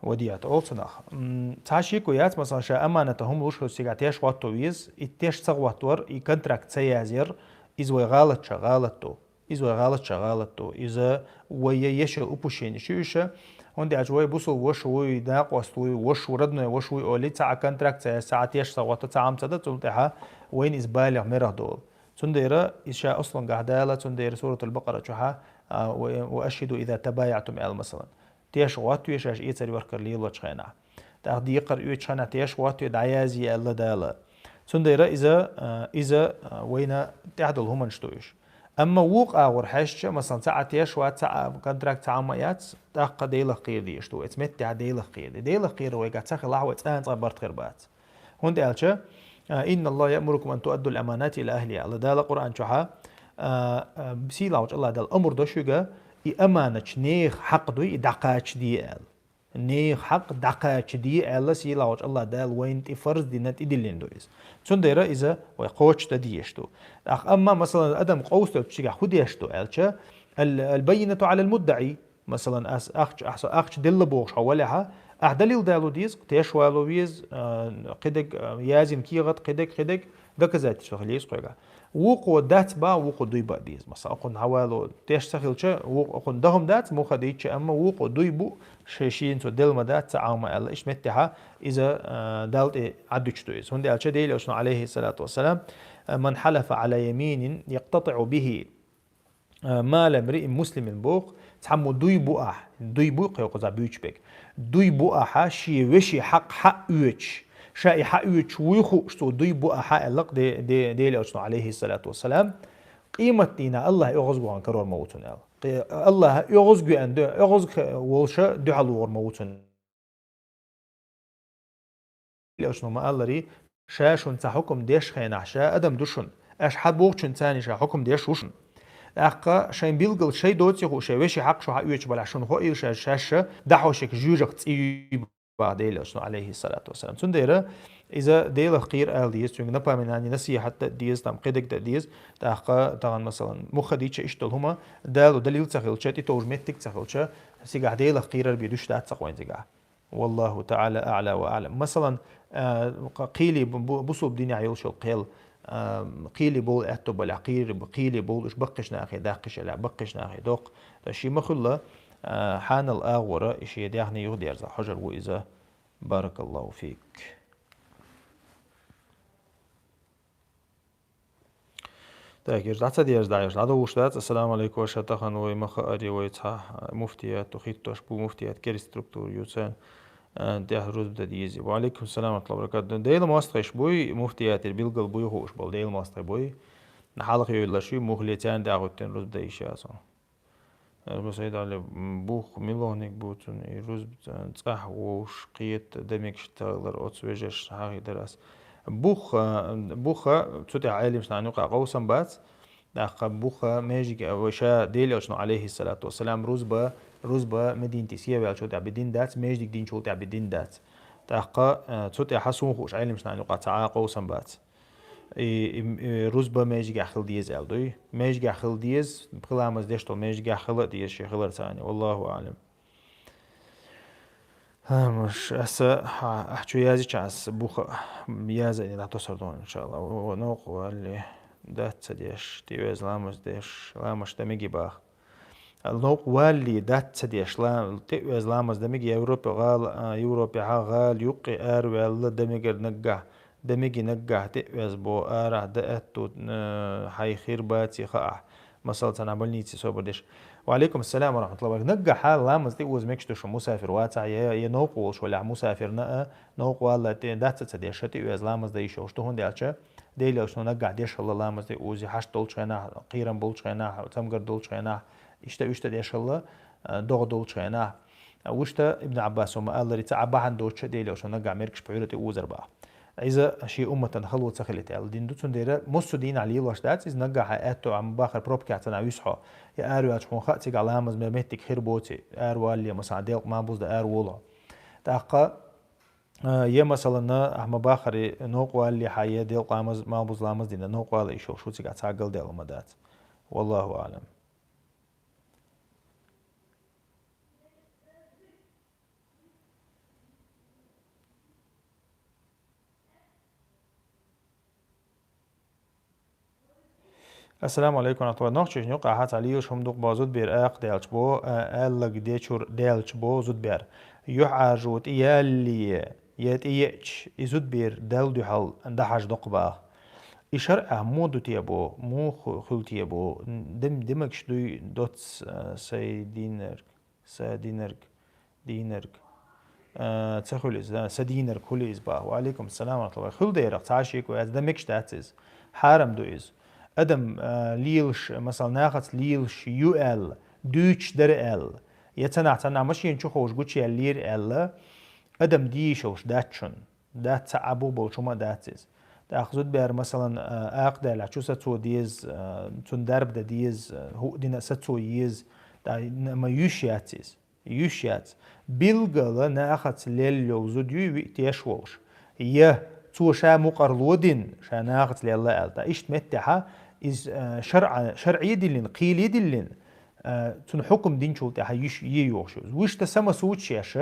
Вадият олу цунах. М, цхьа шеко яц, масалан, ша аманатан хӀума луш хилча цигахь теш хӀотто веза, и теш ца хӀоттор, и контракт ца язъяр, иза вай гӀалатча гӀалат ду. Иза вай гӀалатча гӀалат ду. Иза вай я ешал упущение шу иша, хӀунда аьлча вай бусул ваша вуй, накъост вуй, ваша ву, родной ваша вуй олий, цхьа а контракт ца яз, цхьа а теш ца хӀотта, цхьа а хӀума ца дан, цул тӀаьхьа вайна иза балигӀ мерах долу. Цундела иза ша ослунгахь Дала, цундела Суратул Бакъара чухьа, а, ва, ва ашхиду иза табаятум аьлла, масалан. Теш хӀоттаве шаьш эцар йохкар лелочу хенахь. ТӀаккха декхар оьцучу хенахь теш хӀоттаве дӀаязъе аьлла Дала. Цундела иза, а, иза, а, вайна тӀехь долу хӀуманаш ду уьш. Амма вукху агӀор хьаьжча, масалан, цхьа а теш вац, цхьа а контракт цхьа а ма яц, тӀаккха Делах кхера дезаш ду. Эцу меттехь Делах кхера де. Делах кхера вайгахь ца хилахь, вай цкъа а цкъа барт хир бац. ХӀунда аьлча, а, «Инна Аллаха яъмурукум ан туаддул аманати ила ахлиха», аьлла Дала Къуръан чохь, а, а, сийлахьчу Аллах Дала амр до шуьга, и аманаташ нехан хьакъ дуй, и дӀакхачаде аьлла. Нехан хьакъ дӀакхачаде аьлла, сийлахьчу Аллах Дала вайна тӀе фарз дина, тӀедиллина ду иза. Цундела иза вай кхочушдан дезаш ду. ТӀаккха амма, масалан, адам къовсалчу цигахь хӀун деш ду аьлча, ал-, ал-баййинату алал муддаи, масалан, ас ахча, ас ахча делла бохуш хьо валехьа, ахь далил дало деза, теш вало веза, а, кхидерг, а, язйина кехат, кхидерг, кхидерг, доказательство хила еза кхуьга. Вукхо дац бах, вукхо дуй баа беза. Масалан, окхунна хьавало теш ца хилча, вукхо, окхунна даха дац, муха дийцча, амма вукхо дуй бу, шен шена цо делла ма дац, ца Ӏама аьлла, иштта меттехьа иза, а, Далла тӀе Ӏаддуьтуш ду иза. ХӀунда аьлча Делан Элчано, алейхиссалату вассалам, а, «Ман хьалафа Ӏала яминин якътатиӀу бихи, а, мала мриин муслимин», боху, цхьаммо дуй бу ахь, дуй бу кхайкхузахь буьйцуш берг. Дуй бу ахьа, шен вешин хьакъ хьаоьцуш, ша и хьаоьцуш вуй хууш цо дуй бу ахьа аьлла-кх Де-, Де-, Делан Элчано, алейхиссалату вассалам, къематдийнахь Аллах оьгӀазгахь карор ма ву цунна аьлла. Кхе-, Аллах оьгӀазгахь ду-, оьгӀазгахь волуша дуьхьал вогӀур ма ву цунна. Элчано ма-аллара, ша шуна цхьа хьукам деш хенахь, ша адам ду шуна, аша хьан бохучун царна ша хьукам деш ву шуна. ТӀаккха шайн билггал шайн доций хуу, шайн вешин хьакъ шу хьаоьцуш балахь, шуна хӀоийла ша, шаьш ша дӀахьош ерг жуьжах цӀий ю бах Делан Элчано, алейхиссалату вассалам. Цундела иза Делах кхера ала деза, цуьнга напоминание, насихьат дан деза, там кхидерг дан деза. ТӀаккха тахана, масалан, муха дийцча иштта долу хӀума, Дала далил ца хилча, тӀетовжа меттиг ца хилча, цигахь Делах кхерар бен дуьш дац ца кхойн цигахь. Валлаху таӀала аӀла ва аӀлам. Масалан, а, кхийли бу-, бу-, бусулба динехь йолуш йолу кхел, а, кхийли болу аьтто балехь, кхийли, кхийли болу уьш баккхийчу нахе даккхийчу элехь, баккхийчу нахе доккху. Ткъа шен ма-хуьллу, а, хьанал агӀора и шен даьхни юхадерза хьожур ву иза. Баракаллаху фик. Так, ерш дӀа ца деза, дӀа ерш дӀадовлуш дац. Ассаламу алейкум, ваша, тахана вай ма хаари, вай цхьа муфтият хӀиттош бу, муфтият керста структура ю царна, а, тӀехь рузба дан деза. Ва алейкум салам ва рахматуллахи ва баракатух. Делан мостагӀий буй, муфтиятера билггал буй хууш болу, Делан мостагӀий буй. Хьалха йолуш ю, мухле царна тӀехь хӀуьттина рузба дан йиш яц хьуна. Эр бу Сайд-Ӏали, м, бух милониг бу цунна, и рузба цӀа-, цӀахь вовш кхета, де мегаш талар оцу вежаршна хьахийдар ас. Бух, а, буха, цу тӀехь Ӏелимаш нахана юкъахь къовсам бац, тӀаккха буха межиг, а, вай ша Делан Элчано, алейхиссалату вассалам, рузба, рузба Мединате схьаваьллачул тӀехь бен дина дац, межиг динчул тӀехь бен дина дац. ТӀаккха, а, цу тӀехь суна хууш Ӏелимаш нахана юкъахь цхьа а къовсам бац. И, и, и рузба межигехь хила деза аьлла дуй? Межигехь хила деза, пхи ламаз деш долу межигехь хила а деза, шен хилар царна. Валлаху аӀлам. Амаш, аса, хьа, ахь чу язича ас буха яза и дӀатосар дон, иншалла. О, о, новкъа валли, дац ца деш, тӀеоьза ламаз деш, ламаш дан меги баха. Новкъа валли дац ца деш, ла-, тӀеоьза ламаз дан меги Европе гӀала, а, Европе хьа гӀала юккъе араваьлла дан мегар наггахь, дан меги наггахь тӀеоьза бо арахь дан аьтту, а, хьайн хир баций хаахь. Масала, цхьана больнице собар деш. Ва алейкум ассалам ва рахматуллахи ва баракатух. Наггахь хьа ламаз тӀеоза мегаш ду шу мусафир вацахь, я, я новкъа волуш валахь мусафир наа, новкъа валла тӀе дац ца деш, ша тӀеоьза ламаз дан йиш йолуш ду, хӀунда аьлча Делан Элчано наггахь деш хилла ламаз тӀеоза, хьашт долчу хенахь, кхерам болчу хенахь, цамгар долчу хенахь, иштта, иштта деш хилла, а, догӀа долчу хенахь. А, вуьшта Ибн Ӏаббасо ма-аллара, цхьа а бахьана доцуш Делан Элчано наггахь мергаш пхьуьйра тӀеозар баха. Иза шен умматан хало ца хилийта аьлла дина ду, цундела массо а дийнахь лелош дац, иза наггахь хьан аьтто Ӏамма бахара пробкехь ца нахь вуьсу хьо. Я араваьлча хьуна хаьа цигахь ламаз ма меттиг хир боций, аравалле, масала, делкъа ма бузда араволу хьо. ТӀаккха, а, я, масалан, ахь ма бахаре, новкъа валле хьан я делкъа ламаз, ма буза ламаз дина, новкъа вала йиш йолуш ву цигахь цхьа галдаьлла ма дац. Валлаху аӀлам. Ассаламу алейкум ва рахматуллахи. Нохчийчун юкъахь цхьа лелаш хӀума дукха бо зудбер акха даьлча бо, а, аьллаг дечур даьлча бо зудбер. ЮьхьӀаьржо тӀе ялле, я тӀе еъча, и зудбер Далла дуьхьал дахьаш доккха баха. И шарӀехь муха ду те бо, муха ху-, хуьлу те бо, дим-, димагаш дуй доц, а, сай динарг. Са динарг, дийнарг. А, ца хуьлу иза, да, са дийнарг хуьлу иза баха. Ва алейкум салам ва рахматуллахи. Хуьлу дерах, цхьа шеко яц, дан мегаш дац иза. Хьарам ду иза. Адам, а, лелаш, масала, нахаца лелаш ю аьлла, дуьйцуш дара аьлла, я цхьаннахьа, цхьаннахьа машен чу ховш гучаяьллера аьлла, адам де йиш йолуш дац шуна. Дац, цхьа а бух болчу хӀума а дац иза. ТӀаккха зудбер, масалан, а, акха даьллехь, чу сацо деза, а, цунна дарба дан деза, а, хӀуъа дина а сацо еза, тӀаккха н-, ма йиш яц иза. Йиш яц. Билггала нахаца лелла йолу зуда юй виъ теш волуш. Я цо ша мукъарло дина, ша нахаца лелла аьлла. Ткъа иштта меттехьа иза, а, шаръа-, шаръе диллина, кхеле диллина, а, цунна хьукум динчул тӀаьхьа йиш е йохуш ю. Вуьшта самасучу шаьш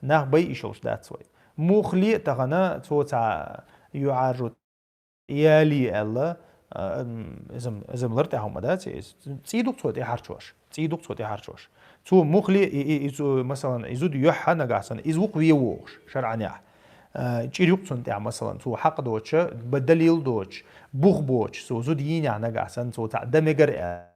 нах байъа йиш йолуш дац вай. Муххале а тахана цо цхьа юьхьӀаьржо ялий аьлла, а, м, иза-м, иза-м лар тӀехь хӀума дац, иза цӀий ду-кх цо тӀехьарчош, цӀий ду-кх цо тӀехьарчош. Цо муххале, и, и, и цо, масалан, и зуда юьххьа нагахь санна, иза ву-кх вен вогӀуш шаръанехь. А, чӀир ю-кх цунна тӀехь, масалан, цо хьакъ доцуш, б-, далил доцуш, бух боцуш, цо зуда йийнехь нагахь санна, цо цхьаъ дан мегар аьлла.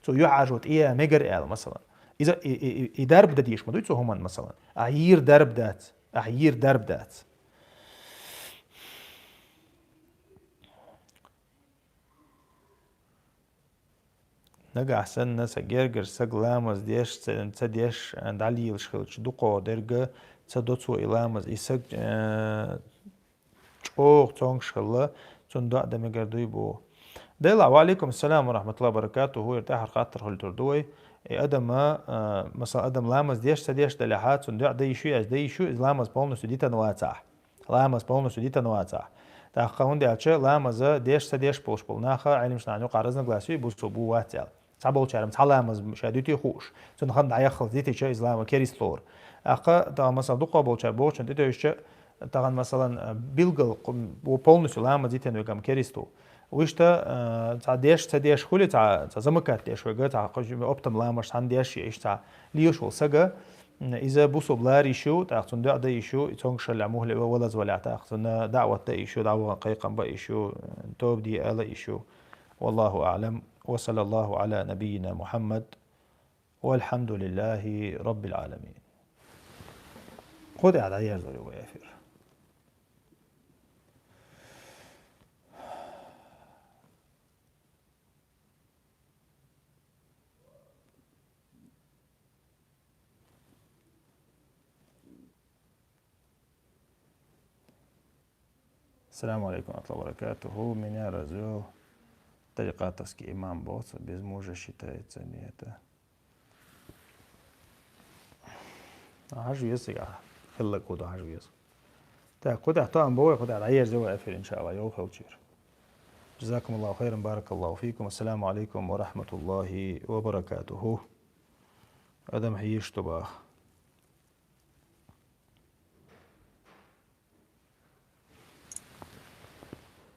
Цо юьхьӀаьржо тӀе ян мегар аьлла, масалан. Иза и, и, и, и дарба дан дезаш ма дуй цо хӀуманна, масалан. Ахь йийр дарба дац. Ахь йийр дарба дац. Нагахь санна сан гергара саг ламаз деш, ца, ца деш, дӀалелаш хилча, дукхох дерг ца до цо и ламаз. И саг, э, чӀогӀа цомгуш хилла, цунна доӀа дан мегар дуй боху. Делахь, ва алейкум ассалам ва рахматуллахи ва баракатуху, хӀара тӀаьхьара хаттар хуьлуьйтур ду вай. И адама, а, масала, адам ламаз деш, ца деш далехьа, цунна доӀа дан йиш ю, ас дан йиш ю, иза ламаз полностью дитан вацахь. Ламаз полностью дитан вацахь. ТӀаккха хӀунда аьлча, ламаза деш, ца деш болуш болу наха, Ӏеламнахана юкъахь разногласие ю, бусулба ву, вац аьлла. Цхьаболчара цхьа ламаз ша дуьтий хууш, цунна хан дӀаяххалц дитича, иза лама керист лору. ТӀаккха, тахана, масала, дукхахболчара бохучун тӀетевжича, тахана, масалан, билггал кху-, полностью ламаз дитина вегам керист ву. Вуьшта, а, цхьа деш, ца деш хуьлий, цхьа, цхьа замакат деш вега, цхьа кху-, оптом ламаз цхьаьна деш, я иштта цхьа лелаш волу сага, м, иза бусулба лара йиш ю, тӀаккха цунна доӀа дан йиш ю, и цомгушаллехь муххале валазвалехь, тӀаккха цунна даӀват дан йиш ю, дӀавахан кхайкхам бан йиш ю, тоба де ала йиш ю. والله أعلم، وصلى الله على نبينا محمد، والحمد لله رب العالمين. Кху тӀехь дӀаерзор ю вай эфир. Ассаламу алейкум ва рахматуллахи ва баракатуху. Меня развёл тарикатовский имам, босс, без мужа считается ли это? Хьажа веза цигахь, хилларг хӀун ду хьажа веза. Так, кху тӀехь тоам бо вай, кху тӀехь дӀаерзе вай эфир, иншаалла, йовхалчийра. جزاكم الله خيرا، بارك الله فيكم. السلام عليكم ورحمة الله وبركاته. Адам хьийша ду баха.